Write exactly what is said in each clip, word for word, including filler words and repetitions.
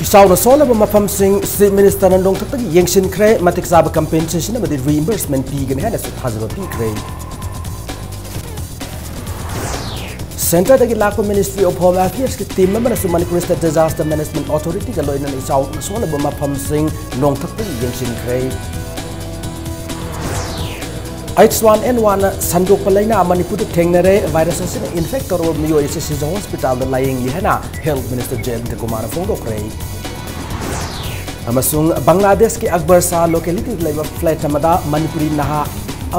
ꯆꯥꯎꯅ ꯁꯣꯛꯂꯕ ꯃꯐꯝꯁꯤꯡ Chief Ministerꯅ ꯅꯣꯡꯊꯛꯇꯒꯤ ꯌꯦꯡꯁꯤꯟꯈ꯭ꯔꯦ꯫ ꯃꯇꯤꯛ ꯆꯥꯕ compensation ꯑꯃꯗꯤ reimbursement ꯄꯤꯒꯅꯤ ꯍꯥꯏꯅꯁꯨ ꯊꯥꯖꯕ ꯄꯤꯈ꯭ꯔꯦ꯫ Centreꯗꯒꯤ ꯂꯥꯛꯄ Ministry of Home Affairsꯀꯤ team ꯑꯃꯅꯁꯨ Manipur State Disaster Management Authorityꯒ ꯂꯣꯏꯅꯅ ꯏꯆꯥꯎꯅ ꯁꯣꯛꯂꯕ ꯃꯐꯝꯁꯤꯡ ꯅꯣꯡꯊꯛꯇꯒꯤ ꯌꯦꯡꯁꯤꯟꯈ꯭ꯔꯦ꯫ H one N one ꯁꯟꯗꯣꯛꯄ ꯂꯩꯅꯥ ꯃꯅꯤꯄꯨꯔꯗ ꯊꯦꯡꯅꯔꯦ꯫ Virus ꯑꯁꯤꯅ infect ꯇꯧꯔꯕ ꯃꯤꯑꯣꯏ ꯑꯁꯤ ꯁꯤꯖ hospitalꯗ ꯂꯥꯌꯦꯡꯂꯤ ꯍꯥꯏꯅ Health Minister Jayanta Kumarꯅ ꯐꯣꯡꯗꯣꯛꯈ꯭ꯔꯦ꯫ ꯑꯃꯁꯨꯡ ꯕꯪꯒ꯭ꯂꯥꯗꯦꯁꯀꯤ ꯑꯛꯕꯔ ꯁꯥꯍ localityꯗ ꯂꯩꯕ flat ꯑꯃꯗ ꯃꯅꯤꯄꯨꯔꯤ ꯅꯍꯥ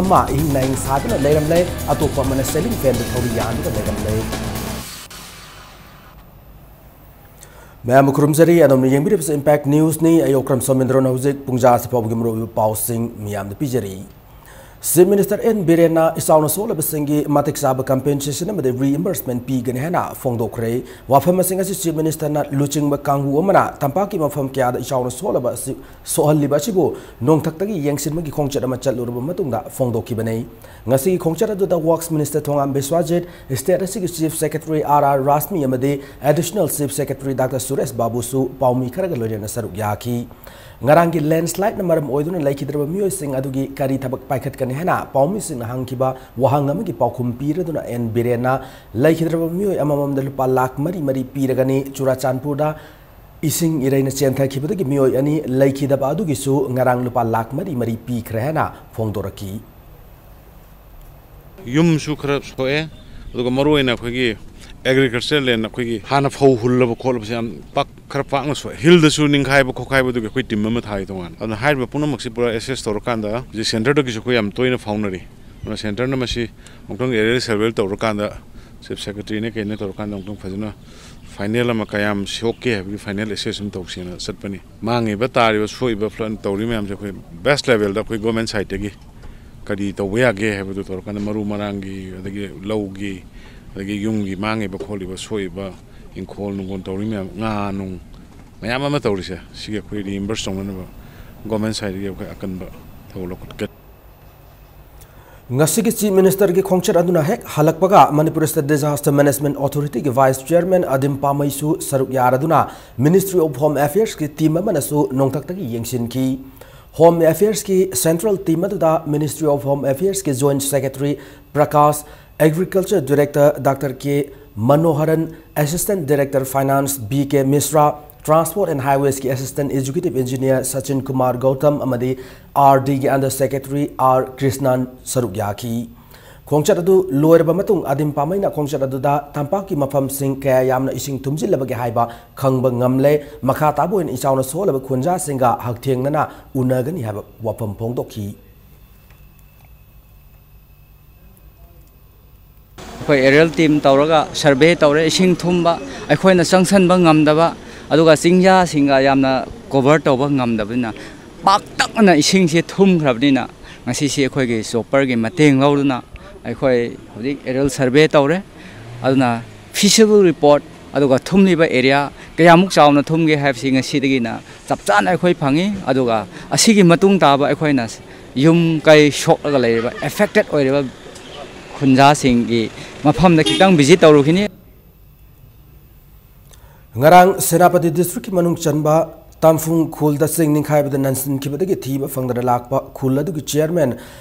ꯑꯃ ꯏꯍꯤꯡ ꯅꯥꯍꯤꯡ ꯁꯥꯗꯨꯅ ꯂꯩꯔꯝꯂꯦ꯫ ꯑꯇꯣꯞꯄ ꯑꯃꯅ ceiling fanꯗ ꯊꯧꯔꯤ ꯌꯥꯟꯗꯨꯅ ꯂꯩꯔꯝꯂꯦ꯫ ꯃꯌꯥꯝꯕꯨ ꯈꯨꯔꯨꯝꯖꯔꯤ꯫ ꯑꯗꯣꯝꯅ ꯌꯦꯡꯕꯤꯔꯤꯕꯁꯤ Impact Newsꯅꯤ꯫ ꯑꯩ ꯑꯣꯀ꯭ꯔꯝ ꯁꯣꯃꯦꯟꯗ꯭ꯔꯣꯅ ꯍꯧꯖꯤꯛ ꯄꯨꯡꯖꯥ ꯑꯁꯤ ꯐꯥꯎꯕꯒꯤ ꯃꯔꯨꯑꯣꯏꯕ ꯄꯥꯎꯁꯤꯡ ꯃꯤꯌꯥꯝꯗ ꯄꯤꯖꯔꯤ꯫ Chief Minister N ꯕꯤꯔꯦꯟꯅ ꯏꯆꯥꯎꯅ ꯁꯣꯛꯂꯕꯁꯤꯡꯒꯤ ꯃꯇꯤꯛ ꯆꯥꯕ compensation ꯑꯃꯗꯤ reimbursement ꯄꯤꯒꯅꯤ ꯍꯥꯏꯅ ꯐꯣꯡꯗꯣꯛꯈ꯭ꯔꯦ꯫ ꯋꯥꯐꯝ ꯑꯁꯤꯡ ꯑꯁꯤ Chief Ministerꯅ ꯂꯨꯆꯤꯡꯕ ꯀꯥꯡꯕꯨ ꯑꯃꯅ ꯇꯝꯄꯥꯛꯀꯤ ꯃꯐꯝ ꯀꯌꯥꯗ ꯏꯆꯥꯎꯅ ꯁꯣꯛꯂꯕ ꯑꯁꯤ, ꯁꯣꯛꯍꯜꯂꯤꯕ ꯑꯁꯤꯕꯨ ꯅꯣꯡꯊꯛꯇꯒꯤ ꯌꯦꯡꯁꯤꯟꯕꯒꯤ ꯈꯣꯡꯆꯠ ꯑꯃ ꯆꯠꯂꯨꯔꯕ ꯃꯇꯨꯡꯗ ꯐꯣꯡꯗꯣꯛꯈꯤꯕꯅꯤ꯫ ꯉꯁꯤꯒꯤ ꯈꯣꯡꯆꯠ ꯑꯗꯨꯗ Works Minister ꯊꯣꯉꯥꯝ ꯕꯤꯁ꯭ꯋꯥꯖꯤꯠ, state ꯑꯁꯤꯒꯤ Chief Secretary R R ꯔꯥꯖꯃꯤ ꯑꯃꯗꯤ Additional Chief Secretary Doctor Suresh ꯕꯥꯕꯨꯁꯨ ꯄꯥꯎꯃꯤ ꯈꯔꯒ ꯂꯣꯏꯅꯅ ꯁꯔꯨꯛ ꯌꯥꯈꯤ꯫ ꯉꯔꯥꯡꯒꯤ landslideꯅ ꯃꯔꯝ ꯑꯣꯏꯗꯨꯅ ꯂꯩꯈꯤꯗ꯭ꯔꯕ ꯃꯤꯑꯣꯏꯁꯤꯡ ꯑꯗꯨꯒꯤ ꯀꯔꯤ ꯊꯕꯛ ꯄꯥꯏꯈꯠꯀꯅꯤ ꯍꯥꯏꯅ ꯄꯥꯎꯃꯤꯁꯤꯡꯅ ꯍꯪꯈꯤꯕ ꯋꯥꯍꯪ ꯑꯃꯒꯤ ꯄꯥꯎꯈꯨꯝ ꯄꯤꯔꯗꯨꯅ N ꯕꯤꯔꯦꯟꯅ ꯂꯩꯈꯤꯗ꯭ꯔꯕ ꯃꯤꯑꯣꯏ ꯑꯃꯃꯝꯗ ꯂꯨꯄꯥ ꯂꯥꯈ ꯃꯔꯤ ꯃꯔꯤ ꯄꯤꯔꯒꯅꯤ꯫ ꯆꯨꯔꯥꯆꯥꯟꯄꯨꯔꯗ ꯏꯁꯤꯡ ꯏꯔꯩꯅ ꯆꯦꯟꯊꯈꯤꯕꯗꯒꯤ ꯃꯤꯑꯣꯏ ꯑꯅꯤ ꯂꯩꯈꯤꯗꯕ ꯑꯗꯨꯒꯤꯁꯨ ꯉꯔꯥꯡ ꯂꯨꯄꯥ ꯂꯥꯈ ꯃꯔꯤ ꯃꯔꯤ ꯄꯤꯈ꯭ꯔꯦ ꯍꯥꯏꯅ ꯐꯣꯡꯗꯣꯔꯛꯈꯤ꯫ ꯌꯨꯝꯁꯨ ꯈꯔ ꯁꯣꯛꯑꯦ, ꯑꯗꯨꯒ ꯃꯔꯨ ꯑꯣꯏꯅ ꯑꯩꯈꯣꯏꯒꯤ agriculture land, ꯑꯩꯈꯣꯏꯒꯤ ꯍꯥꯟꯅ ꯐꯧ ꯍꯨꯜꯂꯕ ꯈꯣꯠꯂꯕꯁꯦ ꯌꯥꯝ ꯄꯥꯛ, ꯈꯔ ꯄꯥꯛꯅ ꯁꯣꯛꯑꯦ꯫ ꯍꯤꯜꯗꯁꯨ ꯅꯤꯡꯈꯥꯏꯕ ꯈꯣꯠꯈꯥꯏꯕꯗꯨꯒꯤ ꯑꯩꯈꯣꯏ team ꯑꯃ ꯊꯥꯏ ꯇꯣꯉꯥꯟꯅ꯫ ꯑꯗꯨꯅ ꯍꯥꯏꯔꯤꯕ ꯄꯨꯝꯅꯃꯛꯁꯤ ꯄꯨꯔꯥ assess ꯇꯧꯔꯀꯥꯟꯗ ꯍꯧꯖꯤꯛ centreꯗꯒꯤꯁꯨ ꯑꯩꯈꯣꯏ ꯌꯥꯝ ꯇꯣꯏꯅ ꯐꯥꯎꯅꯔꯤ꯫ ꯑꯗꯨꯅ centreꯅ ꯃꯁꯤ ꯑꯃꯨꯛꯇꯪ area survey ꯇꯧꯔꯀꯥꯟꯗ Chief Secretaryꯅ ꯀꯩꯅ ꯇꯧꯔꯀꯥꯟꯗ ꯑꯃꯨꯛꯇꯪ ꯐꯖꯅ final ꯑꯃ ꯀꯌꯥꯝ ꯁꯣꯛꯀꯦ ꯍꯥꯏꯕꯒꯤ final assess ꯑꯃ ꯇꯧꯁꯦꯅ ꯆꯠꯄꯅꯤ꯫ ꯃꯥꯡꯉꯤꯕ, ꯇꯥꯔꯤꯕ, ꯁꯣꯛꯏꯕ, flood ꯇꯧꯔꯤ ꯃꯌꯥꯝꯁꯦ ꯑꯩꯈꯣꯏ best levelꯗ ꯑꯩꯈꯣꯏ government sideꯇꯒꯤ ꯀꯔꯤ ꯇꯧꯕ ꯌꯥꯒꯦ ꯍꯥꯏꯕꯗꯨ ꯇꯧꯔꯀꯥꯟꯗ ꯃꯔꯨ ꯃꯔꯥꯡꯒꯤ, ꯑꯗꯒꯤ ꯂꯧꯒꯤ, ꯑꯗꯒꯤ ꯌꯨꯝꯒꯤ ꯃꯥꯡꯉꯤꯕ ꯈꯣꯠꯂꯤꯕ, ꯁꯣꯛꯏꯕ, ꯏꯪꯈꯣꯜ ꯅꯨꯡꯈꯣꯜ ꯇꯧꯔꯤ ꯃꯌꯥꯝ, ꯉꯥ ꯅꯨꯡ ꯃꯌꯥꯝ ꯑꯃ ꯇꯧꯔꯤꯁꯦ, ꯁꯤꯒꯤ ꯑꯩꯈꯣꯏ reimburse ꯇꯧꯅꯅꯕ government sideꯇꯒꯤ ꯑꯩꯈꯣꯏ ꯑꯀꯟꯕ ꯊꯧ ꯂꯧꯈꯠꯀꯅꯤ꯫ ꯉꯁꯤꯒꯤ Chief Ministerꯒꯤ ꯈꯣꯡꯆꯠ ꯑꯗꯨꯅ ꯍꯦꯛ ꯍꯜꯂꯛꯄꯒ Manipur State Disaster Management Authorityꯒꯤ Vice Chairman ꯑꯗꯤꯝ ꯄꯥꯃꯩꯁꯨ ꯁꯔꯨꯛ ꯌꯥꯔꯗꯨꯅ Ministry of Home Affairsꯀꯤ team ꯑꯃꯅꯁꯨ ꯅꯣꯡꯊꯛꯇꯒꯤ ꯌꯦꯡꯁꯤꯟꯈꯤ꯫ Home Affairsꯀꯤ central team ꯑꯗꯨꯗ Ministry of Home Affairsꯀꯤ Joint Secretary Prakash, Agriculture Director Doctor K ꯃꯅꯣꯍꯔꯟ, Assistant Director Finance B K Mishra, Transport and Highwaysꯀꯤ Assistant Executive Engineer Sachin Kumar Gautam ꯑꯃꯗꯤ RDꯒꯤ Under Secretary R Krishnan ꯁꯔꯨꯛ ꯌꯥꯈꯤ꯫ ꯈꯣꯡꯆꯠ ꯑꯗꯨ ꯂꯣꯏꯔꯕ ꯃꯇꯨꯡ ꯑꯗꯤꯝ ꯄꯥꯃꯩꯅ ꯈꯣꯡꯆꯠ ꯑꯗꯨꯗ ꯇꯝꯄꯥꯛꯀꯤ ꯃꯐꯝꯁꯤꯡ ꯀꯌꯥ ꯌꯥꯝꯅ ꯏꯁꯤꯡ ꯊꯨꯝꯖꯤꯜꯂꯕꯒꯦ ꯍꯥꯏꯕ ꯈꯪꯕ ꯉꯝꯂꯦ꯫ ꯃꯈꯥ ꯇꯥꯕ ꯑꯣꯏꯅ ꯏꯆꯥꯎꯅ ꯁꯣꯛꯂꯕ ꯈꯨꯟꯖꯥꯁꯤꯡꯒ ꯍꯛꯊꯦꯡꯅꯅ ꯎꯅꯒꯅꯤ ꯍꯥꯏꯕ ꯋꯥꯐꯝ ꯐꯣꯡꯗꯣꯛꯈꯤ꯫ ꯑꯩꯈꯣꯏ aerial team ꯇꯧꯔꯒ survey ꯇꯧꯔꯦ꯫ ꯏꯁꯤꯡ ꯊꯨꯝꯕ, ꯑꯩꯈꯣꯏꯅ ꯆꯪꯁꯟꯕ ꯉꯝꯗꯕ, ꯑꯗꯨꯒ ꯆꯤꯡꯌꯥꯁꯤꯡꯒ ꯌꯥꯝꯅ cover ꯇꯧꯕ ꯉꯝꯗꯕꯅꯤꯅ, ꯄꯥꯛꯇꯛꯅꯅ ꯏꯁꯤꯡꯁꯤ ꯊꯨꯝꯈ꯭ꯔꯕꯅꯤꯅ, ꯉꯁꯤꯁꯤ ꯑꯩꯈꯣꯏꯒꯤ chopperꯒꯤ ꯃꯇꯦꯡ ꯂꯧꯗꯨꯅ ꯑꯩꯈꯣꯏ ꯍꯧꯖꯤꯛ aerial survey ꯇꯧꯔꯦ꯫ ꯑꯗꯨꯅ feasible report, ꯑꯗꯨꯒ ꯊꯨꯝꯂꯤꯕ area ꯀꯌꯥꯃꯨꯛ ꯆꯥꯎꯅ ꯊꯨꯝꯒꯦ ꯍꯥꯏꯕꯁꯤ ꯉꯁꯤꯗꯒꯤꯅ ꯆꯞ ꯆꯥꯅ ꯑꯩꯈꯣꯏ ꯐꯪꯉꯤ꯫ ꯑꯗꯨꯒ ꯑꯁꯤꯒꯤ ꯃꯇꯨꯡ ꯇꯥꯕ ꯑꯩꯈꯣꯏꯅ ꯌꯨꯝ ꯀꯩ ꯁꯣꯛꯂꯒ ꯂꯩꯔꯤꯕ, affected ꯑꯣꯏꯔꯤꯕ ꯈꯨꯟꯖꯥꯁꯤꯡꯒꯤ ꯃꯐꯝꯗ ꯈꯤꯇꯪ visit ꯇꯧꯔꯨꯈꯤꯅꯤ꯫ ꯉꯔꯥꯡ ꯁꯦꯅꯥꯄꯇꯤ districtꯀꯤ ꯃꯅꯨꯡ ꯆꯟꯕ ꯇꯥꯝꯐꯨꯡ ꯈꯨꯜꯗ ꯆꯤꯡ ꯅꯤꯡꯈꯥꯏꯕꯗ ꯅꯟꯁꯤꯟꯈꯤꯕꯗꯒꯤ ꯊꯤꯕ ꯐꯪꯗꯅ ꯂꯥꯛꯄ ꯈꯨꯜ ꯑꯗꯨꯒꯤ chairman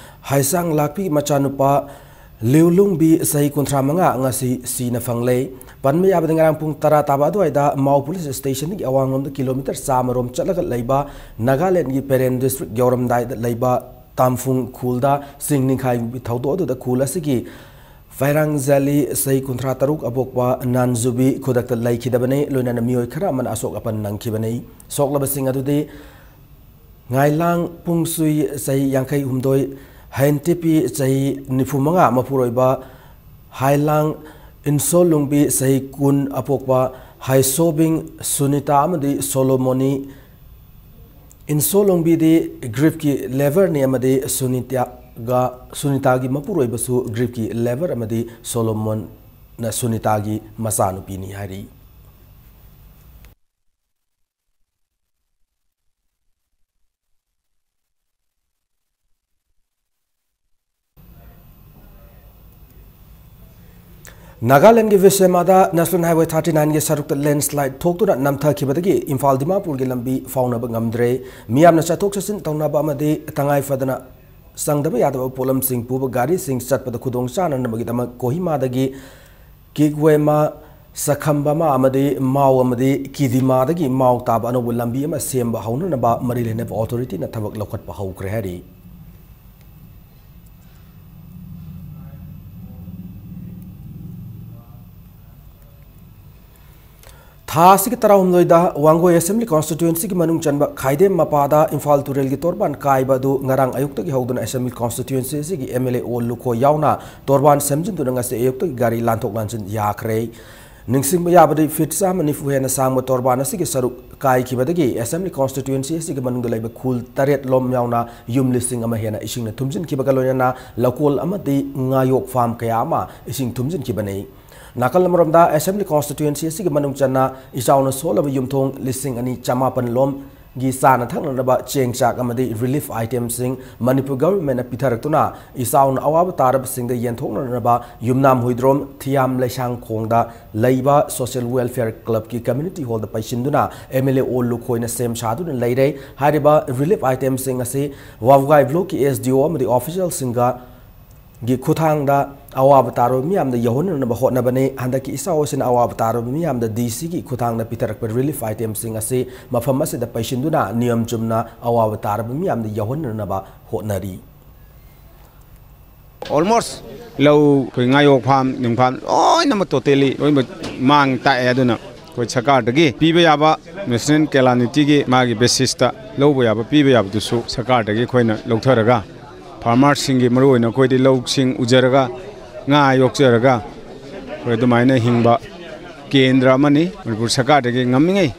ꯍꯩꯁꯥꯡ ꯂꯥꯛꯄꯤꯒꯤ ꯃꯆꯥꯅꯨꯄꯥ ꯂꯤꯎꯂꯨꯡꯕꯤ ꯆꯍꯤ ꯀꯨꯟꯊ꯭ꯔꯥ ꯃꯉꯥ ꯉꯁꯤ ꯁꯤꯅ ꯐꯪꯂꯦ꯫ ꯄꯟꯕ ꯌꯥꯕꯗ ꯉꯔꯥꯡ ꯄꯨꯡ ꯇꯔꯥ ꯇꯥꯕ ꯑꯗꯨꯋꯥꯏꯗ ꯃꯥꯎ police stationꯗꯒꯤ ꯑꯋꯥꯡꯂꯣꯝꯗ kilometre ꯆꯥꯝꯃ ꯔꯣꯝ ꯆꯠꯂꯒ ꯂꯩꯕ ꯅꯥꯒꯥꯂꯦꯟꯗꯒꯤ ꯄꯦꯔꯦꯟ district ꯌꯧꯔꯝꯗꯥꯏꯗ ꯂꯩꯕ ꯇꯥꯝꯐꯨꯡ ꯈꯨꯜꯗ ꯆꯤꯡ ꯅꯤꯡꯈꯥꯏꯕꯒꯤ ꯊꯧꯗꯣꯛ ꯑꯗꯨꯗ ꯈꯨꯜ ꯑꯁꯤꯒꯤ ꯐꯥꯏꯔꯥꯡ ꯖꯥꯂꯤ ꯆꯍꯤ ꯀꯨꯟꯊ꯭ꯔꯥ ꯇꯔꯨꯛ ꯑꯄꯣꯛꯄ ꯅꯥꯟꯖꯨꯕꯤ ꯈꯨꯗꯛꯇ ꯂꯩꯈꯤꯗꯕꯅꯤ, ꯂꯣꯏꯅꯅ ꯃꯤꯑꯣꯏ ꯈꯔ ꯑꯃꯅ ꯑꯁꯣꯛ ꯑꯄꯟ ꯅꯪꯈꯤꯕꯅꯤ꯫ ꯁꯣꯛꯂꯕꯁꯤꯡ ꯑꯗꯨꯗꯤ ꯉꯥꯏꯂꯥꯡ ꯄꯨꯡꯁꯨꯏ ꯆꯍꯤ ꯌꯥꯡꯈꯩ ꯍꯨꯝꯗꯣꯏ, ꯍꯦꯟꯇꯤꯄꯤ ꯆꯍꯤ ꯅꯤꯐꯨ ꯃꯉꯥ ꯃꯄꯨꯔꯣꯏꯕ, ꯍꯥꯏꯂꯥꯡ ꯏꯟꯁꯣꯂꯨꯡꯕꯤ ꯆꯍꯤ ꯀꯨꯟ ꯑꯄꯣꯛꯄ, ꯍꯥꯏꯁꯣꯕꯤꯡ ꯁꯨꯅꯤꯇꯥ ꯑꯃꯗꯤ ꯁꯣꯂꯣꯃꯣꯅꯤ꯫ ꯏꯟꯁꯣꯂꯣꯡꯕꯤꯗꯤ ꯒ꯭ꯔꯤꯞꯀꯤ ꯂꯦꯕꯔꯅꯤ ꯑꯃꯗꯤ ꯁꯨꯅꯤꯇꯥꯒ, ꯁꯨꯅꯤꯇꯥꯒꯤ ꯃꯄꯨꯔꯣꯏꯕꯁꯨ ꯒ꯭ꯔꯤꯞꯀꯤ ꯂꯦꯕꯔ ꯑꯃꯗꯤ ꯁꯣꯂꯣꯃꯣꯟꯅ ꯁꯨꯅꯤꯇꯥꯒꯤ ꯃꯆꯥꯅꯨꯄꯤꯅꯤ ꯍꯥꯏꯔꯤ꯫ ꯅꯥꯒꯥꯂꯦꯟꯒꯤ ꯕꯤꯁꯦꯃꯥꯗ National Highway thirty nine ꯒꯤ ꯁꯔꯨꯛꯇ landslide ꯊꯣꯛꯇꯨꯅ ꯅꯝꯊꯈꯤꯕꯗꯒꯤ ꯏꯝꯐꯥꯜ ꯗꯤꯃꯥꯄꯨꯔꯒꯤ ꯂꯝꯕꯤ ꯐꯥꯎꯅꯕ ꯉꯝꯗ꯭ꯔꯦ꯫ ꯃꯤꯌꯥꯝꯅ ꯆꯠꯊꯣꯛ ꯆꯠꯁꯤꯟ ꯇꯧꯅꯕ ꯑꯃꯗꯤ ꯇꯉꯥꯏ ꯐꯗꯅ ꯆꯪꯗꯕ ꯌꯥꯗꯕ ꯄꯣꯠꯂꯝꯁꯤꯡ ꯄꯨꯕ ꯒꯥꯔꯤꯁꯤꯡ ꯆꯠꯄꯗ ꯈꯨꯗꯣꯡ ꯆꯥꯅꯅꯕꯒꯤꯗꯃꯛ ꯀꯣꯍꯤꯃꯥꯗꯒꯤ ꯀꯤꯒꯋꯦꯃꯥ, ꯁꯈꯝꯕꯃꯥ ꯑꯃꯗꯤ ꯃꯥꯎ ꯑꯃꯗꯤ ꯀꯤꯗꯤꯃꯥꯗꯒꯤ ꯃꯥꯎ ꯇꯥꯕ ꯑꯅꯧꯕ ꯂꯝꯕꯤ ꯑꯃ ꯁꯦꯝꯕ ꯍꯧꯅꯅꯕ ꯃꯔꯤ ꯂꯩꯅꯕ authority ꯅ ꯊꯕꯛ ꯂꯧꯈꯠꯄ ꯍꯧꯈ꯭ꯔꯦ ꯍꯥꯏꯔꯤ꯫ ꯊꯥ ꯑꯁꯤꯒꯤ ꯇꯔꯥꯍꯨꯝꯗꯣꯏꯗ ꯋꯥꯡꯒꯣꯏ Assembly Constituency ꯒꯤ ꯃꯅꯨꯡ ꯆꯟꯕ ꯈꯥꯏꯗꯦꯝ ꯃꯄꯥꯗ ꯏꯝꯐꯥꯜ ꯇꯨꯔꯦꯜꯒꯤ ꯇꯣꯔꯕꯥꯟ ꯀꯥꯏꯕ ꯑꯗꯨ ꯉꯔꯥꯡ ꯑꯌꯨꯛꯇꯒꯤ ꯍꯧꯗꯨꯅ Assembly Constituency ꯑꯁꯤꯒꯤ M L A ꯑꯣ ꯂꯨꯈꯣꯏ ꯌꯥꯎꯅ ꯇꯣꯔꯕꯥꯟ ꯁꯦꯝꯖꯤꯟꯗꯨꯅ ꯉꯁꯤ ꯑꯌꯨꯛꯇꯒꯤ ꯒꯥꯔꯤ ꯂꯥꯟꯊꯣꯛ ꯂꯥꯟꯁꯤꯟ ꯌꯥꯈ꯭ꯔꯦ꯫ ꯅꯤꯡꯁꯤꯡꯕ ꯌꯥꯕꯗꯤ, feet ꯆꯥꯝꯃ ꯅꯤꯐꯨ ꯍꯦꯟꯅ ꯁꯥꯡꯕ ꯇꯣꯔꯕꯥꯟ ꯑꯁꯤꯒꯤ ꯁꯔꯨꯛ ꯀꯥꯏꯈꯤꯕꯗꯒꯤ Assembly Constituency ꯑꯁꯤꯒꯤ ꯃꯅꯨꯡꯗ ꯂꯩꯕ ꯈꯨꯜ ꯇꯔꯦꯠ ꯂꯣꯝ ꯌꯥꯎꯅ ꯌꯨꯝ ꯂꯤꯁꯤꯡ ꯑꯃ ꯍꯦꯟꯅ ꯏꯁꯤꯡꯅ ꯊꯨꯝꯖꯤꯟꯈꯤꯕꯒ ꯂꯣꯏꯅꯅ ꯂꯧꯀꯣꯜ ꯑꯃꯗꯤ ꯉꯥꯌꯣꯛ farm ꯀꯌꯥ ꯑꯃ ꯏꯁꯤꯡ ꯊꯨꯝꯖꯤꯟꯈꯤꯕꯅꯤ꯫ ꯅꯥꯀꯜ ꯑꯃꯔꯣꯝꯗ, Assembly Constituency ꯑꯁꯤꯒꯤ ꯃꯅꯨꯡ ꯆꯟꯅ ꯏꯆꯥꯎꯅ ꯁꯣꯛꯂꯕ ꯌꯨꯝꯊꯣꯡ ꯂꯤꯁꯤꯡ ꯑꯅꯤ ꯆꯃꯥꯄꯟ ꯂꯣꯝꯒꯤ ꯆꯥꯅ ꯊꯛꯅꯅꯕ ꯆꯦꯡ ꯆꯥꯛ ꯑꯃꯗꯤ relief item ꯁꯤꯡ ꯃꯅꯤꯄꯨꯔ government ꯅ ꯄꯤꯊꯔꯛꯇꯨꯅ, ꯏꯆꯥꯎꯅ ꯑꯋꯥꯕ ꯇꯥꯔꯕꯁꯤꯡꯗ ꯌꯦꯟꯊꯣꯛꯅꯅꯕ ꯌꯨꯝꯅꯥꯝ ꯍꯨꯏꯗ꯭ꯔꯣꯝ ꯊꯤꯌꯥꯝ ꯂꯩꯁꯥꯡꯈꯣꯡꯗ ꯂꯩꯕ Social Welfare Club ꯀꯤ community hall the ꯄꯩꯁꯤꯟꯗꯨꯅ M L A ꯑꯣ ꯂꯨꯈꯣꯏꯅ ꯁꯦꯝ ꯁꯥꯗꯨꯅ ꯂꯩꯔꯦ꯫ ꯍꯥꯏꯔꯤꯕ relief item ꯁꯤꯡ ꯑꯁꯤ ꯋꯥꯕꯒꯥꯏ block ꯀꯤ S D O ꯑꯃꯗꯤ official ꯁꯤꯡꯒ ꯒꯤ ꯈꯨꯠꯊꯥꯡꯗ ꯑꯋꯥꯕ ꯇꯥꯔꯕ ꯃꯤꯌꯥꯝꯗ ꯌꯧꯍꯟꯅꯅꯕ ꯍꯣꯠꯅꯕꯅꯤ꯫ ꯍꯟꯗꯛꯀꯤ ꯏꯆꯥꯎ ꯑꯁꯤꯅ ꯑꯋꯥꯕ ꯇꯥꯔꯕ ꯃꯤꯌꯥꯝꯗ D C ꯒꯤ ꯈꯨꯠꯊꯥꯡꯗ ꯄꯤꯊꯔꯛꯄ relief item ꯁꯤꯡ ꯑꯁꯤ ꯃꯐꯝ ꯑꯁꯤꯗ ꯄꯩꯁꯤꯟꯗꯨꯅ ꯅꯤꯌꯝ ꯆꯨꯝꯅ ꯑꯋꯥꯕ ꯇꯥꯔꯕ ꯃꯤꯌꯥꯝꯗ ꯌꯧꯍꯟꯅꯅꯕ ꯍꯣꯠꯅꯔꯤ꯫ Almost ꯂꯧ, ꯑꯩꯈꯣꯏ ꯉꯥꯌꯣꯛ farm, ꯅꯨꯡ farm ꯂꯣꯏꯅꯃꯛ totally ꯂꯣꯏꯅꯃꯛ ꯃꯥꯡ ꯇꯥꯛꯑꯦ꯫ ꯑꯗꯨꯅ ꯑꯩꯈꯣꯏ ꯁꯔꯀꯥꯔꯗꯒꯤ ꯄꯤꯕ ꯌꯥꯕ national calamity ꯒꯤ ꯃꯥꯒꯤ basis ꯇ ꯂꯧꯕ ꯌꯥꯕ, ꯄꯤꯕ ꯌꯥꯕꯗꯨꯁꯨ ꯁꯔꯀꯥꯔꯗꯒꯤ ꯑꯩꯈꯣꯏꯅ ꯂꯧꯊꯔꯒ, farmers ꯁꯤꯡꯒꯤ, ꯃꯔꯨꯑꯣꯏꯅ ꯑꯩꯈꯣꯏꯗꯤ ꯂꯧꯁꯤꯡ ꯎꯖꯔꯒ, ꯉꯥ ꯌꯣꯛꯆꯔꯒ, ꯑꯩꯈꯣꯏ ꯑꯗꯨꯃꯥꯏꯅ ꯍꯤꯡꯕ ꯀꯦꯟꯗ꯭ꯔ ꯑꯃꯅꯤ꯫ ꯃꯅꯤꯄꯨꯔ ꯁꯔꯀꯥꯔꯗꯒꯤ ꯉꯝꯃꯤꯉꯩ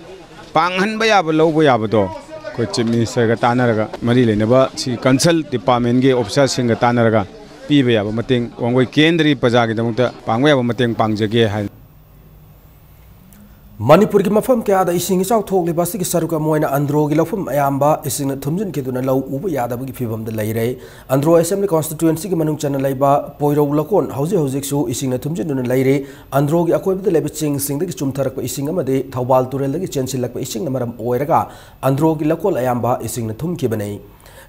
ꯄꯥꯡꯍꯟꯕ ꯌꯥꯕ, ꯂꯧꯕ ꯌꯥꯕꯗꯣ ꯑꯩꯈꯣꯏ Chief Minister ꯒ ꯇꯥꯟꯅꯔꯒ, ꯃꯔꯤ ꯂꯩꯅꯕ ꯁꯤ concern department ꯀꯤ officer ꯁꯤꯡꯒ ꯇꯥꯟꯅꯔꯒ ꯄꯤꯕ ꯌꯥꯕ ꯃꯇꯦꯡ, ꯋꯥꯡꯒꯣꯏ ꯀꯦꯟꯗ꯭ꯔꯒꯤ ꯄ꯭ꯔꯖꯥꯒꯤꯗꯃꯛꯇ ꯄꯥꯡꯕ ꯌꯥꯕ ꯃꯇꯦꯡ ꯄꯥꯡꯖꯒꯦ ꯍꯥꯏ꯫ ꯃꯅꯤꯄꯨꯔꯒꯤ ꯃꯐꯝ ꯀꯌꯥꯗ ꯏꯁꯤꯡ ꯏꯆꯥꯎ ꯊꯣꯛꯂꯤꯕ ꯑꯁꯤꯒꯤ ꯁꯔꯨꯛ ꯑꯃ ꯑꯣꯏꯅ ꯑꯟꯗ꯭ꯔꯣꯒꯤ ꯂꯧꯐꯝ ꯑꯌꯥꯝꯕ ꯏꯁꯤꯡꯅ ꯊꯨꯝꯖꯤꯟꯈꯤꯗꯨꯅ ꯂꯧ ꯎꯕ ꯌꯥꯗꯕꯒꯤ ꯐꯤꯕꯝꯗ ꯂꯩꯔꯦ꯫ ꯑꯟꯗ꯭ꯔꯣ ꯑꯦꯁꯦꯝꯕ꯭ꯂꯤ ꯀꯣꯟꯁꯇꯤꯇ꯭ꯌꯨꯑꯦꯟꯁꯤꯒꯤ ꯃꯅꯨꯡ ꯆꯟꯅ ꯂꯩꯕ ꯄꯣꯏꯔꯧ ꯂꯀꯣꯟ ꯍꯧꯖꯤꯛ ꯍꯧꯖꯤꯛꯁꯨ ꯏꯁꯤꯡꯅ ꯊꯨꯝꯖꯤꯟꯗꯨꯅ ꯂꯩꯔꯤ꯫ ꯑꯟꯗ꯭ꯔꯣꯒꯤ ꯑꯀꯣꯏꯕꯗ ꯂꯩꯕ ꯆꯤꯡꯁꯤꯡꯗꯒꯤ ꯆꯨꯝꯊꯔꯛꯄ ꯏꯁꯤꯡ ꯑꯃꯗꯤ ꯊꯧꯕꯥꯜ ꯇꯨꯔꯦꯜꯗꯒꯤ ꯆꯦꯟꯁꯤꯜꯂꯛꯄ ꯏꯁꯤꯡꯅ ꯃꯔꯝ ꯑꯣꯏꯔꯒ ꯑꯟꯗ꯭ꯔꯣꯒꯤ ꯂꯀꯣꯜ ꯑꯌꯥꯝꯕ ꯏꯁꯤꯡꯅ ꯊꯨꯝꯈꯤꯕꯅꯤ꯫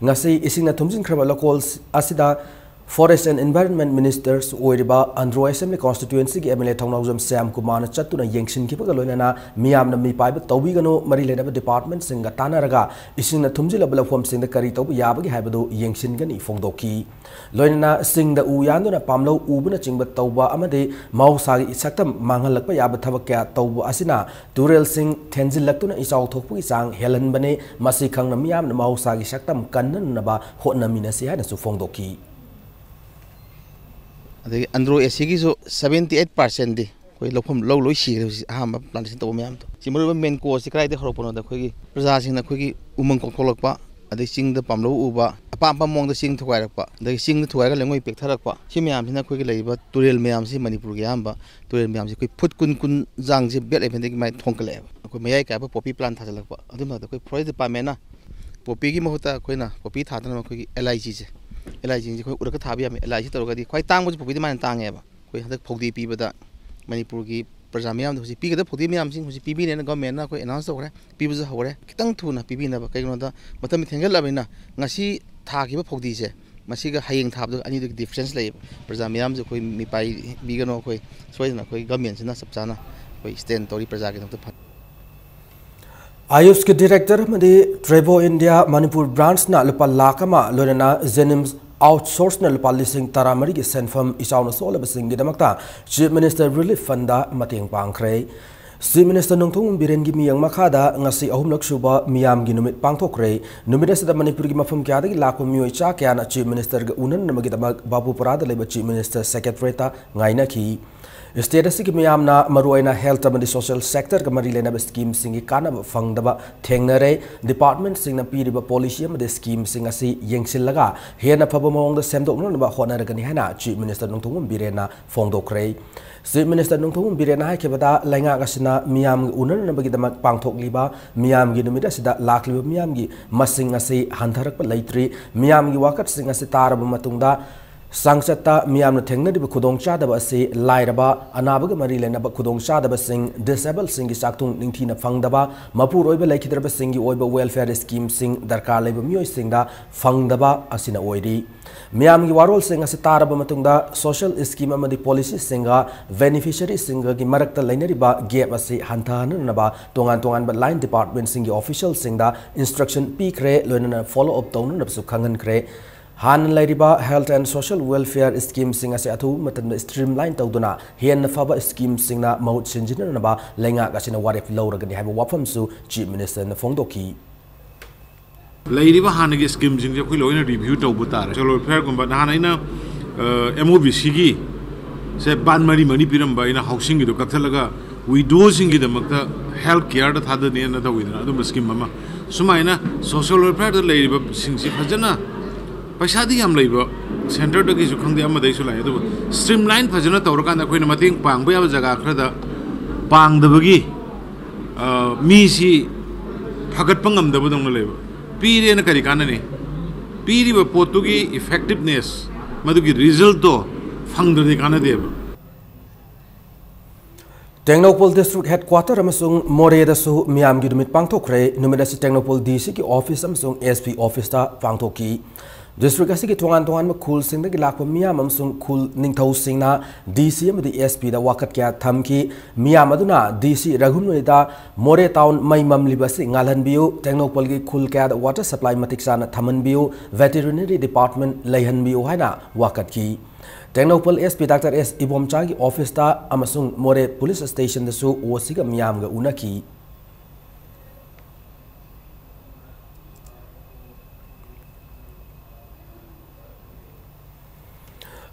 ꯉꯁꯤ ꯏꯁꯤꯡꯅ ꯊꯨꯝꯖꯤꯟꯈ꯭ꯔꯕ ꯂꯀꯣꯜ ꯑꯁꯤꯗ Forest and Environment Ministers ꯑꯣꯏꯔꯤꯕ ꯑꯟꯗ꯭ꯔꯣ ꯑꯦꯁꯦꯝꯕ꯭ꯂꯤ ꯀꯣꯟꯁꯇꯤꯇ꯭ꯌꯨꯑꯦꯟꯁꯤꯒꯤ M L A Thounaojam Shyam ꯀꯨꯃꯥꯔꯅ ꯆꯠꯇꯨꯅ ꯌꯦꯡꯁꯤꯟꯈꯤꯕꯒ ꯂꯣꯏꯅꯅ ꯃꯤꯌꯥꯝꯅ ꯃꯤꯄꯥꯏꯕ ꯇꯧꯕꯤꯒꯅꯨ, ꯃꯔꯤ ꯂꯩꯅꯕ ꯗꯤꯄꯥꯔꯠꯃꯦꯟꯠꯁꯤꯡꯒ ꯇꯥꯟꯅꯔꯒ ꯏꯁꯤꯡꯅ ꯊꯨꯝꯖꯤꯜꯂꯕ ꯂꯧꯐꯝꯁꯤꯡꯗ ꯀꯔꯤ ꯇꯧꯕ ꯌꯥꯕꯒꯦ ꯍꯥꯏꯕꯗꯨ ꯌꯦꯡꯁꯤꯟꯒꯅꯤ ꯐꯣꯡꯗꯣꯛꯈꯤ꯫ ꯂꯣꯏꯅꯅ ꯆꯤꯡꯗ ꯎ ꯌꯥꯟꯗꯨꯅ ꯄꯥꯝꯂꯧ ꯎꯕꯅꯆꯤꯡꯕ ꯇꯧꯕ ꯑꯃꯗꯤ ꯃꯍꯧꯁꯥꯒꯤ ꯁꯛꯇꯝ ꯃꯥꯡꯍꯜꯂꯛꯄ ꯌꯥꯕ ꯊꯕꯛ ꯀꯌꯥ ꯇꯧꯕ ꯑꯁꯤꯅ ꯇꯨꯔꯦꯜꯁꯤꯡ ꯊꯦꯟꯖꯤꯜꯂꯛꯇꯨꯅ ꯏꯆꯥꯎ ꯊꯣꯛꯄꯒꯤ ꯆꯥꯡ ꯍꯦꯜꯍꯟꯕꯅꯤ꯫ ꯃꯁꯤ ꯈꯪꯅ ꯃꯤꯌꯥꯝꯅ ꯃꯍꯧꯁꯥꯒꯤ ꯁꯛꯇꯝ ꯀꯟꯅꯅꯕ ꯍꯣꯠꯅꯃꯤꯟꯅꯁꯤ ꯍꯥꯏꯅꯁꯨ ꯐꯣꯡꯗꯣꯛꯈꯤ꯫ ꯑꯗꯒꯤ ꯑꯟꯗ꯭ꯔꯣ ꯑꯦꯁꯤꯒꯤꯁꯨ seventy eight percentꯗꯤ ꯑꯩꯈꯣꯏ ꯂꯧꯐꯝ ꯂꯧ ꯂꯣꯏ ꯁꯤꯈ꯭ꯔꯦ ꯍꯧꯖꯤꯛ ꯑꯍꯥꯟꯕ plantation ꯇꯧꯕ ꯃꯌꯥꯝꯗꯣ꯫ ꯁꯤ ꯃꯔꯨꯑꯣꯏꯕ main cause ꯁꯤ ꯀꯗꯥꯏꯗꯒꯤ ꯍꯧꯔꯛꯄꯅꯣꯗ ꯑꯩꯈꯣꯏꯒꯤ ꯄ꯭ꯔꯖꯥꯁꯤꯡꯅ ꯑꯩꯈꯣꯏꯒꯤ ꯎꯃꯪ ꯀꯣꯛꯊꯣꯛꯂꯛꯄ, ꯑꯗꯩ ꯆꯤꯡꯗ ꯄꯥꯝꯂꯧ ꯎꯕ, ꯑꯄꯥꯝ ꯑꯄꯥꯝꯕ ꯃꯑꯣꯡꯗ ꯆꯤꯡ ꯊꯨꯒꯥꯏꯔꯛꯄ, ꯑꯗꯒꯤ ꯆꯤꯡꯗ ꯊꯨꯒꯥꯏꯔꯒ ꯂꯩꯉꯣꯏ ꯄꯦꯛꯊꯔꯛꯄ, ꯁꯤ ꯃꯌꯥꯝꯁꯤꯅ ꯑꯩꯈꯣꯏꯒꯤ ꯂꯩꯔꯤꯕ ꯇꯨꯔꯦꯜ ꯃꯌꯥꯝꯁꯤ, ꯃꯅꯤꯄꯨꯔꯒꯤ ꯑꯌꯥꯝꯕ ꯇꯨꯔꯦꯜ ꯃꯌꯥꯝꯁꯤ ꯑꯩꯈꯣꯏ ꯐꯨꯠ ꯀꯨꯟ, ꯀꯨꯟ ꯆꯥꯡꯁꯦ ꯕꯦꯠ ꯂꯦꯚꯦꯜꯗꯒꯤ ꯃꯥꯏ ꯊꯣꯡꯒꯠꯂꯛꯑꯦꯕ꯫ ꯑꯩꯈꯣꯏ ꯃꯌꯥꯏ ꯀꯥꯏꯕ poppy plant ꯊꯥꯖꯤꯜꯂꯛꯄ, ꯑꯗꯨꯒꯤ ꯃꯊꯛꯇ ꯑꯩꯈꯣꯏ forest departmentꯅ poppyꯒꯤ ꯃꯍꯨꯠꯇ ꯑꯩꯈꯣꯏꯅ poppy ꯊꯥꯗꯅꯕ ꯑꯩꯈꯣꯏꯒꯤ LIGꯁꯦ, LIGꯁꯦ ꯑꯩꯈꯣꯏ ꯎꯔꯛꯀ ꯊꯥꯕ ꯌꯥꯝꯃꯤ꯫ LIG ꯇꯧꯔꯒꯗꯤ ꯈ꯭ꯋꯥꯏ ꯇꯥꯡꯕꯁꯦ poppyꯗꯤ ꯃꯥꯅ ꯇꯥꯡꯉꯦꯕ꯫ ꯑꯩꯈꯣꯏ ꯍꯟꯗꯛ ꯐꯧꯗꯤ ꯄꯤꯕꯗ ꯃꯅꯤꯄꯨꯔꯒꯤ ꯄ꯭ꯔꯖꯥ ꯃꯤꯌꯥꯝꯗ ꯍꯧꯖꯤꯛ ꯄꯤꯒꯗꯕ ꯐꯧꯗꯤ ꯃꯌꯥꯝꯁꯤꯡ ꯍꯧꯖꯤꯛ ꯄꯤꯕꯤꯅꯦꯅ governmentꯅ ꯑꯩꯈꯣꯏ announce ꯇꯧꯈ꯭ꯔꯦ꯫ ꯄꯤꯕꯁꯨ ꯍꯧꯔꯦ꯫ ꯈꯤꯇꯪ ꯊꯨꯅ ꯄꯤꯕꯤꯅꯕ, ꯀꯩꯒꯤꯅꯣꯗ ꯃꯇꯝ ꯊꯦꯡꯖꯜꯂꯕꯅꯤꯅ ꯉꯁꯤ ꯊꯥꯈꯤꯕ ꯐꯧꯗꯤꯁꯦ ꯃꯁꯤꯒ ꯍꯌꯦꯡ ꯊꯥꯕꯗ ꯑꯅꯤꯗꯨꯒꯤ difference ꯂꯩꯌꯦꯕ꯫ ꯄ꯭ꯔꯖꯥ ꯃꯤꯌꯥꯝꯁꯦ ꯑꯩꯈꯣꯏ ꯃꯤꯄꯥꯏꯕꯤꯒꯅꯣ, ꯑꯩꯈꯣꯏ ꯁꯣꯏꯗꯅ ꯑꯩꯈꯣꯏ governmentꯁꯤꯅ ꯆꯞ ꯆꯥꯅ ꯑꯩꯈꯣꯏ stand ꯇꯧꯔꯤ ꯄ꯭ꯔꯖꯥꯒꯤꯗꯃꯛꯇ ꯐ- ꯑꯥꯌꯨꯁꯀꯤ director ꯑꯃꯗꯤ Trevo India ꯃꯅꯤꯄꯨꯔ branchꯅ ꯂꯨꯄꯥ ꯂꯥꯈ ꯑꯃ, ꯂꯣꯏꯅꯅ JNIMS Outsourceꯅ ꯂꯨꯄꯥ ꯂꯤꯁꯤꯡ ꯇꯔꯥꯃꯔꯤꯒꯤ ꯁꯦꯟꯐꯝ ꯏꯆꯥꯎꯅ ꯁꯣꯛꯂꯕꯁꯤꯡꯒꯤꯗꯃꯛꯇ Chief Minister Relief Fundꯗ ꯃꯇꯦꯡ ꯄꯥꯡꯈ꯭ꯔꯦ꯫ Chief Minister ꯅꯣꯡꯊꯣꯝꯕꯝ ꯕꯤꯔꯦꯟꯒꯤ ꯃꯤꯠꯌꯦꯡ ꯃꯈꯥꯗ ꯉꯁꯤ ꯑꯍꯨꯝꯂꯛ ꯁꯨꯕ ꯃꯤꯌꯥꯝꯒꯤ ꯅꯨꯃꯤꯠ ꯄꯥꯡꯊꯣꯛꯈ꯭ꯔꯦ꯫ ꯅꯨꯃꯤꯠ ꯑꯁꯤꯗ ꯃꯅꯤꯄꯨꯔꯒꯤ ꯃꯐꯝ ꯀꯌꯥꯗꯒꯤ ꯂꯥꯛꯄ ꯃꯤꯑꯣꯏ ꯆꯥ ꯀꯌꯥꯅ Chief Ministerꯒ ꯎꯅꯅꯕꯒꯤꯗꯃꯛ ꯕꯥꯕꯨꯄꯨꯔꯥꯗ ꯂꯩꯕ Chief Minister Secretariatꯇ ꯉꯥꯏꯅꯈꯤ꯫ ꯁ꯭ꯇꯦꯠ ꯑꯁꯤꯒꯤ ꯃꯤꯌꯥꯝꯅ ꯃꯔꯨꯑꯣꯏꯅ ꯍꯦꯜꯊ ꯑꯃꯗꯤ ꯁꯣꯁꯤꯌꯦꯜ ꯁꯦꯛꯇꯔꯒ ꯃꯔꯤ ꯂꯩꯅꯕ ꯁ꯭ꯀꯤꯝꯁꯤꯡꯒꯤ ꯀꯥꯟꯅꯕ ꯐꯪꯗꯕ ꯊꯦꯡꯅꯔꯦ꯫ ꯗꯤꯄꯥꯔꯠꯃꯦꯟꯠꯁꯤꯡꯅ ꯄꯤꯔꯤꯕ ꯄꯣꯂꯤꯁꯤ ꯑꯃꯗꯤ ꯁ꯭ꯀꯤꯝꯁꯤꯡ ꯑꯁꯤ ꯌꯦꯡꯁꯤꯜꯂꯒ ꯍꯦꯟꯅ ꯐꯕ ꯃꯑꯣꯡꯗ ꯁꯦꯝꯗꯣꯛꯅꯅꯕ ꯍꯣꯠꯅꯔꯒꯅꯤ ꯍꯥꯏꯅ ꯆꯤꯐ ꯃꯤꯅꯤꯁꯇꯔ ꯅꯣꯡꯊꯣꯝꯕꯝ ꯕꯤꯔꯦꯟꯅ ꯐꯣꯡꯗꯣꯛꯈ꯭ꯔꯦ꯫ ꯆꯤꯐ ꯃꯤꯅꯤꯁꯇꯔ ꯅꯣꯡꯊꯣꯝꯕꯝ ꯕꯤꯔꯦꯟꯅ ꯍꯥꯏꯈꯤꯕꯗ, ꯂꯩꯉꯥꯛ ꯑꯁꯤꯅ ꯃꯤꯌꯥꯝꯒꯤ ꯎꯅꯅꯅꯕꯒꯤꯗꯃꯛ ꯄꯥꯡꯊꯣꯛꯂꯤꯕ ꯃꯤꯌꯥꯝꯒꯤ ꯅꯨꯃꯤꯠ ꯑꯁꯤꯗ ꯂꯥꯛꯂꯤꯕ ꯃꯤꯌꯥꯝꯒꯤ ꯃꯁꯤꯡ ꯑꯁꯤ ꯍꯟꯊꯔꯛꯄ ꯂꯩꯇ꯭ꯔꯤ꯫ ꯃꯤꯌꯥꯝꯒꯤ ꯋꯥꯀꯠꯁꯤꯡ ꯑꯁꯤ ꯇꯥꯔꯕ ꯃꯇꯨꯡꯗ, ꯆꯥꯡꯆꯠꯇ ꯃꯤꯌꯥꯝꯅ ꯊꯦꯡꯅꯔꯤꯕ ꯈꯨꯗꯣꯡꯆꯥꯗꯕ ꯑꯁꯤ ꯂꯥꯏꯔꯕ, ꯑꯅꯥꯕꯒ ꯃꯔꯤ ꯂꯩꯅꯕ ꯈꯨꯗꯣꯡꯆꯥꯗꯕꯁꯤꯡ, ꯗꯤꯁꯑꯦꯕꯜꯁꯤꯡꯒꯤ ꯆꯥꯛꯊꯨꯡ ꯅꯤꯡꯊꯤꯅ ꯐꯪꯗꯕ, ꯃꯄꯨꯔꯣꯏꯕ ꯂꯩꯈꯤꯗ꯭ꯔꯕꯁꯤꯡꯒꯤ ꯑꯣꯏꯕ ꯋꯦꯜꯐꯤꯌꯔ ꯁ꯭ꯀꯤꯝꯁꯤꯡ ꯗꯔꯀꯥꯔ ꯂꯩꯕ ꯃꯤꯑꯣꯏꯁꯤꯡꯗ ꯐꯪꯗꯕ ꯑꯁꯤꯅ ꯑꯣꯏꯔꯤ꯫ ꯃꯤꯌꯥꯝꯒꯤ ꯋꯥꯔꯣꯜꯁꯤꯡ ꯑꯁꯤ ꯇꯥꯔꯕ ꯃꯇꯨꯡꯗ, ꯁꯣꯁꯤꯌꯦꯜ ꯁ꯭ꯀꯤꯝ ꯑꯃꯗꯤ ꯄꯣꯂꯤꯁꯤꯁꯤꯡꯒ ꯕꯦꯅꯤꯐꯤꯁꯔꯤꯁꯤꯡꯒꯒꯤ ꯃꯔꯛꯇ ꯂꯩꯅꯔꯤꯕ ꯒꯦꯞ ꯑꯁꯤ ꯍꯟꯊꯍꯟꯅꯅꯕ ꯇꯣꯉꯥꯟ ꯇꯣꯉꯥꯟꯕ ꯂꯥꯏꯟ ꯗꯤꯄꯥꯔꯠꯃꯦꯟꯠꯁꯤꯡꯒꯤ ꯑꯣꯐꯤꯁꯤꯌꯦꯜꯁꯤꯡꯗ ꯏꯟꯁꯇ꯭ꯔꯛꯁꯟ ꯄꯤꯈ꯭ꯔꯦ, ꯂꯣꯏꯅꯅ ꯐꯣꯂꯣ ꯑꯞ ꯇꯧꯅꯅꯕꯁꯨ ꯈꯪꯍꯟꯈ꯭ꯔꯦ꯫ ꯍꯥꯟꯅ ꯂꯩꯔꯤꯕ ꯍꯦꯜꯊ ꯑꯦꯟ ꯁꯣꯁꯤꯌꯦꯜ ꯋꯦꯜꯐꯤꯌꯔ ꯁ꯭ꯀꯤꯝꯁꯤꯡ ꯑꯁꯤ ꯑꯊꯨꯕ ꯃꯇꯝꯗ ꯁ꯭ꯇ꯭ꯔꯤꯝꯂꯥꯏꯟ ꯇꯧꯗꯨꯅ ꯍꯦꯟꯅ ꯐꯕ ꯁ꯭ꯀꯤꯝꯁꯤꯡꯅ ꯃꯍꯨꯠ ꯁꯤꯟꯖꯤꯟꯅꯅꯕ ꯂꯩꯉꯥꯛ ꯑꯁꯤꯅ ꯋꯥꯔꯦꯞ ꯂꯧꯔꯒꯅꯤ ꯍꯥꯏꯕ ꯋꯥꯐꯝꯁꯨ ꯆꯤꯐ ꯃꯤꯅꯤꯁꯇꯔꯅ ꯐꯣꯡꯗꯣꯛꯈꯤ꯫ ꯂꯩꯔꯤꯕ ꯍꯥꯟꯅꯒꯤ ꯁ꯭ꯀꯤꯝꯁꯤꯡꯁꯦ ꯑꯩꯈꯣꯏ ꯂꯣꯏꯅ ꯔꯤꯚ꯭ꯌꯨ ꯇꯧꯕ ꯇꯥꯔꯦ꯫ ꯁꯣꯁꯤꯌꯦꯜ ꯋꯦꯜꯐꯤꯌꯥꯔꯒꯨꯝꯕ, ꯅꯍꯥꯟ ꯑꯩꯅ, ꯑ, ꯑꯦꯝ ꯑꯣ ꯕꯤ ꯁꯤꯒꯤ ꯁꯦ ꯕꯥꯟ ꯃꯔꯤ ꯃꯔꯤ ꯄꯤꯔꯝꯕ, ꯑꯩꯅ ꯍꯥꯎꯁꯤꯡꯒꯤꯗꯣ ꯀꯛꯊꯠꯂꯒ ꯋꯤꯗꯣꯁꯤꯡꯒꯤꯗꯃꯛꯇ ꯍꯦꯜꯊ ꯀꯤꯌꯔꯗ ꯊꯥꯗꯅꯦꯅ ꯇꯧꯋꯤꯗꯅ, ꯑꯗꯨꯝꯕ ꯁ꯭ꯀꯤꯝ ꯑꯃ꯫ ꯁꯨꯃꯥꯏꯅ ꯁꯣꯁꯤꯌꯦꯜ ꯋꯦꯜꯐꯤꯌꯥꯔꯗ ꯂꯩꯔꯤꯕꯁꯤꯡꯁꯤ ꯐꯖꯅ, ꯄꯩꯁꯥꯗꯤ ꯌꯥꯝ ꯂꯩꯕ, ꯁꯦꯟꯇꯔꯗꯒꯤꯁꯨ ꯈꯪꯗꯦ, ꯑꯃꯗꯒꯤꯁꯨ ꯂꯥꯛꯑꯦ, ꯑꯗꯨꯕꯨ ꯁ꯭ꯇ꯭ꯔꯤꯝꯂꯥꯏꯟ ꯐꯖꯅ ꯇꯧꯔꯀꯥꯟꯗ ꯑꯩꯈꯣꯏꯅ ꯃꯇꯦꯡ ꯄꯥꯡꯕ ꯌꯥꯕ ꯖꯒꯥ ꯈꯔꯗ ꯄꯥꯡꯗꯕꯒꯤ, ꯑ, ꯃꯤꯁꯤ ꯐꯒꯠꯄ ꯉꯝꯗꯕꯗꯧꯅ ꯂꯩꯕ꯫ ꯄꯤꯔꯦꯅ ꯀꯔꯤ ꯀꯥꯟꯅꯅꯤ? ꯄꯤꯔꯤꯕ ꯄꯣꯠꯇꯨꯒꯤ ꯏꯐꯦꯛꯇꯤꯚꯅꯦꯁ, ꯃꯗꯨꯒꯤ ꯔꯤꯖꯜꯠꯇꯣ ꯐꯪꯗ꯭ꯔꯗꯤ ꯀꯥꯟꯅꯗꯦꯕ꯫ ꯇꯦꯡꯅꯧꯄꯜ ꯗꯤꯁꯇ꯭ꯔꯤꯛ ꯍꯦꯗꯀ꯭ꯋꯥꯇꯔ ꯑꯃꯁꯨꯡ ꯃꯣꯔꯦꯗꯁꯨ ꯃꯤꯌꯥꯝꯒꯤ ꯅꯨꯃꯤꯠ ꯄꯥꯡꯊꯣꯛꯈ꯭ꯔꯦ꯫ ꯅꯨꯃꯤꯠ ꯑꯁꯤ ꯇꯦꯡꯅꯧꯄꯜ ꯗꯤ ꯁꯤꯒꯤ ꯑꯣꯐꯤꯁ ꯑꯃꯁꯨꯡ ꯑꯦꯁ ꯄꯤ ꯑꯣꯐꯤꯁꯇ ꯄꯥꯡꯊꯣꯛꯈꯤ꯫ ꯗꯤꯁꯇ꯭ꯔꯤꯛ ꯑꯁꯤꯒꯤ ꯇꯣꯉꯥꯟ ꯇꯣꯉꯥꯟꯕ ꯈꯨꯜꯁꯤꯡꯗꯒꯤ ꯂꯥꯛꯄ ꯃꯤꯌꯥꯝ ꯑꯃꯁꯨꯡ ꯈꯨꯜ ꯅꯤꯡꯊꯧꯁꯤꯡꯅ ꯗꯤ ꯁꯤ ꯑꯃꯗꯤ ꯑꯦꯁ ꯄꯤꯗ ꯋꯥꯀꯠ ꯀꯌꯥ ꯊꯝꯈꯤ꯫ ꯃꯤꯌꯥꯝ ꯑꯗꯨꯅ ꯗꯤ ꯁꯤ ꯔꯘꯨꯅꯟꯗꯅ ꯃꯣꯔꯦ ꯇꯥꯎꯟ ꯃꯩ ꯃꯝꯂꯤꯕ ꯑꯁꯤ ꯉꯥꯜꯍꯟꯕꯤꯌꯨ, ꯇꯦꯡꯅꯧꯄꯜꯒꯤ ꯈꯨꯜ ꯀꯌꯥꯗ ꯋꯥꯇꯔ ꯁꯄ꯭ꯂꯥꯏ ꯃꯇꯤꯛ ꯆꯥꯅ ꯊꯝꯍꯟꯕꯤꯌꯨ, ꯚꯦꯇꯦꯔꯤꯅꯔꯤ ꯗꯤꯄꯥꯔꯠꯃꯦꯟꯠ ꯂꯩꯍꯟꯕꯤꯌꯨ ꯍꯥꯏꯅ ꯋꯥꯀꯠꯈꯤ꯫ ꯇꯦꯡꯅꯧꯄꯜ ꯑꯦꯁ ꯄꯤ ꯗꯥꯛꯇꯔ ꯑꯦꯁ ꯏꯕꯣꯝꯆꯥꯒꯤ ꯑꯣꯐꯤꯁꯇ ꯑꯃꯁꯨꯡ ꯃꯣꯔꯦ ꯄꯨꯂꯤꯁ ꯁ꯭ꯇꯦꯁꯟꯗꯁꯨ ꯑꯣ ꯁꯤꯒ ꯃꯤꯌꯥꯝꯒ ꯎꯅꯈꯤ꯫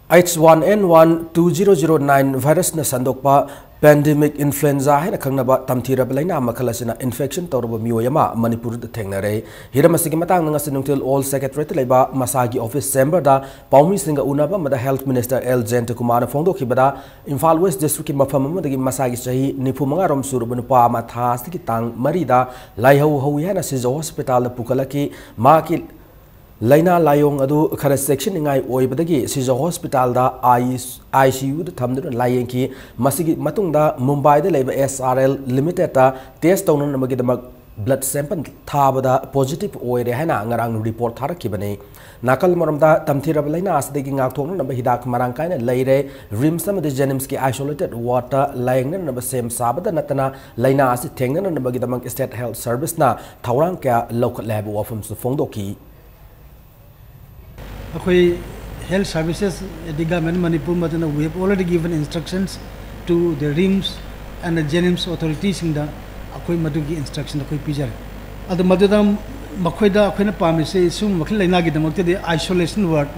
H one N one two zero zero nine virusꯅ ꯁꯟꯗꯣꯛꯄ pandemic influenza ꯍꯥꯏꯅ ꯈꯪꯅꯕ ꯇꯝꯊꯤꯔꯕ ꯂꯥꯏꯅꯥ ꯃꯈꯜ ꯑꯁꯤꯅ infection ꯇꯧꯔꯕ ꯃꯤꯑꯣꯏ ꯑꯃ ꯃꯅꯤꯄꯨꯔꯗ ꯊꯦꯡꯅꯔꯦ꯫ ꯍꯤꯔꯝ ꯑꯁꯤꯒꯤ ꯃꯇꯥꯡꯗ ꯉꯁꯤ ꯅꯨꯡꯊꯤꯜ Old Secretariatꯇ ꯂꯩꯕ ꯃꯁꯥꯒꯤ office chamberꯗ ꯄꯥꯎꯃꯤꯁꯤꯡꯒ ꯎꯅꯕ ꯑꯃꯗ Health Minister L ꯖꯌꯟꯇꯀꯨꯃꯥꯔꯅ ꯐꯣꯡꯗꯣꯛꯈꯤꯕꯗ, Imphal West Districtꯀꯤ ꯃꯐꯝ ꯑꯃꯗꯒꯤ ꯃꯁꯥꯒꯤ ꯆꯍꯤ ꯅꯤꯐꯨ ꯃꯉꯥ ꯔꯣꯝ ꯁꯨꯔꯕ ꯅꯨꯄꯥ ꯑꯃ ꯊꯥ ꯑꯁꯤꯒꯤ ꯇꯥꯡ ꯃꯔꯤꯗ ꯂꯥꯏꯍꯧ ꯍꯧꯏ ꯍꯥꯏꯅ ꯁꯤꯖ hospitalꯗ ꯄꯨꯈꯠꯂꯛꯈꯤ꯫ ꯃꯍꯥꯛꯀꯤ ꯂꯥꯏꯅꯥ ꯂꯥꯏꯑꯣꯡ ꯑꯗꯨ ꯈꯔ ꯆꯦꯛꯁꯤꯟꯅꯤꯡꯉꯥꯏ ꯑꯣꯏꯕꯗꯒꯤ ꯁꯤꯖ hospitalꯗ I C Uꯗ ꯊꯝꯗꯨꯅ ꯂꯥꯏꯌꯦꯡꯈꯤ꯫ ꯃꯁꯤꯒꯤ ꯃꯇꯨꯡꯗ ꯃꯨꯝꯕꯥꯏꯗ ꯂꯩꯕ S R L Limitedꯇ test ꯇꯧꯅꯅꯕꯒꯤꯗꯃꯛ blood sample ꯊꯥꯕꯗ positive ꯑꯣꯏꯔꯦ ꯍꯥꯏꯅ ꯉꯔꯥꯡ report ꯊꯥꯔꯛꯈꯤꯕꯅꯤ꯫ ꯅꯥꯀꯜ ꯑꯃꯔꯣꯝꯗ, ꯇꯝꯊꯤꯔꯕ ꯂꯥꯏꯅꯥ ꯑꯁꯤꯗꯒꯤ ꯉꯥꯛꯊꯣꯛꯅꯅꯕ ꯍꯤꯗꯥꯛ ꯃꯔꯥꯡ ꯀꯥꯏꯅ ꯂꯩꯔꯦ꯫ RIMS ꯑꯃꯗꯤ JNIMSꯀꯤ isolated wardꯇ ꯂꯥꯌꯦꯡꯅꯅꯕ ꯁꯦꯝ ꯁꯥꯕꯗ ꯅꯠꯇꯅ, ꯂꯥꯏꯅꯥ ꯑꯁꯤ ꯊꯦꯡꯅꯅꯅꯕꯒꯤꯗꯃꯛ State Health Serviceꯅ ꯊꯧꯔꯥꯡ ꯀꯌꯥ ꯂꯧꯈꯠꯂꯦ ꯍꯥꯏꯕ ꯋꯥꯐꯝꯁꯨ ꯐꯣꯡꯗꯣꯛꯈꯤ꯫ ꯑꯩꯈꯣꯏ health services, the government Manipur ꯃꯗꯨꯅ we have already given instructions to the RIMS and the JNIMS authorityꯁꯤꯡꯗ ꯑꯩꯈꯣꯏ ꯃꯗꯨꯒꯤ instruction ꯑꯩꯈꯣꯏ ꯄꯤꯖꯔꯦ꯫ ꯑꯗꯨ ꯃꯗꯨꯗ ꯃꯈꯣꯏꯗ ꯑꯩꯈꯣꯏꯅ ꯄꯥꯝꯃꯤꯁꯦ ꯁꯤꯒꯨꯝꯕ ꯃꯈꯜ ꯂꯥꯏꯅꯥꯒꯤꯗꯃꯛꯇꯗꯤ isolation ward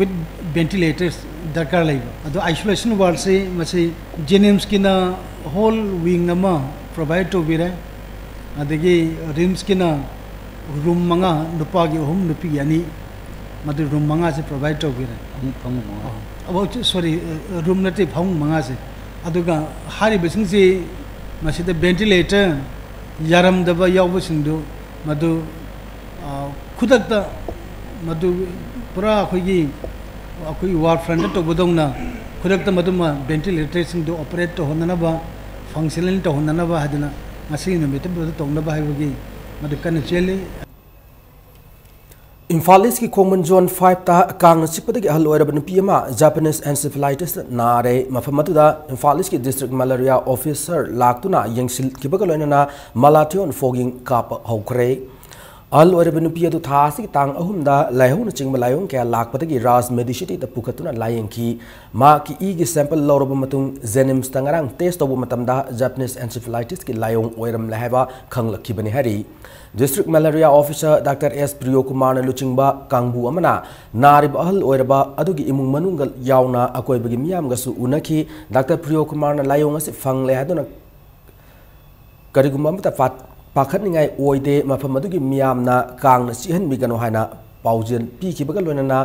with ventilators ꯗꯔꯀꯥꯔ ꯂꯩꯕ꯫ ꯑꯗꯣ isolation wardꯁꯤ ꯃꯁꯤ JNIMSꯀꯤꯅ whole wing ꯑꯃ provide ꯇꯧꯕꯤꯔꯦ꯫ ꯑꯗꯒꯤ RIMSꯀꯤꯅ room ꯃꯉꯥ, ꯅꯨꯄꯥꯒꯤ ꯑꯍꯨꯝ, ꯅꯨꯄꯤꯒꯤ ꯑꯅꯤ, ꯃꯗꯨ room ꯃꯉꯥꯁꯦ provide ꯇꯧꯕꯤꯔꯦ꯫ ꯐꯃꯨꯡ ꯐꯃꯨꯡ ꯃꯉꯥ꯫ ꯑꯣ, sorry, room ꯅꯠꯇꯦ, ꯐꯃꯨꯡ ꯃꯉꯥꯁꯦ꯫ ꯑꯗꯨꯒ ꯍꯥꯏꯔꯤꯕꯁꯤꯡꯁꯤ ꯃꯁꯤꯗ ventilator ꯌꯥꯔꯝꯗꯕ ꯌꯥꯎꯕꯁꯤꯡꯗꯨ ꯃꯗꯨ, ꯑ, ꯈꯨꯗꯛꯇ ꯃꯗꯨ ꯄꯨꯔꯥ ꯑꯩꯈꯣꯏꯒꯤ, ꯑꯩꯈꯣꯏꯒꯤ war frontꯇ ꯇꯧꯕꯗꯧꯅ ꯈꯨꯗꯛꯇ ꯃꯗꯨꯃ ventilatorꯁꯤꯡꯗꯨ operate ꯇꯧꯍꯟꯅꯅꯕ, functional ꯇꯧꯍꯟꯅꯅꯕ ꯍꯥꯏꯗꯅ ꯉꯁꯤꯒꯤ ꯅꯨꯃꯤꯠꯇ ꯃꯗꯨ ꯇꯧꯅꯕ ꯍꯥꯏꯕꯒꯤ ꯃꯗꯨ ꯀꯟꯅ ꯆꯦꯜꯂꯤ꯫ ꯏꯝꯐꯥꯜ Eastꯀꯤ ꯈꯣꯡꯕꯟ Zone fiveꯇ ꯀꯥꯡꯅ ꯆꯤꯛꯄꯗꯒꯤ ꯑꯍꯜ ꯑꯣꯏꯔꯕ ꯅꯨꯄꯤ ꯑꯃ Japanese encephalitisꯅ ꯅꯥꯔꯦ꯫ ꯃꯐꯝ ꯑꯗꯨꯗ ꯏꯝꯐꯥꯜ Eastꯀꯤ District Malaria Officer ꯂꯥꯛꯇꯨꯅ ꯌꯦꯡꯁꯤꯟꯈꯤꯕꯒ ꯂꯣꯏꯅꯅ malathion fogging ꯀꯥꯞꯄ ꯍꯧꯈ꯭ꯔꯦ꯫ ꯑꯍꯜ ꯑꯣꯏꯔꯕ ꯅꯨꯄꯤ ꯑꯗꯨ ꯊꯥ ꯑꯁꯤꯒꯤ ꯇꯥꯡ ꯑꯍꯨꯝꯗ ꯂꯥꯏꯍꯧꯅꯆꯤꯡꯕ ꯂꯥꯏꯑꯣꯡ ꯀꯌꯥ ꯂꯥꯛꯄꯗꯒꯤ ꯔꯥꯖ ꯃꯦꯗꯤꯁꯤꯇꯤꯗ ꯄꯨꯈꯠꯇꯨꯅ ꯂꯥꯌꯦꯡꯈꯤ꯫ ꯃꯍꯥꯛꯀꯤ ꯏꯒꯤ ꯁꯦꯝꯄꯜ ꯂꯧꯔꯕ ꯃꯇꯨꯡ ꯖꯦꯅꯤꯝꯁꯇ ꯉꯔꯥꯡ ꯇꯦꯁ ꯇꯧꯕ ꯃꯇꯝꯗ ꯖꯄꯅꯤꯁ ꯑꯦꯟꯁꯤꯐꯦꯂꯥꯏꯇꯤꯁꯀꯤ ꯂꯥꯏꯑꯣꯡ ꯑꯣꯏꯔꯝꯂꯦ ꯍꯥꯏꯕ ꯈꯪꯂꯛꯈꯤꯕꯅꯤ ꯍꯥꯏꯔꯤ꯫ ꯗꯤꯁꯇ꯭ꯔꯤꯛ ꯃꯦꯂꯦꯔꯤꯌꯥ ꯑꯣꯐꯤꯁꯔ ꯗꯥꯛꯇꯔ ꯑꯦꯁ ꯄ꯭ꯔꯤꯌꯣꯀꯨꯃꯥꯔꯅ ꯂꯨꯆꯤꯡꯕ ꯀꯥꯡꯕꯨ ꯑꯃꯅ ꯅꯥꯔꯤꯕ ꯑꯍꯜ ꯑꯣꯏꯔꯕ ꯑꯗꯨꯒꯤ ꯏꯃꯨꯡ ꯃꯅꯨꯡꯒ ꯌꯥꯎꯅ ꯑꯀꯣꯏꯕꯒꯤ ꯃꯤꯌꯥꯝꯒꯁꯨ ꯎꯅꯈꯤ꯫ ꯗꯥꯛꯇꯔ ꯄ꯭ꯔꯤꯌꯣꯀꯨꯃꯥꯔꯅ ꯂꯥꯏꯑꯣꯡ ꯑꯁꯤ ꯐꯪꯂꯦ ꯍꯥꯏꯗꯨꯅ ꯀꯔꯤꯒꯨꯝꯕ ꯑꯃꯠꯇ ꯄꯥ-, ꯄꯥꯈꯠꯅꯤꯡꯉꯥꯏ ꯑꯣꯏꯗꯦ꯫ ꯃꯐꯝ ꯑꯗꯨꯒꯤ ꯃꯤꯌꯥꯝꯅ ꯀꯥꯡꯅ ꯆꯤꯛꯍꯟꯕꯤꯒꯅꯨ ꯍꯥꯏꯅ ꯄꯥꯎꯖꯦꯜ ꯄꯤꯈꯤꯕꯒ ꯂꯣꯏꯅꯅ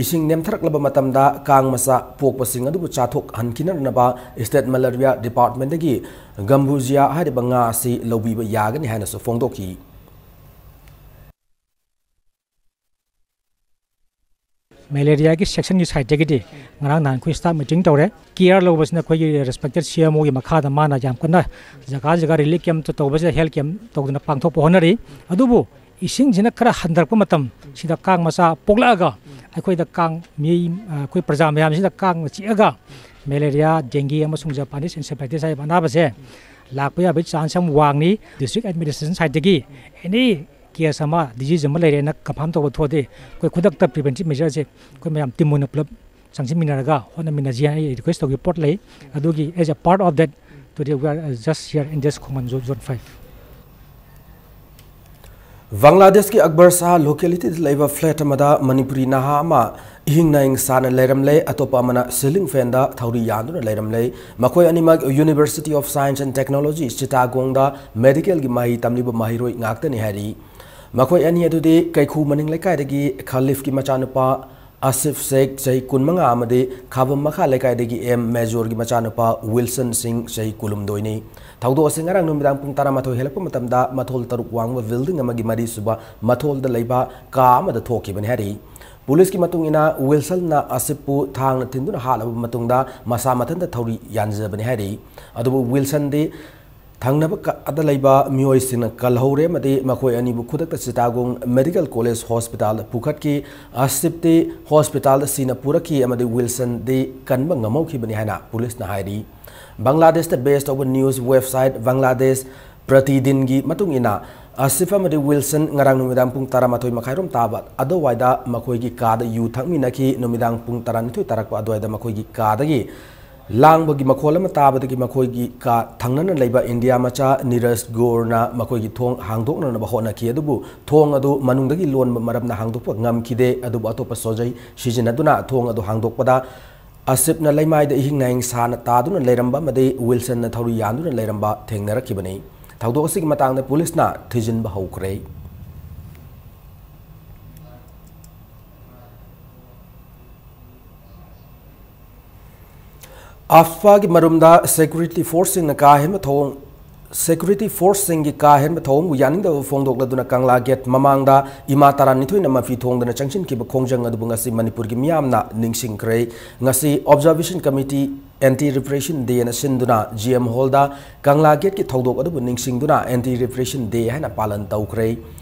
ꯏꯁꯤꯡ ꯅꯦꯝꯊꯔꯛꯂꯕ ꯃꯇꯝꯗ ꯀꯥꯡ ꯃꯆꯥ ꯄꯣꯛꯄꯁꯤꯡ ꯑꯗꯨꯕꯨ ꯆꯥꯊꯣꯛꯍꯟꯈꯤꯅꯅꯕ ꯏꯁꯇꯦꯠ ꯃꯦꯂꯦꯔꯤꯌꯥ ꯗꯤꯄꯥꯔꯠꯃꯦꯟꯗꯒꯤ ꯒꯝꯕꯨꯖꯤꯌꯥ ꯍꯥꯏꯔꯤꯕ ꯉꯥ ꯑꯁꯤ ꯂꯧꯕꯤꯕ ꯌꯥꯒꯅꯤ ꯍꯥꯏꯅꯁꯨ ꯐꯣꯡꯗꯣꯛꯈꯤ꯫ ꯃꯦꯂꯦꯔꯤꯌꯥꯒꯤ ꯁꯦꯛꯁꯟꯒꯤ ꯁꯥꯏꯠꯇꯒꯤꯗꯤ ꯉꯔꯥꯡ ꯅꯍꯥꯟ ꯑꯩꯈꯣꯏ ꯁ꯭ꯇꯥꯐ ꯃꯤꯇꯤꯡ ꯇꯧꯔꯦ꯫ ꯀꯤꯌꯔ ꯂꯧꯕꯁꯤꯅ ꯑꯩꯈꯣꯏꯒꯤ ꯔꯦꯁꯄꯦꯛꯇꯦꯠ ꯁꯤ ꯑꯦꯝ ꯑꯣꯒꯤ ꯃꯈꯥꯗ ꯃꯥꯅ ꯌꯥꯝ ꯀꯟꯅ ꯖꯒꯥ ꯖꯒꯥ ꯔꯤꯂꯤꯐ ꯀꯦꯝꯞꯇ ꯇꯧꯕꯁꯤꯗ ꯍꯦꯜꯊ ꯀꯦꯝꯞ ꯇꯧꯗꯅ ꯄꯥꯡꯊꯣꯛꯄ ꯍꯣꯠꯅꯔꯤ꯫ ꯑꯗꯨꯕꯨ ꯏꯁꯤꯡꯁꯤꯅ ꯈꯔ ꯍꯟꯊꯔꯛꯄ ꯃꯇꯝ ꯁꯤꯗ ꯀꯥꯡ ꯃꯆꯥ ꯄꯣꯛꯂꯛꯑꯒ ꯑꯩꯈꯣꯏꯗ ꯀꯥꯡ ꯃꯤ, ꯑꯩꯈꯣꯏ ꯄ꯭ꯔꯖꯥ ꯃꯌꯥꯝꯁꯤꯗ ꯀꯥꯡꯅ ꯆꯤꯛꯑꯒ ꯃꯦꯂꯦꯔꯤꯌꯥ, ꯗꯦꯡꯒꯤ ꯑꯃꯁꯨꯡ ꯖꯄꯥꯅꯤꯁ ꯑꯦꯟꯁꯦꯐꯦꯂꯥꯏꯇꯤꯁ ꯍꯥꯏꯔꯤꯕ ꯑꯅꯥꯕꯁꯦ ꯂꯥꯛꯄ ꯌꯥꯕꯒꯤ ꯆꯥꯟꯁ ꯌꯥꯝ ꯋꯥꯡꯉꯤ꯫ ꯗꯤꯁꯇ꯭ꯔꯤꯛ ꯑꯦꯗꯃꯤꯅꯤꯁꯇ꯭ꯔꯦꯁꯟ ꯁꯥꯏꯠꯇꯒꯤ ꯑꯦꯅꯤ ꯀꯦꯁ ꯑꯃ, ꯗꯤꯖꯤꯖ ꯑꯃ ꯂꯩꯔꯦꯅ ꯀꯟꯐꯥꯔꯝ ꯇꯧꯕ ꯊꯣꯛꯑꯗꯤ ꯑꯩꯈꯣꯏ ꯈꯨꯗꯛꯇ ꯄ꯭ꯔꯤꯚꯦꯟꯇꯤꯚ ꯃꯦꯖꯔꯁꯦ ꯑꯩꯈꯣꯏ ꯃꯌꯥꯝ ꯇꯤꯝ ꯑꯣꯏꯅ ꯄꯨꯂꯞ ꯆꯪꯁꯤꯟꯃꯤꯟꯅꯔꯒ ꯍꯣꯠꯅꯃꯤꯟꯅꯁꯤ ꯍꯥꯏꯅ ꯑꯩ ꯔꯤꯀ꯭ꯋꯦꯁ ꯇꯧꯒꯦ ꯄꯣꯠ ꯂꯩ꯫ ꯑꯗꯨꯒꯤ as a part of that, today we are, uh, just here in this ꯈꯣꯡꯃꯟ zone, zone five. ꯕꯪꯒ꯭ꯂꯥꯗꯦꯁꯀꯤ ꯑꯛꯕꯔ ꯁꯥꯍ ꯂꯣꯀꯦꯂꯤꯇꯤꯗ ꯂꯩꯕ ꯐ꯭ꯂꯦꯠ ꯑꯃꯗ ꯃꯅꯤꯄꯨꯔꯤ ꯅꯍꯥ ꯑꯃ ꯏꯍꯤꯡ ꯅꯥꯍꯤꯡ ꯁꯥꯅ ꯂꯩꯔꯝꯂꯦ꯫ ꯑꯇꯣꯞꯄ ꯑꯃꯅ ꯁꯤꯂꯤꯡ ꯐꯦꯟꯗ ꯊꯧꯔꯤ ꯌꯥꯟꯗꯨꯅ ꯂꯩꯔꯝꯂꯦ꯫ ꯃꯈꯣꯏ ꯑꯅꯤꯃꯛ University of Science and Technology ꯆꯤꯇꯥꯒꯣꯡꯗ ꯃꯦꯗꯤꯀꯦꯜꯒꯤ ꯃꯍꯩ ꯇꯝꯂꯤꯕ ꯃꯍꯩꯔꯣꯏ ꯉꯥꯛꯇꯅꯤ ꯍꯥꯏꯔꯤ꯫ ꯃꯈꯣꯏ ꯑꯅꯤ ꯑꯗꯨꯗꯤ ꯀꯩꯈꯨ ꯃꯅꯤꯡ ꯂꯩꯀꯥꯏꯗꯒꯤ ꯈꯂꯤꯐꯀꯤ ꯃꯆꯥꯅꯨꯄꯥ ꯑꯁꯤꯐ ꯁꯦꯈ, ꯆꯍꯤ ꯀꯨꯟꯃꯉꯥ, ꯑꯃꯗꯤ ꯈꯥꯕꯝ ꯃꯈꯥ ꯂꯩꯀꯥꯏꯗꯒꯤ ꯑꯦꯝ ꯃꯦꯖꯣꯔꯒꯤ ꯃꯆꯥꯅꯨꯄꯥ ꯋꯤꯜꯁꯟ ꯁꯤꯡ, ꯆꯍꯤ ꯀꯨꯟꯍꯨꯝꯗꯣꯏꯅꯤ꯫ ꯊꯧꯗꯣꯛ ꯑꯁꯤ ꯉꯔꯥꯡ ꯅꯨꯃꯤꯗꯥꯡ ꯄꯨꯡ ꯇꯔꯥꯃꯥꯊꯣꯏ ꯍꯦꯜꯂꯛꯄ ꯃꯇꯝꯗ ꯃꯊꯣꯜ ꯇꯔꯨꯛ ꯋꯥꯡꯕ ꯕꯤꯜꯗꯤꯡ ꯑꯃꯒꯤ ꯃꯔꯤꯁꯨꯕ ꯃꯊꯣꯜꯗ ꯂꯩꯕ ꯀꯥ ꯑꯃꯗ ꯊꯣꯛꯈꯤꯕꯅꯤ ꯍꯥꯏꯔꯤ꯫ ꯄꯨꯂꯤꯁꯀꯤ ꯃꯇꯨꯡ ꯏꯟꯅ, ꯋꯤꯜꯁꯟꯅ ꯑꯁꯤꯐꯄꯨ ꯊꯥꯡꯅ ꯊꯤꯟꯗꯨꯅ ꯍꯥꯠꯂꯕ ꯃꯇꯨꯡꯗ ꯃꯁꯥ ꯃꯊꯟꯇ ꯊꯧꯔꯤ ꯌꯥꯟꯖꯕꯅꯤ ꯍꯥꯏꯔꯤ꯫ ꯑꯗꯨꯕꯨ ꯋꯤꯜꯁꯟꯗꯤ ꯊꯪꯅꯕ ꯀꯥꯗ ꯂꯩꯕ ꯃꯤꯑꯣꯏꯁꯤꯡꯅ ꯀꯜꯍꯧꯔꯦ ꯑꯃꯗꯤ ꯃꯈꯣꯏ ꯑꯅꯤꯕꯨ ꯈꯨꯗꯛꯇ ꯆꯤꯇꯥꯒꯣꯡ ꯃꯦꯗꯤꯀꯦꯜ ꯀꯣꯂꯦꯖ ꯍꯣꯁꯄꯤꯇꯥꯜꯗ ꯄꯨꯈꯠꯈꯤ꯫ ꯑꯁꯤꯐꯇꯤ ꯍꯣꯁꯄꯤꯇꯥꯜꯗ ꯁꯤꯅ ꯄꯨꯔꯛꯈꯤ ꯑꯃꯗꯤ ꯋꯤꯜꯁꯟꯗꯤ ꯀꯟꯕ ꯉꯝꯍꯧꯈꯤꯕꯅꯤ ꯍꯥꯏꯅ ꯄꯨꯂꯤꯁꯅ ꯍꯥꯏꯔꯤ꯫ ꯕꯪꯒ꯭ꯂꯥꯗꯦꯁꯇ ꯕꯦꯁ ꯇꯧꯕ ꯅ꯭ꯌꯨꯁ ꯋꯦꯕꯁꯥꯏꯠ ꯕꯪꯒ꯭ꯂꯥꯗꯦꯁ ꯄ꯭ꯔꯇꯤꯗꯤꯟꯒꯤ ꯃꯇꯨꯡ ꯏꯟꯅ, ꯑꯁꯤꯐ ꯑꯃꯗꯤ ꯋꯤꯜꯁꯟ ꯉꯔꯥꯡ ꯅꯨꯃꯤꯗꯥꯡ ꯄꯨꯡ ꯇꯔꯥꯃꯥꯊꯣꯏ ꯃꯈꯥꯏꯔꯣꯝ ꯇꯥꯕ ꯑꯗꯨꯋꯥꯏꯗ ꯃꯈꯣꯏꯒꯤ ꯀꯥꯗ ꯌꯨ ꯊꯛꯃꯤꯟꯅꯈꯤ꯫ ꯅꯨꯃꯤꯗꯥꯡ ꯄꯨꯡ ꯇꯔꯥꯅꯤꯊꯣꯏ ꯇꯥꯔꯛꯄ ꯑꯗꯨꯋꯥꯏꯗ ꯃꯈꯣꯏꯒꯤ ꯀꯥꯗꯒꯤ ꯂꯥꯡꯕꯒꯤ ꯃꯈꯣꯜ ꯑꯃ ꯇꯥꯕꯗꯒꯤ ꯃꯈꯣꯏꯒꯤ ꯀꯥ ꯊꯪꯅꯅ ꯂꯩꯕ ꯏꯟꯗꯤꯌꯥ ꯃꯆꯥ ꯅꯤꯔꯖ ꯒꯣꯔꯅ ꯃꯈꯣꯏꯒꯤ ꯊꯣꯡ ꯍꯥꯡꯗꯣꯛꯅꯅꯕ ꯍꯣꯠꯅꯈꯤ, ꯑꯗꯨꯕꯨ ꯊꯣꯡ ꯑꯗꯨ ꯃꯅꯨꯡꯗꯒꯤ ꯂꯣꯟꯕ ꯃꯔꯝꯅ ꯍꯥꯡꯗꯣꯛꯄ ꯉꯝꯈꯤꯗꯦ꯫ ꯑꯗꯨꯕꯨ ꯑꯇꯣꯞꯄ ꯁꯣꯖꯩ ꯁꯤꯖꯤꯟꯅꯗꯨꯅ ꯊꯣꯡ ꯑꯗꯨ ꯍꯥꯡꯗꯣꯛꯄꯗ ꯑꯁꯤꯞꯅ ꯂꯩꯃꯥꯏꯗ ꯏꯍꯤꯡ ꯅꯥꯍꯤꯡ ꯁꯥꯅ ꯇꯥꯗꯨꯅ ꯂꯩꯔꯝꯕ ꯑꯃꯗꯤ ꯋꯤꯜꯁꯟꯅ ꯊꯧꯔꯤ ꯌꯥꯟꯗꯨꯅ ꯂꯩꯔꯝꯕ ꯊꯦꯡꯅꯔꯛꯈꯤꯕꯅꯤ꯫ ꯊꯧꯗꯣꯛ ꯑꯁꯤꯒꯤ ꯃꯇꯥꯡꯗ ꯄꯨꯂꯤꯁꯅ ꯊꯤꯖꯤꯟꯕ ꯍꯧꯈ꯭ꯔꯦ꯫ ꯑꯐꯄꯥꯒꯤ ꯃꯔꯨꯝꯗ ꯁꯦꯀ꯭ꯌꯨꯔꯤꯇꯤ ꯐꯣꯔꯁꯁꯤꯡꯅ ꯀꯥ ꯍꯦꯟꯕ ꯊꯧꯑꯣꯡ ꯁꯦꯀ꯭ꯌꯨꯔꯤꯇꯤ ꯐꯣꯔꯁꯁꯤꯡꯒꯤ ꯀꯥ ꯍꯦꯟꯕ ꯊꯧꯑꯣꯡꯕꯨ ꯌꯥꯅꯤꯡꯗꯕ ꯐꯣꯡꯗꯣꯛꯂꯗꯨꯅ ꯀꯪꯂꯥ ꯒꯦꯠ ꯃꯃꯥꯡꯗ ꯏꯃꯥ ꯇꯔꯥꯅꯤꯊꯣꯏꯅ ꯃꯐꯤ ꯊꯣꯡꯗꯨꯅ ꯆꯪꯁꯤꯟꯈꯤꯕ ꯈꯣꯡꯖꯪ ꯑꯗꯨꯕꯨ ꯉꯁꯤ ꯃꯅꯤꯄꯨꯔꯒꯤ ꯃꯤꯌꯥꯝꯅ ꯅꯤꯡꯁꯤꯡꯈ꯭ꯔꯦ꯫ ꯉꯁꯤ ꯑꯣꯕꯖꯥꯔꯕꯦꯁꯟ ꯀꯃꯤꯇꯤ ꯑꯦꯟꯇꯤ ꯔꯤꯄ꯭ꯔꯦꯁꯟ ꯗꯦꯅ ꯁꯤꯟꯗꯨꯅ ꯖꯤ ꯑꯦꯝ ꯍꯣꯜꯗ ꯀꯪꯂꯥ ꯒꯦꯠꯀꯤ ꯊꯧꯗꯣꯛ ꯑꯗꯨꯕꯨ ꯅꯤꯡꯁꯤꯡꯗꯨꯅ ꯑꯦꯟꯇꯤ ꯔꯤꯄ꯭ꯔꯦꯁꯟ ꯗꯦ ꯍꯥꯏꯅ ꯄꯥꯂꯟ ꯇꯧꯈ꯭ꯔꯦ꯫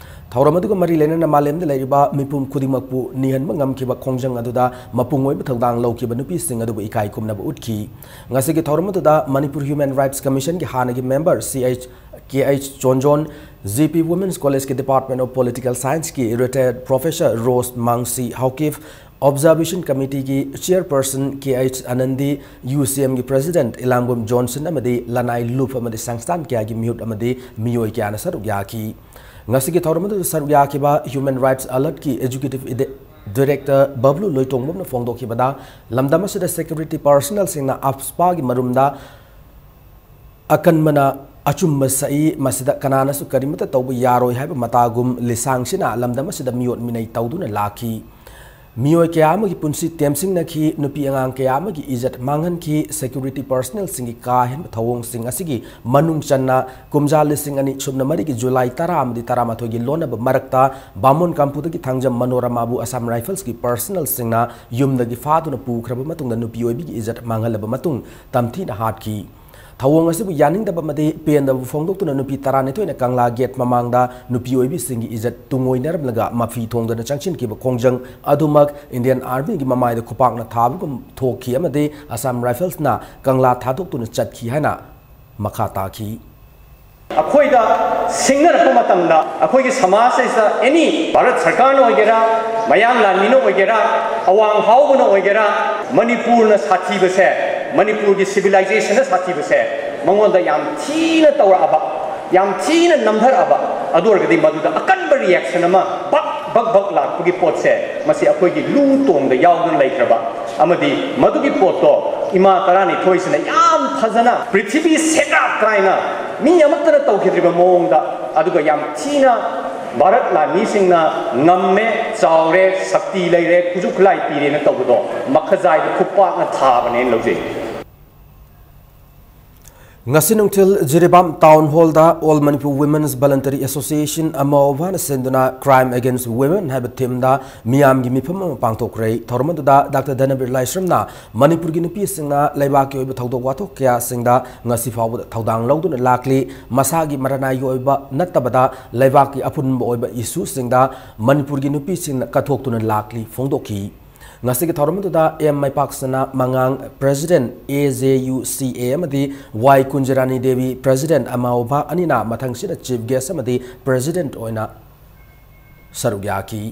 ꯊꯧꯔꯝ ꯑꯗꯨꯒ ꯃꯔꯤ ꯂꯩꯅꯅ ꯃꯥꯂꯦꯝꯗ ꯂꯩꯔꯤꯕ ꯃꯤꯄꯨꯝ ꯈꯨꯗꯤꯡꯃꯛꯄꯨ ꯅꯤꯍꯟꯕ ꯉꯝꯈꯤꯕ ꯈꯣꯡꯖꯪ ꯑꯗꯨꯗ ꯃꯄꯨꯡ ꯑꯣꯏꯕ ꯊꯧꯗꯥꯡ ꯂꯧꯈꯤꯕ ꯅꯨꯄꯤꯁꯤꯡ ꯑꯗꯨꯕꯨ ꯏꯀꯥꯏ ꯈꯨꯝꯅꯕ ꯎꯠꯈꯤ꯫ ꯉꯁꯤꯒꯤ ꯊꯧꯔꯝ ꯑꯗꯨꯗ ꯃꯅꯤꯄꯨꯔ ꯍ꯭ꯌꯨꯃꯦꯟ ꯔꯥꯏꯠꯁ ꯀꯃꯤꯁꯟꯒꯤ ꯍꯥꯟꯅꯒꯤ ꯃꯦꯝꯕꯔ ꯁꯤ ꯑꯩꯆ ꯀꯦ ꯑꯩꯆ ꯆꯣꯟꯖꯣꯟ, ꯖꯤ ꯄꯤ ꯋꯨꯃꯦꯟꯁ ꯀꯣꯂꯦꯖꯀꯤ ꯗꯤꯄꯥꯔꯠꯃꯦꯟ ꯑꯣꯐ ꯄꯣꯂꯤꯇꯤꯀꯦꯜ ꯁꯥꯏꯟꯁꯀꯤ ꯔꯤꯇꯥꯌꯔꯗ ꯄ꯭ꯔꯣꯐꯦꯁꯔ ꯔꯣꯁ ꯃꯥꯡꯁꯤ ꯍꯥꯎꯀꯤꯞ, ꯑꯣꯕꯖꯥꯔꯕꯦꯁꯟ ꯀꯃꯤꯇꯤꯒꯤ ꯆꯤꯌꯔꯄꯔꯁꯟ ꯀꯦ ꯑꯩꯆ ꯑꯅꯟꯗꯤ, ꯌꯨ ꯁꯤ ꯑꯦꯝꯒꯤ ꯄ꯭ꯔꯦꯁꯤꯗꯦꯟꯠ ꯏꯂꯥꯡꯕꯝ ꯖꯣꯟꯁꯟ ꯑꯃꯗꯤ ꯂꯅꯥꯏ ꯂꯨꯞ ꯑꯃꯗꯤ ꯁꯪꯁꯊꯥꯟ ꯀꯌꯥꯒꯤ ꯃꯤꯍꯨꯠ ꯑꯃꯗꯤ ꯃꯤꯑꯣꯏ ꯀꯌꯥꯅ ꯁꯔꯨꯛ ꯌꯥꯈꯤ꯫ ꯉꯁꯤꯒꯤ ꯊꯧꯔꯝ ꯑꯗꯨꯗ ꯁꯔꯨꯛ ꯌꯥꯈꯤꯕ ꯍ꯭ꯌꯨꯃꯦꯟ ꯔꯥꯏꯠꯁ ꯑꯂꯔꯠꯀꯤ ꯑꯦꯛꯖꯤꯀ꯭ꯌꯨꯇꯤꯚ ꯏꯗꯦ-, ꯗꯤꯔꯦꯛꯇꯔ ꯕꯕ꯭ꯂꯨ ꯂꯣꯏꯇꯣꯡꯕꯝꯅ ꯐꯣꯡꯗꯣꯛꯈꯤꯕꯗ, ꯂꯝꯗꯝ ꯑꯁꯤꯗ ꯁꯦꯀ꯭ꯌꯨꯔꯤꯇꯤ ꯄꯔꯁꯅꯦꯜꯁꯤꯡꯅ ꯑꯐꯄꯥꯒꯤ ꯃꯔꯨꯝꯗ ꯑꯀꯟꯕꯅ ꯑꯆꯨꯝꯕ ꯁꯛꯏ, ꯃꯁꯤꯗ ꯀꯅꯥꯅꯁꯨ ꯀꯔꯤꯃꯠꯇ ꯇꯧꯕ ꯌꯥꯔꯣꯏ ꯍꯥꯏꯕ ꯃꯇꯥꯒꯨꯝ ꯂꯤꯁꯥꯡꯁꯤꯅ ꯂꯝꯗꯝ ꯑꯁꯤꯗ ꯃꯤꯑꯣꯠ ꯃꯤꯅꯩ ꯇꯧꯗꯨꯅ ꯂꯥꯛꯈꯤ꯫ ꯃꯤꯑꯣꯏ ꯀꯌꯥ ꯑꯃꯒꯤ ꯄꯨꯟꯁꯤ ꯇꯦꯝꯁꯤꯡꯅꯈꯤ, ꯅꯨꯄꯤ ꯑꯉꯥꯡ ꯀꯌꯥ ꯑꯃꯒꯤ ꯏꯖꯠ ꯃꯥꯡꯍꯟꯈꯤ꯫ ꯁꯦꯀ꯭ꯌꯨꯔꯤꯇꯤ ꯄꯔꯁꯅꯦꯜꯁꯤꯡꯒꯤ ꯀꯥ ꯍꯦꯟꯕ ꯊꯧꯑꯣꯡꯁꯤꯡ ꯑꯁꯤꯒꯤ ꯃꯅꯨꯡ ꯆꯟꯅ ꯀꯨꯝꯖꯥ ꯂꯤꯁꯤꯡ ꯑꯅꯤ ꯁꯨꯞꯅ ꯃꯔꯤꯒꯤ ꯖꯨꯂꯥꯏ ꯇꯔꯥ ꯑꯃꯗꯤ ꯇꯔꯥꯃꯥꯊꯣꯏꯒꯤ ꯂꯣꯟꯅꯕ ꯃꯔꯛꯇ ꯕꯥꯃꯣꯟ ꯀꯥꯝꯄꯨꯗꯒꯤ ꯊꯥꯡꯖꯝ ꯃꯅꯣꯔꯃꯥꯕꯨ ꯑꯁꯥꯝ ꯔꯥꯏꯐꯜꯁꯀꯤ ꯄꯔꯁꯅꯦꯜꯁꯤꯡꯅ ꯌꯨꯝꯗꯒꯤ ꯐꯥꯗꯨꯅ ꯄꯨꯈ꯭ꯔꯕ ꯃꯇꯨꯡꯗ ꯅꯨꯄꯤ ꯑꯣꯏꯕꯤꯒꯤ ꯏꯖꯠ ꯃꯥꯡꯍꯜꯂꯕ ꯃꯇꯨꯡ ꯇꯝꯊꯤꯅ ꯍꯥꯠꯈꯤ꯫ ꯊꯧꯑꯣꯡ ꯑꯁꯤꯕꯨ ꯌꯥꯅꯤꯡꯗꯕ ꯑꯃꯗꯤ ꯄꯦꯟꯗꯕ ꯐꯣꯡꯗꯣꯛꯇꯨꯅ ꯅꯨꯄꯤ ꯇꯔꯥꯅꯤꯊꯣꯏꯅ ꯀꯪꯂꯥ ꯒꯦꯠ ꯃꯃꯥꯡꯗ ꯅꯨꯄꯤ ꯑꯣꯏꯕꯤꯁꯤꯡꯒꯤ ꯏꯖꯠ ꯇꯨꯡꯑꯣꯏꯅꯔꯝꯂꯒ ꯃꯐꯤ ꯊꯣꯡꯗꯨꯅ ꯆꯪꯁꯤꯟꯈꯤꯕ ꯈꯣꯡꯖꯪ ꯑꯗꯨꯃꯛ ꯏꯟꯗꯤꯌꯟ ꯑꯥꯔꯃꯤꯒꯤ ꯃꯃꯥꯏꯗ ꯈꯨꯄꯥꯛꯅ ꯊꯥꯕꯒꯨꯝ ꯊꯣꯛꯈꯤ ꯑꯃꯗꯤ ꯑꯁꯥꯝ ꯔꯥꯏꯐꯜꯁꯅ ꯀꯪꯂꯥ ꯊꯥꯗꯣꯛꯇꯨꯅ ꯆꯠꯈꯤ ꯍꯥꯏꯅ ꯃꯈꯥ ꯇꯥꯈꯤ꯫ ꯑꯩꯈꯣꯏꯗ ꯁꯤꯡꯅꯔꯛꯄ ꯃꯇꯝꯗ ꯑꯩꯈꯣꯏꯒꯤ ꯁꯃꯥꯖ ꯑꯁꯤꯗ ꯑꯦꯅꯤ ꯚꯥꯔꯠ ꯁꯔꯀꯥꯔꯅ ꯑꯣꯏꯒꯦꯔꯥ, ꯃꯌꯥꯡ ꯂꯥꯟꯃꯤꯅ ꯑꯣꯏꯒꯦꯔꯥ, ꯑꯋꯥꯡ ꯍꯥꯎꯕꯅ ꯑꯣꯏꯒꯦꯔꯥ, ꯃꯅꯤꯄꯨꯔꯅ ꯁꯥꯊꯤꯕꯁꯦ, ꯃꯅꯤꯄꯨꯔꯒꯤ ꯁꯤꯚꯤꯂꯥꯏꯖꯦꯁꯟꯅ ꯁꯥꯊꯤꯕꯁꯦ ꯃꯉꯣꯟꯗ ꯌꯥꯝ ꯊꯤꯅ ꯇꯧꯔꯛꯑꯕ, ꯌꯥꯝ ꯊꯤꯅ ꯅꯝꯊꯔꯛꯑꯕ, ꯑꯗꯨ ꯑꯣꯏꯔꯒꯗꯤ ꯃꯗꯨꯗ ꯑꯀꯟꯕ ꯔꯤꯌꯦꯛꯁꯟ ꯑꯃ ꯕꯛ ꯕꯛ ꯕꯛ ꯂꯥꯛꯄꯒꯤ ꯄꯣꯠꯁꯦ, ꯃꯁꯤ ꯑꯩꯈꯣꯏꯒꯤ ꯂꯨ ꯇꯣꯡꯗ ꯌꯥꯎꯗꯨꯅ ꯂꯩꯈ꯭ꯔꯕ ꯑꯃꯗꯤ ꯃꯗꯨꯒꯤ ꯄꯣꯠꯇꯣ ꯏꯃꯥ ꯇꯔꯥꯅꯤꯊꯣꯏꯁꯤꯅ ꯌꯥꯝ ꯐꯖꯅ ꯄ꯭ꯔꯤꯊꯤꯕꯤ ꯁꯦꯒꯥꯛ ꯀꯥꯏꯅ ꯃꯤ ꯑꯃꯠꯇꯅ ꯇꯧꯈꯤꯗ꯭ꯔꯤꯕ ꯃꯑꯣꯡꯗ, ꯑꯗꯨꯒ ꯌꯥꯝ ꯊꯤꯅ ꯚꯥꯔꯠ ꯂꯥꯟꯃꯤꯁꯤꯡꯅ ꯉꯝꯃꯦ, ꯆꯥꯎꯔꯦ, ꯁꯛꯇꯤ ꯂꯩꯔꯦ, ꯈꯨꯠꯁꯨ ꯈꯨꯠꯂꯥꯏ ꯄꯤꯔꯦꯅ ꯇꯧꯕꯗꯣ ꯃꯈꯖꯥꯏꯗ ꯈꯨꯄꯥꯛꯅ ꯊꯥꯕꯅꯦꯅ ꯂꯧꯖꯩ꯫ ꯉꯁꯤ ꯅꯨꯡꯊꯤꯜ ꯖꯤꯔꯤꯕꯥꯝ ꯇꯥꯎꯟ ꯍꯣꯜꯗ All Manipur Women's Voluntary Association, ꯑꯃꯥꯎꯚꯥꯅ ꯁꯤꯟꯗꯨꯅ Crime Against Women ꯍꯥꯏꯕ ꯊꯤꯝꯗ ꯃꯤꯌꯥꯝꯒꯤ ꯃꯤꯐꯝ ꯑꯃ ꯄꯥꯡꯊꯣꯛꯈ꯭ꯔꯦ꯫ ꯊꯧꯔꯝ ꯑꯗꯨꯗ ꯗꯥꯛꯇꯔ ꯙꯅꯕꯤꯔ ꯂꯥꯏꯁ꯭ꯔꯝꯅ ꯃꯅꯤꯄꯨꯔꯒꯤ ꯅꯨꯄꯤꯁꯤꯡꯅ ꯂꯩꯕꯥꯛꯀꯤ ꯑꯣꯏꯕ ꯊꯧꯗꯣꯛ ꯋꯥꯊꯣꯛ ꯀꯌꯥꯁꯤꯡꯗ ꯉꯁꯤ ꯐꯥꯎꯕꯗ ꯊꯧꯗꯥꯡ ꯂꯧꯗꯨꯅ ꯂꯥꯛꯂꯤ, ꯃꯁꯥꯒꯤ ꯃꯔꯅꯥꯏꯒꯤ ꯑꯣꯏꯕ ꯅꯠꯇꯕꯗ ꯂꯩꯕꯥꯛꯀꯤ ꯑꯄꯨꯟꯕ ꯑꯣꯏꯕ ꯏꯁꯨꯁꯤꯡꯗ ꯃꯅꯤꯄꯨꯔꯒꯤ ꯅꯨꯄꯤꯁꯤꯡꯅ ꯀꯠꯊꯣꯛꯇꯨꯅ ꯂꯥꯛꯂꯤ ꯐꯣꯡꯗꯣꯛꯈꯤ꯫ ꯉꯁꯤꯒꯤ ꯊꯧꯔꯝ ꯑꯗꯨꯗ ꯑꯦꯝ ꯃꯥꯏꯄꯥꯛꯁꯅꯥ ꯃꯉꯥꯡ, ꯄ꯭ꯔꯦꯁꯤꯗꯦꯟꯠ, ꯑꯦ ꯖꯦ ꯌꯨ ꯁꯤ ꯑꯦ ꯑꯃꯗꯤ ꯋꯥꯏ ꯀꯨꯟꯖꯔꯥꯅꯤ ꯗꯦꯕꯤ, ꯄ꯭ꯔꯦꯁꯤꯗꯦꯟꯠ, ꯑꯃꯥꯎꯚꯥ ꯑꯅꯤꯅ ꯃꯊꯪꯁꯤꯗ ꯆꯤꯐ ꯒꯦꯁ꯭ꯠ ꯑꯃꯗꯤ ꯄ꯭ꯔꯦꯁꯤꯗꯦꯟꯠ ꯑꯣꯏꯅ ꯁꯔꯨꯛ ꯌꯥꯈꯤ꯫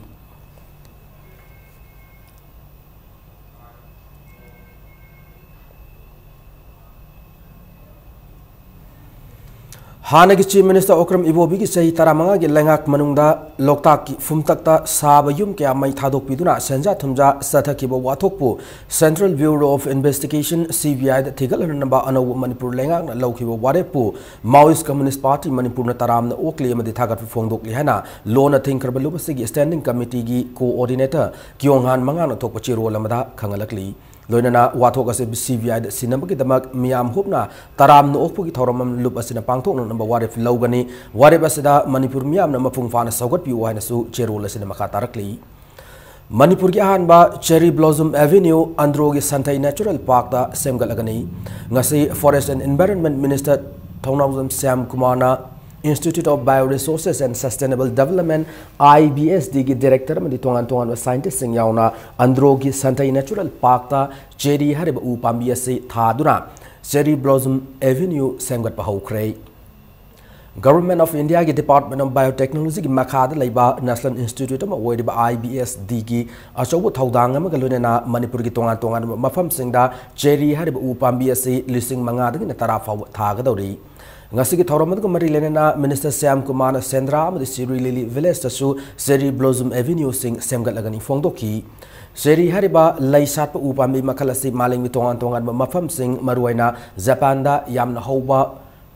ꯍꯥꯟꯅꯒꯤ ꯆꯤꯐ ꯃꯤꯅꯤꯁꯇꯔ ꯑꯣꯀ꯭ꯔꯝ ꯏꯕꯣꯕꯤꯒꯤ ꯆꯍꯤ ꯇꯔꯥꯃꯉꯥꯒꯤ ꯂꯩꯉꯥꯛ ꯃꯅꯨꯡꯗ ꯂꯣꯛꯇꯥꯛꯀꯤ ꯐꯨꯝꯇꯛꯇ ꯁꯥꯕ ꯌꯨꯝ ꯀꯌꯥ ꯃꯩ ꯊꯥꯗꯣꯛꯄꯤꯗꯨꯅ ꯁꯦꯟꯖꯥ ꯊꯨꯝꯖꯥ ꯆꯠꯊꯈꯤꯕ ꯋꯥꯊꯣꯛꯄꯨ Central Bureau of Investigation, C B I ꯗ ꯊꯤꯒꯠꯍꯟꯅꯕ ꯑꯅꯧꯕ ꯃꯅꯤꯄꯨꯔ ꯂꯩꯉꯥꯛꯅ ꯂꯧꯈꯤꯕ ꯋꯥꯔꯦꯞꯄꯨ Maoist Communist Party ꯃꯅꯤꯄꯨꯔꯅ ꯇꯔꯥꯝꯅ ꯑꯣꯛꯂꯤ ꯑꯃꯗꯤ ꯊꯥꯒꯠꯄ ꯐꯣꯡꯗꯣꯛꯂꯤ ꯍꯥꯏꯅ ꯂꯣꯟꯅ ꯊꯤꯡꯈ꯭ꯔꯕ ꯂꯨꯞ ꯑꯁꯤꯒꯤ ꯁ꯭ꯇꯦꯟꯗꯤꯡ ꯀꯃꯤꯇꯤꯒꯤ ꯀꯣꯑꯣꯔꯗꯤꯅꯦꯇꯔ ꯀꯤꯌꯣꯡꯍꯥꯟ ꯃꯉꯥꯡꯅ ꯊꯣꯛꯄ ꯆꯦꯔꯣꯜ ꯑꯃꯗ ꯈꯪꯍꯜꯂꯛꯂꯤ꯫ ꯂꯣꯏꯅꯅ ꯋꯥꯊꯣꯛ ꯑꯁꯤ C B I ꯗ ꯁꯤꯟꯅꯕꯒꯤꯗꯃꯛ ꯃꯤꯌꯥꯝ ꯍꯨꯞꯅ ꯇꯔꯥꯝꯅ ꯑꯣꯛꯄꯒꯤ ꯊꯧꯔꯝ ꯑꯃ ꯂꯨꯞ ꯑꯁꯤꯅ ꯄꯥꯡꯊꯣꯛꯅꯅꯕ ꯋꯥꯔꯦꯞ ꯂꯧꯒꯅꯤ꯫ ꯋꯥꯔꯦꯞ ꯑꯁꯤꯗ ꯃꯅꯤꯄꯨꯔ ꯃꯤꯌꯥꯝꯅ ꯃꯄꯨꯡ ꯐꯥꯅ ꯁꯧꯒꯠꯄꯤꯌꯨ ꯍꯥꯏꯅꯁꯨ ꯆꯦꯔꯣꯜ ꯑꯁꯤꯅ ꯃꯈꯥ ꯇꯥꯔꯛꯂꯤ꯫ ꯃꯅꯤꯄꯨꯔꯒꯤ ꯑꯍꯥꯟꯕ Cherry Blossom Avenue ꯑꯟꯗ꯭ꯔꯣꯒꯤ ꯁꯟꯊꯩ Natural Park ꯇ ꯁꯦꯝꯒꯠꯂꯒꯅꯤ꯫ ꯉꯁꯤ Forest and Environment Minister ꯊꯧꯅꯥꯎꯖꯝ ꯁ꯭ꯌꯥꯝ ꯀꯨꯃꯥꯔꯅ Institute of Bioresources and Sustainable Development, I B S D ꯒꯤ director ꯑꯃꯗꯤ ꯇꯣꯉꯥꯟ ꯇꯣꯉꯥꯟꯕ scientist ꯁꯤꯡ ꯌꯥꯎꯅ ꯑꯟꯗ꯭ꯔꯣꯒꯤ ꯁꯟꯊꯩ Natural Park ꯇ cherry ꯍꯥꯏꯔꯤꯕ ꯎ ꯄꯥꯝꯕꯤ ꯑꯁꯤ ꯊꯥꯗꯨꯅ Cherry Blossom Avenue ꯁꯦꯝꯒꯠꯄ ꯍꯧꯈ꯭ꯔꯦ꯫ Government of Indiaꯒꯤ Department of Biotechnologyꯒꯤ ꯃꯈꯥꯗ ꯂꯩꯕ National Institute ꯑꯃ ꯑꯣꯏꯔꯤꯕ I B S Dꯒꯤ ꯑꯆꯧꯕ ꯊꯧꯗꯥꯡ ꯑꯃꯒ ꯂꯣꯏꯅꯅ ꯃꯅꯤꯄꯨꯔꯒꯤ ꯇꯣꯉꯥꯟ ꯇꯣꯉꯥꯟꯕ ꯃꯐꯝꯁꯤꯡꯗ cherry ꯍꯥꯏꯔꯤꯕ ꯎ ꯄꯥꯝꯕꯤ ꯑꯁꯤ ꯂꯤꯁꯤꯡ ꯃꯉꯥꯗꯒꯤꯅ ꯇꯔꯥ ꯐꯥꯎꯕ ꯊꯥꯒꯗꯧꯔꯤ꯫ ꯉꯁꯤꯒꯤ ꯊꯧꯔꯝ ꯑꯗꯨꯒ ꯃꯔꯤ ꯂꯩꯅꯅ Minister ꯁ꯭ꯌꯥꯝ ꯀꯨꯃꯥꯔꯅ ꯁꯦꯟꯗ꯭ꯔꯥ ꯑꯃꯗꯤ ꯁꯤꯔꯨꯏ ꯂꯤꯂꯤ villageꯇꯁꯨ cherry blossom avenueꯁꯤꯡ ꯁꯦꯝꯒꯠꯂꯒꯅꯤ ꯐꯣꯡꯗꯣꯛꯈꯤ꯫ Cherry ꯍꯥꯏꯔꯤꯕ ꯂꯩ ꯁꯥꯠꯄ ꯎ ꯄꯥꯝꯕꯤ ꯃꯈꯜ ꯑꯁꯤ ꯃꯥꯂꯦꯝꯒꯤ ꯇꯣꯉꯥꯟ ꯇꯣꯉꯥꯟꯕ ꯃꯐꯝꯁꯤꯡ, ꯃꯔꯨꯑꯣꯏꯅ ꯖꯄꯥꯟꯗ ꯌꯥꯝꯅ ꯍꯧꯕ,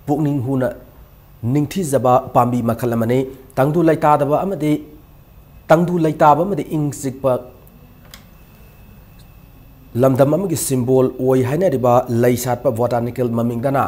ꯄꯨꯛꯅꯤꯡ ꯍꯨꯅ ꯅꯤꯡꯊꯤꯖꯕ ꯄꯥꯝꯕꯤ ꯃꯈꯜ ꯑꯃꯅꯤ꯫ ꯇꯪꯗꯨ ꯂꯩꯇꯥꯗꯕ ꯑꯃꯗꯤ, ꯇꯪꯗꯨ ꯂꯩꯇꯥꯕ ꯑꯃꯗꯤ ꯏꯪ ꯆꯤꯛꯄ ꯂꯝꯗꯝ ꯑꯃꯒꯤ symbol ꯑꯣꯏ ꯍꯥꯏꯅꯔꯤꯕ ꯂꯩ ꯁꯥꯠꯄ botanical ꯃꯃꯤꯡꯗꯅ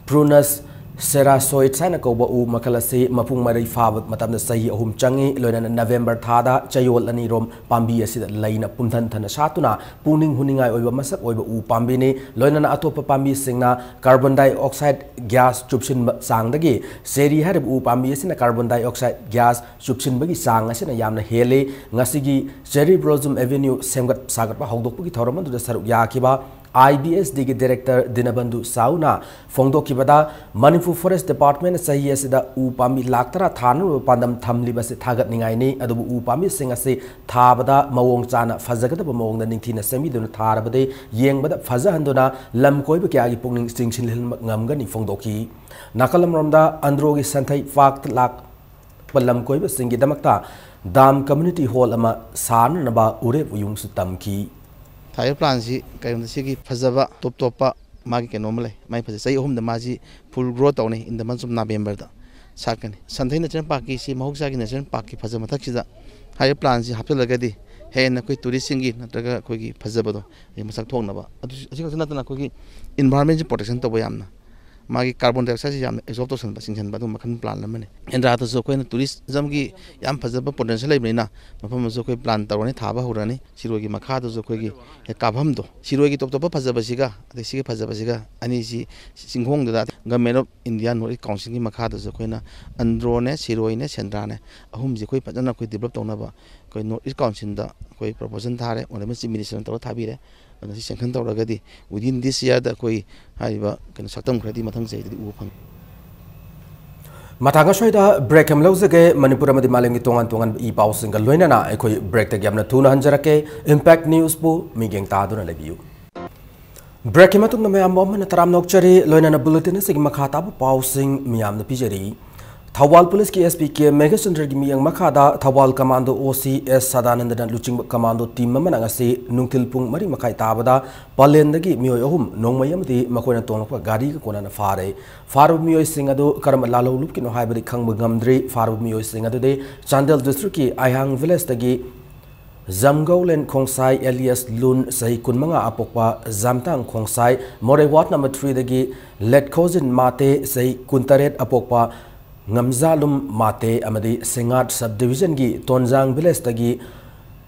Prunus cerasoides ꯍꯥꯏꯅ ꯀꯧꯕ ꯎ ꯃꯈꯜ ꯑꯁꯤ ꯃꯄꯨꯡ ꯃꯔꯩ ꯐꯥꯕ ꯃꯇꯝꯗ ꯆꯍꯤ ꯑꯍꯨꯝ ꯆꯪꯏ꯫ ꯂꯣꯏꯅꯅ November ꯊꯥꯗ ꯆꯌꯣꯜ ꯑꯅꯤꯔꯣꯝ ꯄꯥꯝꯕꯤ ꯑꯁꯤꯗ ꯂꯩꯅ ꯄꯨꯝꯊꯟ ꯊꯟꯅ ꯁꯥꯠꯇꯨꯅ ꯄꯨꯛꯅꯤꯡ ꯍꯨꯅꯤꯡꯉꯥꯏ ꯑꯣꯏꯕ ꯃꯁꯛ ꯑꯣꯏꯕ ꯎ ꯄꯥꯝꯕꯤꯅꯤ꯫ ꯂꯣꯏꯅꯅ ꯑꯇꯣꯞꯄ ꯄꯥꯝꯕꯤꯁꯤꯡꯅ carbon dioxide gas ꯆꯨꯞꯁꯤꯟꯕ ꯆꯥꯡꯗꯒꯤ cherry ꯍꯥꯏꯔꯤꯕ ꯎ ꯄꯥꯝꯕꯤ ꯑꯁꯤꯅ carbon dioxide gas ꯆꯨꯞꯁꯤꯟꯕꯒꯤ ꯆꯥꯡ ꯑꯁꯤꯅ ꯌꯥꯝꯅ ꯍꯦꯜꯂꯤ꯫ ꯉꯁꯤꯒꯤ Cherry Blossom Avenue ꯁꯦꯝꯒꯠ ꯁꯥꯒꯠꯄ ꯍꯧꯗꯣꯛꯄꯒꯤ ꯊꯧꯔꯝ ꯑꯗꯨꯗ ꯁꯔꯨꯛ ꯌꯥꯈꯤꯕ I B S Dꯒꯤ director ꯗꯤꯅꯕꯟꯙꯨ ꯁꯥꯍꯨꯅ ꯐꯣꯡꯗꯣꯛꯈꯤꯕꯗ, Manipur Forest Departmentꯅ ꯆꯍꯤ ꯑꯁꯤꯗ ꯎ ꯄꯥꯝꯕꯤ ꯂꯥꯈ ꯇꯔꯥ ꯊꯥꯅꯕ ꯄꯥꯟꯗꯝ ꯊꯝꯂꯤꯕꯁꯤ ꯊꯥꯒꯠꯅꯤꯡꯉꯥꯏꯅꯤ, ꯑꯗꯨꯕꯨ ꯎ ꯄꯥꯝꯕꯤꯁꯤꯡ ꯑꯁꯤ ꯊꯥꯕꯗ ꯃꯑꯣꯡ ꯆꯥꯅ ꯐꯖꯒꯗꯕ ꯃꯑꯣꯡꯗ ꯅꯤꯡꯊꯤꯅ ꯁꯦꯝꯕꯤꯗꯨꯅ ꯊꯥꯔꯕꯗꯤ ꯌꯦꯡꯕꯗ ꯐꯖꯍꯟꯗꯨꯅ ꯂꯝ ꯀꯣꯏꯕ ꯀꯌꯥꯒꯤ ꯄꯨꯛꯅꯤꯡ ꯆꯤꯡꯁꯤꯜꯍꯟꯕ ꯉꯝꯒꯅꯤ ꯐꯣꯡꯗꯣꯛꯈꯤ꯫ ꯅꯥꯀꯜ ꯑꯃꯔꯣꯝꯗ ꯑꯟꯗ꯭ꯔꯣꯒꯤ ꯁꯟꯊꯩ ꯄꯥꯔꯛꯇ ꯂꯥꯛꯄ ꯂꯝ ꯀꯣꯏꯕꯁꯤꯡꯒꯤꯗꯃꯛꯇ ꯗꯥꯝ community hall ꯑꯃ ꯁꯥꯅꯅꯕ ꯎꯔꯦꯞ ꯎꯌꯨꯡꯁꯨ ꯇꯝꯈꯤ꯫ ꯊꯥꯔꯤꯕ planꯁꯤ ꯀꯔꯤꯒꯨꯝꯕ ꯁꯤꯒꯤ ꯐꯖꯕ ꯇꯣꯞ ꯇꯣꯞꯄ ꯃꯥꯒꯤ ꯀꯩꯅꯣ ꯑꯃ ꯂꯩ, ꯃꯥꯒꯤ ꯐꯖ ꯆꯍꯤ ꯑꯍꯨꯝꯗ ꯃꯥꯁꯤ full grow ꯇꯧꯅꯤ, in the month of Novemberꯗ ꯁꯥꯠꯀꯅꯤ꯫ ꯁꯟꯊꯩ National Parkꯀꯤ ꯁꯤ ꯃꯍꯧꯁꯥꯒꯤ National Parkꯀꯤ ꯐꯖꯕ ꯃꯊꯛꯁꯤꯗ ꯍꯥꯏꯔꯤꯕ planꯁꯤ ꯍꯥꯞꯆꯤꯜꯂꯒꯗꯤ ꯍꯦꯟꯅ ꯑꯩꯈꯣꯏ touristꯁꯤꯡꯒꯤ ꯅꯠꯇ꯭ꯔꯒ ꯑꯩꯈꯣꯏꯒꯤ ꯐꯖꯕꯗꯣ ꯑꯩ ꯃꯁꯛ ꯊꯣꯛꯅꯕ, ꯑꯗꯨ, ꯑꯁꯤ ꯈꯛꯇ ꯅꯠꯇꯅ ꯑꯩꯈꯣꯏꯒꯤ environmentꯁꯤ protection ꯇꯧꯕ ꯌꯥꯝꯅ ꯃꯥꯒꯤ carbon dioxideꯁꯤ ꯌꯥꯝꯅ absorb ꯇꯧꯁꯟꯕ, ꯆꯤꯡꯁꯟꯕ, ꯑꯗꯨꯒꯨꯝꯕ ꯃꯈꯜ plan ꯑꯃꯅꯤ꯫ ꯁꯦꯟꯗ꯭ꯔꯥꯗꯁꯨ ꯑꯩꯈꯣꯏꯅ tourismꯒꯤ ꯌꯥꯝ ꯐꯖꯕ potential ꯂꯩꯕꯅꯤꯅ ꯃꯐꯝ ꯑꯃꯁꯨ ꯑꯩꯈꯣꯏ plan ꯇꯧꯔꯅꯤ, ꯊꯥꯕ ꯍꯧꯔꯅꯤ꯫ ꯁꯤꯔꯣꯏꯒꯤ ꯃꯈꯥꯗꯁꯨ ꯑꯩꯈꯣꯏꯒꯤ ꯍꯦꯛ ꯀꯥꯐꯝꯗꯣ, ꯁꯤꯔꯣꯏꯒꯤ ꯇꯣꯞ ꯇꯣꯞꯄ ꯐꯖꯕꯁꯤꯒ ꯑꯗꯩ ꯁꯤꯒꯤ ꯐꯖꯕꯁꯤꯒ ꯑꯅꯤꯁꯤ ꯆꯤꯡꯈꯣꯡꯗꯨꯗ Government of India North East Councilꯒꯤ ꯃꯈꯥꯗꯁꯨ ꯑꯩꯈꯣꯏꯅ ꯑꯟꯗ꯭ꯔꯣꯅꯦ, ꯁꯤꯔꯣꯏꯅꯦ, ꯁꯦꯟꯗ꯭ꯔꯥꯅꯦ ꯑꯍꯨꯝꯁꯤ ꯑꯩꯈꯣꯏ ꯐꯖꯅ ꯑꯩꯈꯣꯏ develop ꯇꯧꯅꯕ ꯑꯩꯈꯣꯏ North East Councilꯗ ꯑꯩꯈꯣꯏ proposal ꯊꯥꯔꯦ, Honourable Chief Ministerꯅ ꯇꯧꯔ ꯊꯥꯕꯤꯔꯦ꯫ ꯑꯗꯨꯅ ꯁꯤ sanction ꯇꯧꯔꯒꯗꯤ within this yearꯗ ꯑꯩꯈꯣꯏ ꯍꯥꯏꯔꯤꯕ ꯀꯩꯅꯣ ꯁꯛꯇꯝ ꯈꯔꯗꯤ ꯃꯊꯪ ꯆꯍꯤꯗꯗꯤ ꯎꯕ ꯐꯪꯉꯤ꯫ ꯃꯇꯥꯡ ꯑꯁ꯭ꯋꯥꯏꯗ break ꯑꯃ ꯂꯧꯖꯒꯦ꯫ ꯃꯅꯤꯄꯨꯔ ꯑꯃꯗꯤ ꯃꯥꯂꯦꯝꯒꯤ ꯇꯣꯉꯥꯟ ꯇꯣꯉꯥꯟꯕ ꯏ ꯄꯥꯎꯁꯤꯡꯒ ꯂꯣꯏꯅꯅ ꯑꯩꯈꯣꯏ breakꯇꯒꯤ ꯌꯥꯝꯅ ꯊꯨꯅ ꯍꯟꯖꯔꯛꯀꯦ꯫ Impact Newsꯄꯨ ꯃꯤꯠꯌꯦꯡ ꯇꯥꯗꯨꯅ ꯂꯩꯕꯤꯌꯨ꯫ Breakꯀꯤ ꯃꯇꯨꯡꯗ ꯃꯌꯥꯝꯕꯨ ꯑꯃꯅ ꯇꯔꯥꯝꯅ ꯑꯣꯛꯆꯔꯤ꯫ ꯂꯣꯏꯅꯅ bulletin ꯑꯁꯤꯒꯤ ꯃꯈꯥ ꯇꯥꯕ ꯄꯥꯎꯁꯤꯡ ꯃꯤꯌꯥꯝꯗ ꯄꯤꯖꯔꯤ꯫ ꯊꯧꯕꯥꯜ ꯄꯨꯂꯤꯁꯀꯤ SP ꯀꯦ ꯃꯦꯘꯆꯟꯗ꯭ꯔꯒꯤ ꯃꯤꯠꯌꯦꯡ ꯃꯈꯥꯗ ꯊꯧꯕꯥꯜ commando OC ꯑꯦꯁ ꯁꯗꯥꯅꯟꯗꯅ ꯂꯨꯆꯤꯡꯕ commando team ꯑꯃꯅ ꯉꯁꯤ ꯅꯨꯡꯊꯤꯜ ꯄꯨꯡ ꯃꯔꯤ ꯃꯈꯥꯏ ꯇꯥꯕꯗ ꯄꯂꯦꯟꯗꯒꯤ ꯃꯤꯑꯣꯏ ꯑꯍꯨꯝ ꯅꯣꯡꯃꯩ ꯑꯃꯗꯤ ꯃꯈꯣꯏꯅ ꯇꯣꯡꯂꯛꯄ ꯒꯥꯔꯤꯒ ꯀꯣꯟꯅꯅ ꯐꯥꯔꯦ꯫ ꯐꯥꯔꯕ ꯃꯤꯑꯣꯏꯁꯤꯡ ꯑꯗꯨ ꯀꯔꯝꯕ ꯂꯥꯜꯍꯧꯂꯨꯞꯀꯤꯅꯣ ꯍꯥꯏꯕꯗꯤ ꯈꯪꯕ ꯉꯝꯗ꯭ꯔꯤ꯫ ꯐꯥꯔꯕ ꯃꯤꯑꯣꯏꯁꯤꯡ ꯑꯗꯨꯗꯤ ꯆꯥꯟꯗꯦꯜ districtꯀꯤ ꯑꯥꯏꯍꯥꯡ villageꯇꯒꯤ ꯖꯝꯒꯧꯂꯦꯟ ꯈꯣꯡꯁꯥꯏ alias ꯂꯨꯟ, ꯆꯍꯤ ꯀꯨꯟꯃꯉꯥ ꯑꯄꯣꯛꯄ, ꯖꯥꯝꯇꯥꯡ ꯈꯣꯡꯁꯥꯏ, ꯃꯣꯔꯦ ward number threeꯗꯒꯤ ꯂꯦꯠꯈꯣꯖꯤꯟ ꯃꯥꯇꯦ, ꯆꯍꯤ ꯀꯨꯟꯇꯔꯦꯠ ꯑꯄꯣꯛꯄ, ꯉꯝꯖꯥꯂꯨꯝ ꯃꯥꯇꯦ ꯑꯃꯗꯤ ꯁꯤꯡꯉꯥꯠ subdivisionꯒꯤ ꯇꯣꯟꯖꯥꯡ villageꯇꯒꯤ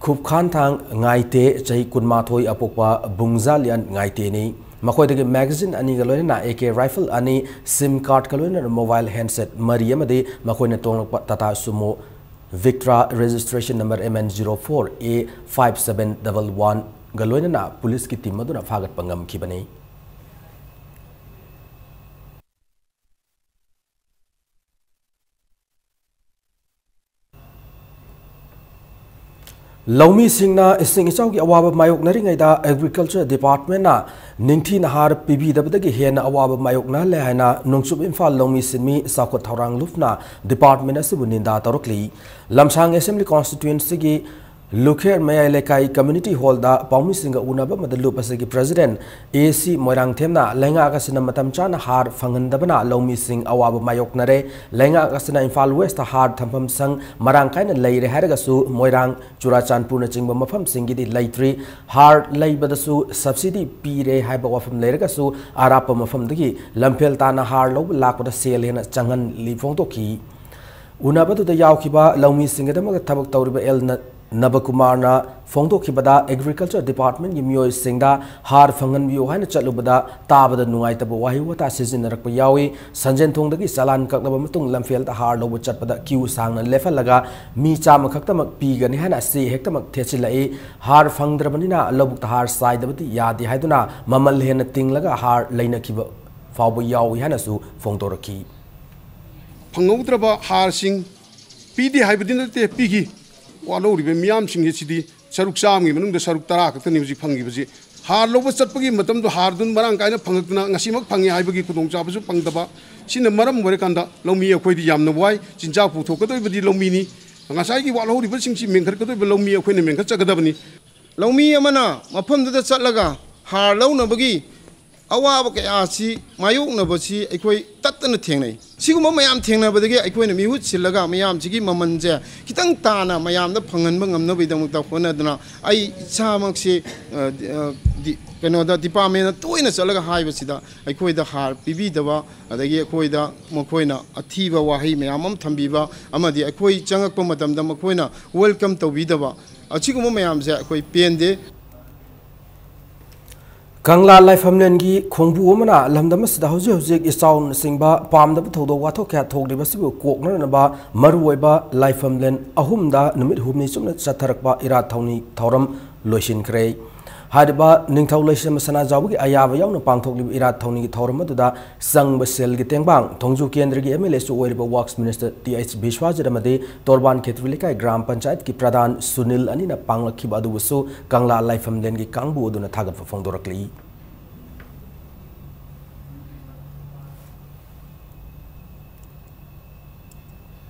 ꯈꯨꯞꯈꯥꯟꯊꯥꯡ ꯉꯥꯏꯇꯦ, ꯆꯍꯤ ꯀꯨꯟꯃꯥꯊꯣꯏ ꯑꯄꯣꯛꯄ ꯕꯨꯡꯖꯥꯂꯤꯌꯥꯟ ꯉꯥꯏꯇꯦꯅꯤ꯫ ꯃꯈꯣꯏꯗꯒꯤ magazine ꯑꯅꯤꯒ ꯂꯣꯏꯅꯅ AK rifle ꯑꯅꯤ, SIM cardꯀ ꯂꯣꯏꯅꯅ mobile handset ꯃꯔꯤ ꯑꯃꯗꯤ ꯃꯈꯣꯏꯅ ꯇꯣꯡꯂꯛꯄ Tata Sumo Victra registration number MN zero four A five seven double oneꯒ ꯂꯣꯏꯅꯅ ꯄꯨꯂꯤꯁꯀꯤ team ꯑꯗꯨꯅ ꯐꯥꯒꯠꯄ ꯉꯝꯈꯤꯕꯅꯤ꯫ ꯂꯧꯃꯤꯁꯤꯡꯅ ꯏꯁꯤꯡ ꯏꯆꯥꯎꯒꯤ ꯑꯋꯥꯕ ꯃꯥꯌꯣꯛꯅꯔꯤꯉꯩꯗ Agriculture Departmentꯅ ꯅꯤꯡꯊꯤꯅ ꯍꯥꯔ ꯄꯤꯕꯤꯗꯕꯗꯒꯤ ꯍꯦꯟꯅ ꯑꯋꯥꯕ ꯃꯥꯌꯣꯛꯅꯍꯜꯂꯦ ꯍꯥꯏꯅ ꯅꯣꯡꯆꯨꯞ ꯏꯝꯐꯥꯜ ꯂꯧꯃꯤ ꯁꯤꯟꯃꯤ ꯆꯥꯎꯈꯠ ꯊꯧꯔꯥꯡ ꯂꯨꯞꯅ department ꯑꯁꯤꯕꯨ ꯅꯤꯟꯗꯥ ꯇꯧꯔꯛꯂꯤ꯫ ꯂꯝꯁꯥꯡ Assembly Constituencyꯒꯤ ꯂꯨꯈꯦꯔ ꯃꯌꯥꯏ ꯂꯩꯀꯥꯏ community hallꯗ ꯄꯥꯎꯃꯤꯁꯤꯡꯒ ꯎꯅꯕ ꯑꯃꯗ ꯂꯨꯞ ꯑꯁꯤꯒꯤ president AC ꯃꯣꯏꯔꯥꯡꯊꯦꯝꯅ ꯂꯩꯉꯥꯛ ꯑꯁꯤꯅ ꯃꯇꯝ ꯆꯥꯅ ꯍꯥꯔ ꯐꯪꯍꯟꯗꯕꯅ ꯂꯧꯃꯤꯁꯤꯡ ꯑꯋꯥꯕ ꯃꯥꯌꯣꯛꯅꯔꯦ꯫ ꯂꯩꯉꯥꯛ ꯑꯁꯤꯅ ꯏꯝꯐꯥꯜ Westꯇ ꯍꯥꯔ ꯊꯝꯐꯝ ꯁꯪ ꯃꯔꯥꯡ ꯀꯥꯏꯅ ꯂꯩꯔꯦ ꯍꯥꯏꯔꯒꯁꯨ ꯃꯣꯏꯔꯥꯡ, ꯆꯨꯔꯥꯆꯥꯟꯄꯨꯔꯅꯆꯤꯡꯕ ꯃꯐꯝꯁꯤꯡꯒꯤꯗꯤ ꯂꯩꯇ꯭ꯔꯤ꯫ ꯍꯥꯔ ꯂꯩꯕꯗꯁꯨ subsidy ꯄꯤꯔꯦ ꯍꯥꯏꯕ ꯋꯥꯐꯝ ꯂꯩꯔꯒꯁꯨ ꯑꯔꯥꯞꯄ ꯃꯐꯝꯗꯒꯤ ꯂꯝꯐꯦꯜ ꯇꯥꯅ ꯍꯥꯔ ꯂꯧꯕ ꯂꯥꯛꯄꯗ ꯁꯦꯜ ꯍꯦꯟꯅ ꯆꯪꯍꯜꯂꯤ ꯐꯣꯡꯗꯣꯛꯈꯤ꯫ ꯎꯅꯕꯗꯨꯗ ꯌꯥꯎꯈꯤꯕ ꯂꯧꯃꯤꯁꯤꯡꯒꯤꯗꯃꯛꯇ ꯊꯕꯛ ꯇꯧꯔꯤꯕ ꯑꯦꯜ ꯅ-, ꯅꯕꯀꯨꯃꯥꯔꯅ ꯐꯣꯡꯗꯣꯛꯈꯤꯕꯗ Agriculture Departmentꯀꯤ ꯃꯤꯑꯣꯏꯁꯤꯡꯗ ꯍꯥꯔ ꯐꯪꯍꯟꯕꯤꯌꯨ ꯍꯥꯏꯅ ꯆꯠꯂꯨꯕꯗ ꯇꯥꯕꯗ ꯅꯨꯡꯉꯥꯏꯇꯕ ꯋꯥꯍꯩ ꯋꯥꯇꯥ ꯁꯤꯖꯤꯟꯅꯔꯛꯄ ꯌꯥꯎꯏ꯫ ꯁꯟꯖꯦꯟꯊꯣꯡꯗꯒꯤ ꯆꯂꯥꯟ ꯀꯛꯂꯕ ꯃꯇꯨꯡ ꯂꯝꯐꯦꯜꯗ ꯍꯥꯔ ꯂꯧꯕ ꯆꯠꯄꯗ queue ꯁꯥꯡꯅ ꯂꯦꯞꯍꯜꯂꯒ ꯃꯤ ꯆꯥꯝꯃ ꯈꯛꯇꯃꯛ ꯄꯤꯒꯅꯤ ꯍꯥꯏꯅ ꯆꯦ ꯍꯦꯛꯇꯃꯛ ꯊꯦꯠꯆꯤꯜꯂꯛꯏ꯫ ꯍꯥꯔ ꯐꯪꯗ꯭ꯔꯕꯅꯤꯅ ꯂꯧꯕꯨꯛꯇ ꯍꯥꯔ ꯆꯥꯏꯗꯕꯗꯤ ꯌꯥꯗꯦ ꯍꯥꯏꯗꯨꯅ ꯃꯃꯜ ꯍꯦꯟꯅ ꯇꯤꯡꯂꯒ ꯍꯥꯔ ꯂꯩꯅꯈꯤꯕ ꯐꯥꯎꯕ ꯌꯥꯎꯏ ꯍꯥꯏꯅꯁꯨ ꯐꯣꯡꯗꯣꯔꯛꯈꯤ꯫ ꯐꯪꯍꯧꯗ꯭ꯔꯕ ꯍꯥꯔꯁꯤꯡ ꯄꯤꯗꯦ ꯍꯥꯏꯕꯗꯤ ꯅꯠꯇꯦ, ꯄꯤꯈꯤ꯫ ꯋꯥꯠꯍꯧꯔꯤꯕ ꯃꯤꯌꯥꯝꯁꯤꯡ ꯑꯁꯤꯗꯤ ꯁꯔꯨꯛ ꯆꯥꯝꯃꯒꯤ ꯃꯅꯨꯡꯗ ꯁꯔꯨꯛ ꯇꯔꯥ ꯈꯛꯇꯅꯤ ꯍꯧꯖꯤꯛ ꯐꯪꯈꯤꯕꯁꯤ꯫ ꯍꯥꯔ ꯂꯧꯕ ꯆꯠꯄꯒꯤ ꯃꯇꯝꯗꯣ ꯍꯥꯔꯗꯨ ꯃꯔꯥꯡ ꯀꯥꯏꯅ ꯐꯪꯉꯛꯇꯅ ꯉꯁꯤꯃꯛ ꯐꯪꯉꯦ ꯍꯥꯏꯕꯒꯤ ꯈꯨꯗꯣꯡꯆꯥꯕꯁꯨ ꯐꯪꯗꯕ꯫ ꯁꯤꯅ ꯃꯔꯝ ꯑꯣꯏꯔꯀꯥꯟꯗ ꯂꯧꯃꯤ ꯑꯩꯈꯣꯏꯗꯤ ꯌꯥꯝꯅ ꯋꯥꯏ꯫ ꯆꯤꯟꯖꯥꯛ ꯄꯨꯊꯣꯛꯀꯗꯧꯔꯤꯕꯗꯤ ꯂꯧꯃꯤꯅꯤ꯫ ꯉꯁꯥꯏꯒꯤ ꯋꯥꯠꯍꯧꯔꯤꯕꯁꯤꯡꯁꯤ ꯃꯦꯟꯈꯠꯀꯗꯧꯔꯤꯕ ꯂꯧꯃꯤ ꯑꯩꯈꯣꯏꯅ ꯃꯦꯟꯈꯠꯆꯒꯗꯕꯅꯤ꯫ ꯂꯧꯃꯤ ꯑꯃꯅ ꯃꯐꯝꯗꯨꯗ ꯆꯠꯂꯒ ꯍꯥꯔ ꯂꯧꯅꯕꯒꯤ ꯑꯋꯥꯕ ꯀꯌꯥ ꯑꯁꯤ ꯃꯥꯌꯣꯛꯅꯕꯁꯤ ꯑꯩꯈꯣꯏ ꯇꯠꯇꯅ ꯊꯦꯡꯅꯩ꯫ ꯁꯤꯒꯨꯝꯕ ꯃꯌꯥꯝ ꯊꯦꯡꯅꯕꯗꯒꯤ ꯑꯩꯈꯣꯏꯅ ꯃꯤꯍꯨꯠ ꯁꯤꯜꯂꯒ ꯃꯌꯥꯝꯁꯤꯒꯤ ꯃꯃꯜꯁꯦ ꯈꯤꯇꯪ ꯇꯥꯅ ꯃꯌꯥꯝꯗ ꯐꯪꯍꯟꯕ ꯉꯝꯅꯕꯒꯤꯗꯃꯛꯇ ꯍꯣꯠꯅꯗꯨꯅ ꯑꯩ ꯏꯁꯥꯃꯛꯁꯦ, ꯑ, ꯑ, ꯗꯤ-, ꯀꯩꯅꯣꯗ, ꯗꯤꯄꯥꯔꯠꯃꯦꯟꯗ ꯇꯣꯏꯅ ꯆꯠꯂꯒ ꯍꯥꯏꯕꯁꯤꯗ ꯑꯩꯈꯣꯏꯗ ꯍꯥꯔ ꯄꯤꯕꯤꯗꯕ, ꯑꯗꯒꯤ ꯑꯩꯈꯣꯏꯗ ꯃꯈꯣꯏꯅ ꯑꯊꯤꯕ ꯋꯥꯍꯩ ꯃꯌꯥꯝ ꯑꯃ ꯊꯝꯕꯤꯕ, ꯑꯃꯗꯤ ꯑꯩꯈꯣꯏ ꯆꯪꯉꯛꯄ ꯃꯇꯝꯗ ꯃꯈꯣꯏꯅ welcome ꯇꯧꯕꯤꯗꯕ, ꯑꯁꯤꯒꯨꯝꯕ ꯃꯌꯥꯝꯁꯦ ꯑꯩꯈꯣꯏ ꯄꯦꯟꯗꯦ꯫ ꯀꯪꯂꯥ ꯂꯥꯏꯐꯝꯂꯦꯟꯒꯤ ꯈꯣꯡꯕꯨ ꯑꯃꯅ ꯂꯝꯗꯝ ꯑꯁꯤꯗ ꯍꯧꯖꯤꯛ ꯍꯧꯖꯤꯛ ꯏꯆꯥꯎꯅꯆꯤꯡꯕ ꯄꯥꯝꯗꯕ ꯊꯧꯗꯣꯛ ꯋꯥꯊꯣꯛ ꯀꯌꯥ ꯊꯣꯛꯂꯤꯕ ꯑꯁꯤꯕꯨ ꯀꯣꯛꯅꯅꯕ ꯃꯔꯨꯑꯣꯏꯕ ꯂꯥꯏꯐꯝꯂꯦꯟ ꯑꯍꯨꯝꯗ ꯅꯨꯃꯤꯠ ꯍꯨꯝꯅꯤ ꯆꯨꯞꯅ ꯆꯠꯊꯔꯛꯄ ꯏꯔꯥꯠ ꯊꯧꯅꯤ ꯊꯧꯔꯝ ꯂꯣꯏꯁꯤꯟꯈ꯭ꯔꯦ꯫ ꯍꯥꯏꯔꯤꯕ ꯅꯤꯡꯊꯧ ꯂꯩꯁꯦꯝꯕ ꯁꯅꯥꯖꯥꯎꯕꯒꯤ ꯑꯌꯥꯕ ꯌꯥꯎꯅ ꯄꯥꯡꯊꯣꯛꯂꯤꯕ ꯏꯔꯥꯠ ꯊꯧꯅꯤꯒꯤ ꯊꯧꯔꯝ ꯑꯗꯨꯗ ꯆꯪꯕ ꯁꯦꯜꯒꯤ ꯇꯦꯡꯕꯥꯡ ꯊꯣꯡꯖꯨ ꯀꯦꯟꯗ꯭ꯔꯒꯤ MLAꯁꯨ ꯑꯣꯏꯔꯤꯕ Works Minister T H ꯕꯤꯁ꯭ꯋꯥꯖꯤꯠ ꯑꯃꯗꯤ ꯇꯣꯔꯕꯥꯟ ꯈꯦꯇ꯭ꯔꯤ ꯂꯩꯀꯥꯏ ꯒ꯭ꯔꯥꯝ ꯄꯟꯆꯥꯌꯠꯀꯤ ꯄ꯭ꯔꯙꯥꯟ ꯁꯨꯅꯤꯜ ꯑꯅꯤꯅ ꯄꯥꯡꯂꯛꯈꯤꯕ ꯑꯗꯨꯕꯨꯁꯨ ꯀꯪꯂꯥ ꯂꯥꯏꯐꯝꯂꯦꯟꯒꯤ ꯀꯥꯡꯕꯨ ꯑꯗꯨꯅ ꯊꯥꯒꯠꯄ ꯐꯣꯡꯗꯣꯔꯛꯂꯤ꯫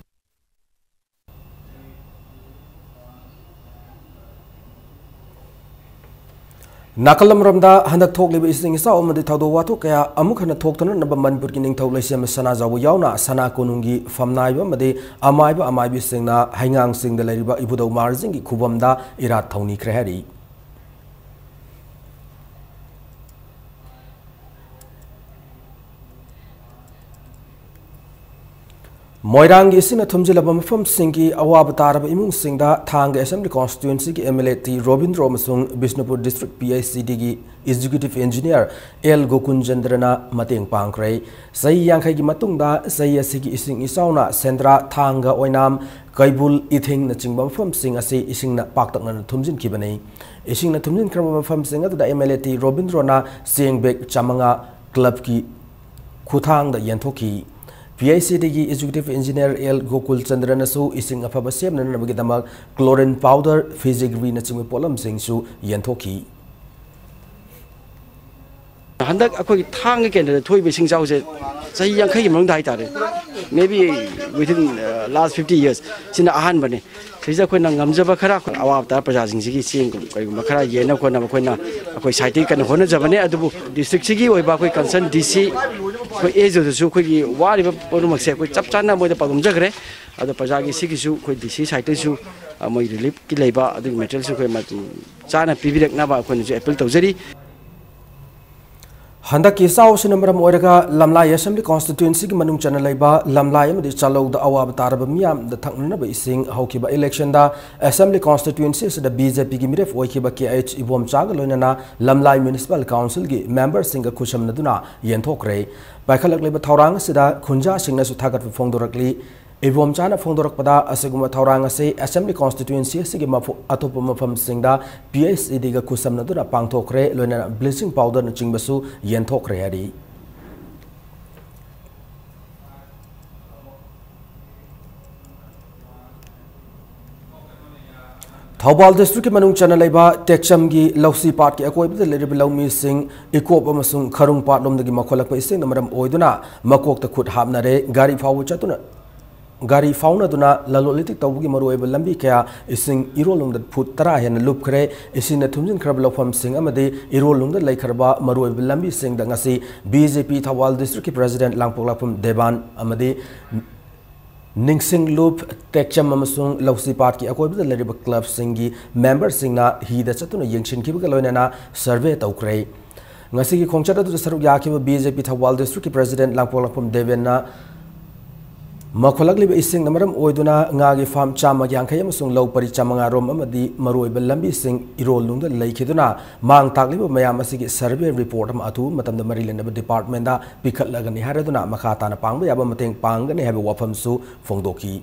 ꯅꯥꯀꯜ ꯑꯃꯔꯣꯝꯗ, ꯍꯟꯗꯛ ꯊꯣꯛꯂꯤꯕ ꯏꯁꯤꯡ ꯏꯆꯥꯎ ꯑꯃꯗꯤ ꯊꯧꯗꯣꯛ ꯋꯥꯊꯣꯛ ꯀꯌꯥ ꯑꯃꯨꯛ ꯍꯟꯅ ꯊꯣꯛꯇꯅꯅꯕ ꯃꯅꯤꯄꯨꯔꯒꯤ ꯅꯤꯡꯊꯧ ꯂꯩꯁꯦꯝꯕ ꯁꯅꯥꯖꯥꯎꯕ ꯌꯥꯎꯅ ꯁꯅꯥ ꯀꯣꯅꯨꯡꯒꯤ ꯐꯝꯅꯥꯏꯕ ꯑꯃꯗꯤ ꯑꯃꯥꯏꯕ ꯑꯃꯥꯏꯕꯤꯁꯤꯡꯅ ꯍꯩꯉꯥꯡꯁꯤꯡꯗ ꯂꯩꯔꯤꯕ ꯏꯕꯨꯙꯧ ꯃꯍꯥꯔꯥꯖꯁꯤꯡꯒꯤ ꯈꯨꯕꯝꯗ ꯏꯔꯥꯠ ꯊꯧꯅꯤꯈ꯭ꯔꯦ ꯍꯥꯏꯔꯤ꯫ ꯃꯣꯏꯔꯥꯡꯒꯤ ꯏꯁꯤꯡꯅ ꯊꯨꯝꯖꯤꯜꯂꯕ ꯃꯐꯝꯁꯤꯡꯒꯤ ꯑꯋꯥꯕ ꯇꯥꯔꯕ ꯏꯃꯨꯡꯁꯤꯡꯗ ꯊꯥꯡꯒ Assembly Constituencyꯒꯤ MLA ꯇꯤ ꯔꯣꯕꯤꯟꯗ꯭ꯔꯣ ꯑꯃꯁꯨꯡ ꯕꯤꯁꯅꯨꯄꯨꯔ District PHCDꯒꯤ Executive Engineer ꯑꯦꯜ ꯒꯣꯀꯨꯟꯆꯟꯗ꯭ꯔꯅ ꯃꯇꯦꯡ ꯄꯥꯡꯈ꯭ꯔꯦ꯫ ꯆꯍꯤ ꯌꯥꯡꯈꯩꯒꯤ ꯃꯇꯨꯡꯗ ꯆꯍꯤ ꯑꯁꯤꯒꯤ ꯏꯁꯤꯡ ꯏꯆꯥꯎꯅ ꯁꯦꯟꯗ꯭ꯔꯥ, ꯊꯥꯡꯒ, ꯑꯣꯏꯅꯥꯝ, ꯀꯩꯕꯨꯜ, ꯏꯊꯤꯡꯅꯆꯤꯡꯕ ꯃꯐꯝꯁꯤꯡ ꯑꯁꯤ ꯏꯁꯤꯡꯅ ꯄꯥꯛꯇꯛꯅꯅ ꯊꯨꯝꯖꯤꯟꯈꯤꯕꯅꯤ꯫ ꯏꯁꯤꯡꯅ ꯊꯨꯝꯖꯤꯟꯈ꯭ꯔꯕ ꯃꯐꯝꯁꯤꯡ ꯑꯗꯨꯗ MLA ꯇꯤ ꯔꯣꯕꯤꯟꯗ꯭ꯔꯣꯅ ꯆꯦꯡ bag ꯆꯥꯃꯉꯥ clubꯀꯤ ꯈꯨꯠꯊꯥꯡꯗ ꯌꯦꯟꯊꯣꯛꯈꯤ꯫ P H E ꯗꯤꯒꯤ executive engineer L Gokul ꯆꯟꯗ꯭ꯔꯅꯁꯨ ꯏꯁꯤꯡ ꯑꯐꯕ ꯁꯦꯝꯅꯅꯕꯒꯤꯗꯃꯛ ꯀ꯭ꯂꯣꯔꯤꯟ ꯄꯥꯎꯗꯔ, ꯐꯤꯖꯤꯒ꯭ꯔꯤꯅꯆꯤꯡꯕ ꯄꯣꯠꯂꯝꯁꯤꯡꯁꯨ ꯌꯦꯟꯊꯣꯛꯈꯤ꯫ ꯍꯟꯗꯛ ꯑꯩꯈꯣꯏꯒꯤ ꯊꯥꯡꯒ ꯀꯦꯟꯗ꯭ꯔꯗ ꯊꯣꯛꯏꯕ ꯏꯁꯤꯡ ꯏꯆꯥꯎꯁꯦ ꯆꯍꯤ ꯌꯥꯡꯈꯩꯒꯤ ꯃꯅꯨꯡꯗ ꯍꯥꯏꯇꯥꯔꯦ, maybe within last fifty years, ꯁꯤꯅ ꯑꯍꯥꯟꯕꯅꯤ꯫ ꯁꯤꯗ ꯑꯩꯈꯣꯏꯅ ꯉꯝꯖꯕ ꯈꯔ, ꯑꯩꯈꯣꯏ ꯑꯋꯥꯕ ꯇꯥꯔ ꯄ꯭ꯔꯖꯥꯁꯤꯡꯁꯤꯒꯤ ꯆꯦꯡ ꯀꯩꯒꯨꯝꯕ ꯈꯔ ꯌꯦꯟꯅ ꯈꯣꯠꯅꯕ ꯑꯩꯈꯣꯏꯅ ꯑꯩꯈꯣꯏ ꯁꯥꯏꯠꯇꯒꯤ ꯀꯟꯅ ꯍꯣꯠꯅꯖꯕꯅꯦ꯫ ꯑꯗꯨꯕꯨ ꯗꯤꯁꯇ꯭ꯔꯤꯛꯁꯤꯒꯤ ꯑꯣꯏꯕ ꯑꯩꯈꯣꯏ ꯀꯟꯁꯔꯟ ꯗꯤ ꯁꯤ, ꯑꯩꯈꯣꯏ ꯑꯦꯁ ꯗꯤ ꯑꯣꯗꯁꯨ ꯑꯩꯈꯣꯏꯒꯤ ꯋꯥꯔꯤꯕ ꯄꯨꯝꯅꯃꯛꯁꯦ ꯑꯩꯈꯣꯏ ꯆꯞ ꯆꯥꯅ ꯃꯣꯏꯗ ꯄꯥꯎꯗꯝꯖꯈ꯭ꯔꯦ꯫ ꯑꯗꯣ ꯄ꯭ꯔꯖꯥꯒꯤ ꯁꯤꯒꯤꯁꯨ ꯑꯩꯈꯣꯏ ꯗꯤ ꯁꯤ ꯁꯥꯏꯠꯇꯒꯤꯁꯨ, ꯑ, ꯃꯣꯏ ꯔꯤꯂꯤꯐꯀꯤ ꯂꯩꯕ ꯑꯗꯨꯒꯤ ꯃꯦꯇꯔꯤꯌꯦꯜꯁꯨ ꯑꯩꯈꯣꯏ ꯃꯇꯝ ꯆꯥꯅ ꯄꯤꯕꯤꯔꯛꯅꯕ ꯑꯩꯈꯣꯏꯅꯁꯨ ꯑꯦꯄꯤꯜ ꯇꯧꯖꯔꯤ꯫ ꯍꯟꯗꯛꯀꯤ ꯏꯆꯥꯎ ꯑꯁꯤꯅ ꯃꯔꯝ ꯑꯣꯏꯔꯒ ꯂꯝꯂꯥꯏ ꯑꯦꯁꯦꯝꯕ꯭ꯂꯤ ꯀꯣꯟꯁꯇꯤꯇ꯭ꯋꯦꯟꯁꯤꯒꯤ ꯃꯅꯨꯡ ꯆꯟꯅ ꯂꯩꯕ ꯂꯝꯂꯥꯏ ꯑꯃꯗꯤ ꯆꯥꯂꯧꯗ ꯑꯋꯥꯕ ꯇꯥꯔꯕ ꯃꯤꯌꯥꯝꯗ ꯊꯛꯅꯅꯕ ꯏꯁꯤꯡ꯫ ꯍꯧꯈꯤꯕ ꯏꯂꯦꯛꯁꯟꯗ ꯑꯦꯁꯦꯝꯕ꯭ꯂꯤ ꯀꯣꯟꯁꯇꯤꯇ꯭ꯋꯦꯟꯁꯤ ꯑꯁꯤꯗ ꯕꯤ ꯖꯦ ꯄꯤꯒꯤ ꯃꯤꯔꯦꯞ ꯑꯣꯏꯈꯤꯕ ꯀꯦ ꯑꯩꯆ ꯏꯕꯣꯝꯆꯥꯒ ꯂꯣꯏꯅꯅ ꯂꯝꯂꯥꯏ ꯃ꯭ꯌꯨꯅꯤꯁꯤꯄꯥꯜ ꯀꯥꯎꯟꯁꯤꯜꯒꯤ ꯃꯦꯝꯕꯔꯁꯤꯡꯒ ꯈꯨꯠꯁꯝꯅꯗꯨꯅ ꯌꯦꯟꯊꯣꯛꯈ꯭ꯔꯦ꯫ ꯄꯥꯏꯈꯠꯂꯛꯂꯤꯕ ꯊꯧꯔꯥꯡ ꯑꯁꯤꯗ ꯈꯨꯟꯖꯥꯁꯤꯡꯅꯁꯨ ꯊꯥꯒꯠꯄ ꯐꯣꯡꯗꯣꯔꯛꯂꯤ꯫ ꯏꯕꯣꯝꯆꯥꯅ ꯐꯣꯡꯗꯣꯔꯛꯄꯗ, ꯑꯁꯤꯒꯨꯝꯕ ꯊꯧꯔꯥꯡ ꯑꯁꯤ ꯑꯦꯁꯦꯝꯕ꯭ꯂꯤ ꯀꯣꯟꯁꯇꯤꯇ꯭ꯋꯦꯟꯁꯤ ꯑꯁꯤꯒꯤ ꯃꯐ-, ꯑꯇꯣꯞꯄ ꯃꯐꯝꯁꯤꯡꯗ ꯄꯤ ꯑꯩꯆ ꯏ ꯗꯤꯒ ꯈꯨꯠꯁꯝꯅꯗꯨꯅ ꯄꯥꯡꯊꯣꯛꯈ꯭ꯔꯦ, ꯂꯣꯏꯅꯅ ꯕ꯭ꯂꯤꯆꯤꯡ ꯄꯥꯎꯗꯔꯅꯆꯤꯡꯕꯁꯨ ꯌꯦꯟꯊꯣꯛꯈ꯭ꯔꯦ ꯍꯥꯏꯔꯤ꯫ ꯊꯧꯕꯥꯜ ꯗꯤꯁꯇ꯭ꯔꯤꯛꯀꯤ ꯃꯅꯨꯡ ꯆꯟꯅ ꯂꯩꯕ ꯇꯦꯛꯆꯝꯒꯤ ꯂꯧꯁꯤ ꯄꯥꯠꯀꯤ ꯑꯀꯣꯏꯕꯗ ꯂꯩꯔꯤꯕ ꯂꯧꯃꯤꯁꯤꯡ ꯏꯀꯣꯞ ꯑꯃꯁꯨꯡ ꯈꯔꯨꯡ ꯄꯥꯠꯂꯣꯝꯗꯒꯤ ꯃꯈꯣꯜꯂꯛꯄ ꯏꯁꯤꯡꯅ ꯃꯔꯝ ꯑꯣꯏꯗꯨꯅ ꯃꯀꯣꯛꯇ ꯈꯨꯠ ꯍꯥꯞꯅꯔꯦ꯫ ꯒꯥꯔꯤ ꯐꯥꯎꯕ ꯆꯠꯇꯨꯅ, ꯒꯥꯔꯤ ꯐꯥꯎꯅꯗꯨꯅ ꯂꯂꯣꯟ ꯏꯇꯤꯛ ꯇꯧꯕꯒꯤ ꯃꯔꯨꯑꯣꯏꯕ ꯂꯝꯕꯤ ꯀꯌꯥ ꯏꯁꯤꯡ ꯏꯔꯣꯜ ꯅꯨꯡꯗ ꯐꯨꯠ ꯇꯔꯥ ꯍꯦꯟꯅ ꯂꯨꯞꯈ꯭ꯔꯦ꯫ ꯏꯁꯤꯡꯅ ꯊꯨꯝꯖꯤꯟꯈ꯭ꯔꯕ ꯂꯧꯐꯝꯁꯤꯡ ꯑꯃꯗꯤ ꯏꯔꯣꯜ ꯅꯨꯡꯗ ꯂꯩꯈ꯭ꯔꯕ ꯃꯔꯨꯑꯣꯏꯕ ꯂꯝꯕꯤꯁꯤꯡꯗ ꯉꯁꯤ ꯕꯤ ꯖꯦ ꯄꯤ ꯊꯧꯕꯥꯜ ꯗꯤꯁꯇ꯭ꯔꯤꯛꯀꯤ ꯄ꯭ꯔꯦꯁꯤꯗꯦꯟꯠ ꯂꯥꯡꯄꯣꯛꯂꯥꯛꯄꯝ ꯗꯦꯕꯥꯟ ꯑꯃꯗꯤ ꯅꯤꯡꯁꯤꯡ ꯂꯨꯞ, ꯇꯦꯛꯆꯝ ꯑꯃꯁꯨꯡ ꯂꯧꯁꯤ ꯄꯥꯠꯀꯤ ꯑꯀꯣꯏꯕꯗ ꯂꯩꯔꯤꯕ ꯀ꯭ꯂꯕꯁꯤꯡꯒꯤ ꯃꯦꯝꯕꯔꯁꯤꯡꯅ ꯍꯤꯗ ꯆꯠꯇꯨꯅ ꯌꯦꯡꯁꯤꯟꯈꯤꯕꯒ ꯂꯣꯏꯅꯅ ꯁꯔꯚꯦ ꯇꯧꯈ꯭ꯔꯦ꯫ ꯉꯁꯤꯒꯤ ꯈꯣꯡꯆꯠ ꯑꯗꯨꯗ ꯁꯔꯨꯛ ꯌꯥꯈꯤꯕ ꯕꯤ ꯖꯦ ꯄꯤ ꯊꯧꯕꯥꯜ ꯗꯤꯁꯇ꯭ꯔꯤꯛꯀꯤ ꯄ꯭ꯔꯦꯁꯤꯗꯦꯟꯠ ꯂꯥꯡꯄꯣꯛꯂꯥꯛꯄꯝ ꯗꯦꯕꯦꯟꯅ ꯃꯈꯣꯜꯂꯛꯂꯤꯕ ꯏꯁꯤꯡꯅ ꯃꯔꯝ ꯑꯣꯏꯗꯨꯅ ꯉꯥꯒꯤ ꯐꯥꯔꯝ ꯆꯥꯝꯃꯒ ꯌꯥꯡꯈꯩ ꯑꯃꯁꯨꯡ ꯂꯧ ꯄꯔꯤ ꯆꯥꯝꯃꯉꯥ ꯔꯣꯝ ꯑꯃꯗꯤ ꯃꯔꯨꯑꯣꯏꯕ ꯂꯝꯕꯤꯁꯤꯡ ꯏꯔꯣꯜ ꯅꯨꯡꯗ ꯂꯩꯈꯤꯗꯨꯅ ꯃꯥꯡ ꯇꯥꯛꯂꯤꯕ ꯃꯌꯥꯝ ꯑꯁꯤꯒꯤ ꯁꯔꯚꯦ ꯔꯤꯄꯣꯔꯠ ꯑꯃ ꯑꯊꯨꯕ ꯃꯇꯝꯗ ꯃꯔꯤ ꯂꯩꯅꯕ ꯗꯤꯄꯥꯔꯠꯃꯦꯟꯗ ꯄꯤꯈꯠꯂꯒꯅꯤ ꯍꯥꯏꯔꯗꯨꯅ ꯃꯈꯥ ꯇꯥꯅ ꯄꯥꯡꯕ ꯌꯥꯕ ꯃꯇꯦꯡ ꯄꯥꯡꯒꯅꯤ ꯍꯥꯏꯕ ꯋꯥꯐꯝꯁꯨ ꯐꯣꯡꯗꯣꯛꯈꯤ꯫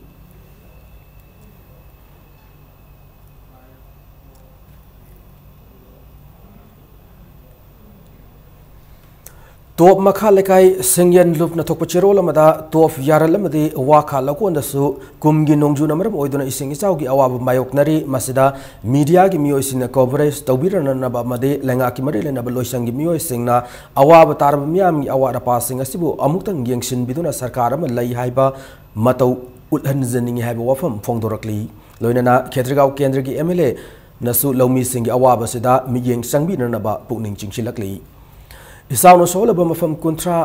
ꯇꯣꯞ ꯃꯈꯥ ꯂꯩꯀꯥꯏ ꯁꯤꯡꯌꯦꯟ ꯂꯨꯞꯅ ꯊꯣꯛꯄ ꯆꯦꯔꯣꯜ ꯑꯃꯗ ꯇꯣꯞ ꯌꯥꯔꯜ ꯑꯃꯗꯤ ꯋꯥꯈꯥ ꯂꯧꯀꯣꯟꯗꯁꯨ ꯀꯨꯝꯒꯤ ꯅꯣꯡꯖꯨꯅ ꯃꯔꯝ ꯑꯣꯏꯗꯨꯅ ꯏꯁꯤꯡ ꯏꯆꯥꯎꯒꯤ ꯑꯋꯥꯕ ꯃꯥꯌꯣꯛꯅꯔꯤ꯫ ꯃꯁꯤꯗ ꯃꯤꯗꯤꯌꯥꯒꯤ ꯃꯤꯑꯣꯏꯁꯤꯡꯅ ꯀꯣꯚꯔꯦꯖ ꯇꯧꯕꯤꯔꯅꯅꯕ ꯑꯃꯗꯤ ꯂꯩꯉꯥꯛꯀꯤ ꯃꯔꯤ ꯂꯩꯅꯕ ꯂꯣꯏꯁꯪꯒꯤ ꯃꯤꯑꯣꯏꯁꯤꯡꯅ ꯑꯋꯥꯕ ꯇꯥꯔꯕ ꯃꯤꯌꯥꯝꯒꯤ ꯑꯋꯥꯠ ꯑꯄꯥꯁꯤꯡ ꯑꯁꯤꯕꯨ ꯑꯃꯨꯛꯇꯪ ꯌꯦꯡꯁꯤꯟꯕꯤꯗꯨꯅ ꯁꯔꯀꯥꯔ ꯑꯃ ꯂꯩ ꯍꯥꯏꯕ ꯃꯇꯧ ꯎꯠꯍꯟꯖꯅꯤꯡꯏ ꯍꯥꯏꯕ ꯋꯥꯐꯝ ꯐꯣꯡꯗꯣꯔꯛꯂꯤ꯫ ꯂꯣꯏꯅꯅ ꯈꯦꯇ꯭ꯔꯤꯒꯥꯎ ꯀꯦꯟꯗ꯭ꯔꯒꯤ ꯑꯦꯝ ꯑꯦꯜ ꯑꯦꯅꯁꯨ ꯂꯧꯃꯤꯁꯤꯡꯒꯤ ꯑꯋꯥꯕꯁꯤꯗ ꯃꯤꯠꯌꯦꯡ ꯆꯪꯕꯤꯅꯅꯕ ꯄꯨꯛꯅꯤꯡ ꯆꯤꯡꯁꯤꯜꯂꯛꯂꯤ꯫ ꯏꯆꯥꯎꯅ ꯁꯣꯛꯍꯜꯂꯕ ꯃꯐꯝ ꯀꯨꯟꯊ꯭ꯔꯥ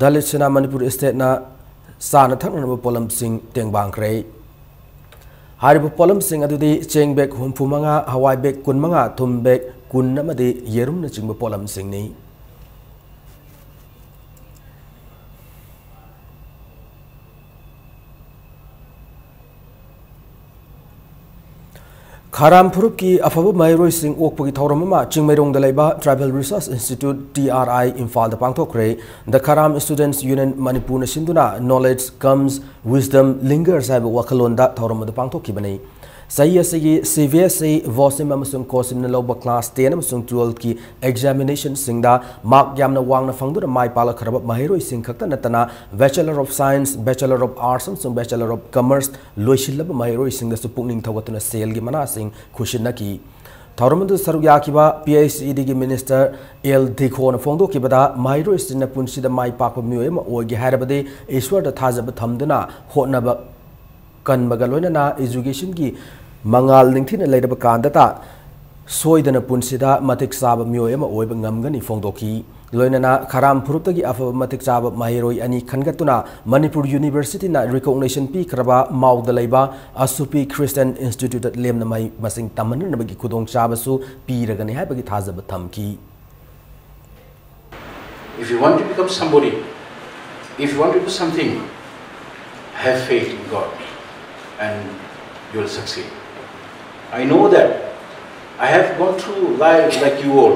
ꯗꯂꯤꯠꯁꯤꯅ ꯃꯅꯤꯄꯨꯔ ꯏꯁꯇꯦꯠꯅ ꯆꯥꯅ ꯊꯛꯅꯅꯕ ꯄꯣꯠꯂꯝꯁꯤꯡ ꯇꯦꯡꯕꯥꯡꯈ꯭ꯔꯦ꯫ ꯍꯥꯏꯔꯤꯕ ꯄꯣꯠꯂꯝꯁꯤꯡ ꯑꯗꯨꯗꯤ ꯆꯦꯡ ꯕꯦꯒ ꯍꯨꯝꯐꯨ ꯃꯉꯥ, ꯍꯋꯥꯏ ꯕꯦꯒ ꯀꯨꯟ ꯃꯉꯥ, ꯊꯨꯝ ꯕꯦꯒ ꯀꯨꯟ ꯑꯃꯗꯤ ꯌꯦꯔꯨꯝꯅꯆꯤꯡꯕ ꯄꯣꯠꯂꯝꯁꯤꯡꯅꯤ꯫ ꯈꯥꯔꯥꯝ ꯐꯨꯔꯨꯞꯀꯤ ꯑꯐꯕ ꯃꯍꯩꯔꯣꯏꯁꯤꯡ ꯑꯣꯛꯄꯒꯤ ꯊꯧꯔꯝ ꯑꯃ ꯆꯤꯡꯃꯩꯔꯣꯡꯗ ꯂꯩꯕ Tribal Research Institute, T R I, ꯏꯝꯐꯥꯜꯗ ꯄꯥꯡꯊꯣꯛꯈ꯭ꯔꯦ꯫ The Kharam Students Union ꯃꯅꯤꯄꯨꯔꯅ ꯁꯤꯟꯗꯨꯅ Knowledge Comes Wisdom Lingers ꯍꯥꯏꯕ ꯋꯥꯈꯜꯂꯣꯟꯗ ꯊꯧꯔꯝ ꯑꯗꯨ ꯄꯥꯡꯊꯣꯛꯈꯤꯕꯅꯤ꯫ ꯆꯍꯤ ꯑꯁꯤꯒꯤ C B S E, VOCEM ꯑꯃꯁꯨꯡ COHSEMꯅ ꯂꯧꯕ class ten ꯑꯃꯁꯨꯡ twelveꯀꯤ examinationꯁꯤꯡꯗ mark ꯌꯥꯝꯅ ꯋꯥꯡꯅ ꯐꯪꯗꯨꯅ ꯃꯥꯏ ꯄꯥꯛꯂꯛꯈ꯭ꯔꯕ ꯃꯍꯩꯔꯣꯏꯁꯤꯡ ꯈꯛꯇ ꯅꯠꯇꯅ Bachelor of Science, Bachelor of Arts ꯑꯃꯁꯨꯡ Bachelor of Commerce ꯂꯣꯏꯁꯤꯜꯂꯕ ꯃꯍꯩꯔꯣꯏꯁꯤꯡꯗꯁꯨ ꯄꯨꯛꯅꯤꯡ ꯊꯧꯒꯠꯇꯨꯅ ꯁꯦꯜꯒꯤ ꯃꯅꯥꯁꯤꯡ ꯈꯨꯠꯁꯤꯟꯅꯈꯤ꯫ ꯊꯧꯔꯝ ꯑꯗꯨꯗ ꯁꯔꯨꯛ ꯌꯥꯈꯤꯕ P H E Dꯒꯤ Minister L ꯙꯤꯈꯣꯅ ꯐꯣꯡꯗꯣꯛꯈꯤꯕꯗ, ꯃꯍꯩꯔꯣꯏꯁꯤꯡꯅ ꯄꯨꯟꯁꯤꯗ ꯃꯥꯏ ꯄꯥꯛꯄ ꯃꯤꯑꯣꯏ ꯑꯃ ꯑꯣꯏꯒꯦ ꯍꯥꯏꯔꯕꯗꯤ ꯏꯁ꯭ꯋꯔꯗ ꯊꯥꯖꯕ ꯊꯝꯗꯨꯅ ꯍꯣꯠꯅꯕ ꯀꯟꯕꯒ ꯂꯣꯏꯅꯅ educationꯒꯤ ꯃꯉꯥꯜ ꯅꯤꯡꯊꯤꯅ ꯂꯩꯔꯕ ꯀꯥꯟꯗꯇ ꯁꯣꯏꯗꯅ ꯄꯨꯟꯁꯤꯗ ꯃꯇꯤꯛ ꯆꯥꯕ ꯃꯤꯑꯣꯏ ꯑꯃ ꯑꯣꯏꯕ ꯉꯝꯒꯅꯤ ꯐꯣꯡꯗꯣꯛꯈꯤ꯫ ꯂꯣꯏꯅꯅ ꯈꯥꯔꯥꯝ ꯐꯨꯔꯨꯞꯇꯒꯤ ꯑꯐꯕ ꯃꯇꯤꯛ ꯆꯥꯕ ꯃꯍꯩꯔꯣꯏ ꯑꯅꯤ ꯈꯟꯒꯠꯇꯨꯅ ꯃꯅꯤꯄꯨꯔ Universityꯅ recognition ꯄꯤꯈ꯭ꯔꯕ ꯃꯥꯎꯗ ꯂꯩꯕ ꯑꯁꯨꯄꯤ Christian Instituteꯇ ꯂꯦꯝꯅ ꯃꯍꯩ ꯃꯁꯤꯡ ꯇꯝꯍꯟꯅꯕꯒꯤ ꯈꯨꯗꯣꯡꯆꯥꯕꯁꯨ ꯄꯤꯔꯒꯅꯤ ꯍꯥꯏꯕꯒꯤ ꯊꯥꯖꯕ ꯊꯝꯈꯤ꯫ If you want to become somebody, if you want to do something, have faith in God and you will succeed. I know that I have gone through life like you all,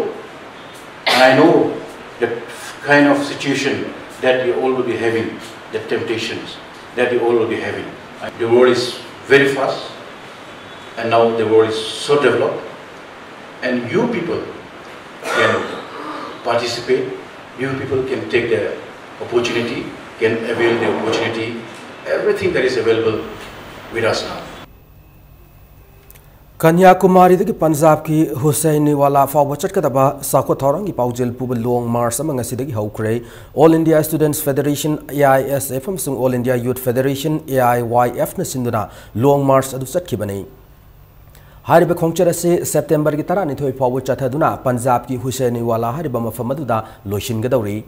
and I know the kind of situation that you all will be having, the temptations that you all will be having. The world is very fast, and now the world is so developed, and you people can participate. You people can take the opportunity, can avail the opportunity, everything that is available with us now. ꯀꯟꯌꯥꯀꯨꯃꯥꯔꯤꯗꯒꯤ ꯄꯟꯖꯥꯕꯀꯤ ꯍꯨꯁꯦꯅꯤꯋꯥꯂꯥ ꯐꯥꯎꯕ ꯆꯠꯀꯗꯕ ꯆꯥꯎꯈꯠ ꯊꯧꯔꯥꯡꯒꯤ ꯄꯥꯎꯖꯦꯜ ꯄꯨꯕ ꯂꯣꯡ March ꯑꯃ ꯉꯁꯤꯗꯒꯤ ꯍꯧꯈ꯭ꯔꯦ꯫ All India Students Federation, A I S F, ꯑꯃꯁꯨꯡ All India Youth Federation, A I Y F, ꯅ ꯁꯤꯟꯗꯨꯅ ꯂꯣꯡ ꯃꯥꯔꯆ ꯑꯗꯨ ꯆꯠꯈꯤꯕꯅꯤ꯫ ꯍꯥꯏꯔꯤꯕ ꯈꯣꯡꯆꯠ ꯑꯁꯤ ꯁꯦꯞꯇꯦꯝꯕꯔꯒꯤ ꯇꯔꯥꯅꯤꯊꯣꯏ ꯐꯥꯎꯕ ꯆꯠꯊꯗꯨꯅ ꯄꯟꯖꯥꯕꯀꯤ ꯍꯨꯁꯦꯅꯤꯋꯥꯂꯥ ꯍꯥꯏꯔꯤꯕ ꯃꯐꯝ ꯑꯗꯨꯗ ꯂꯣꯏꯁꯤꯟꯒꯗꯧꯔꯤ꯫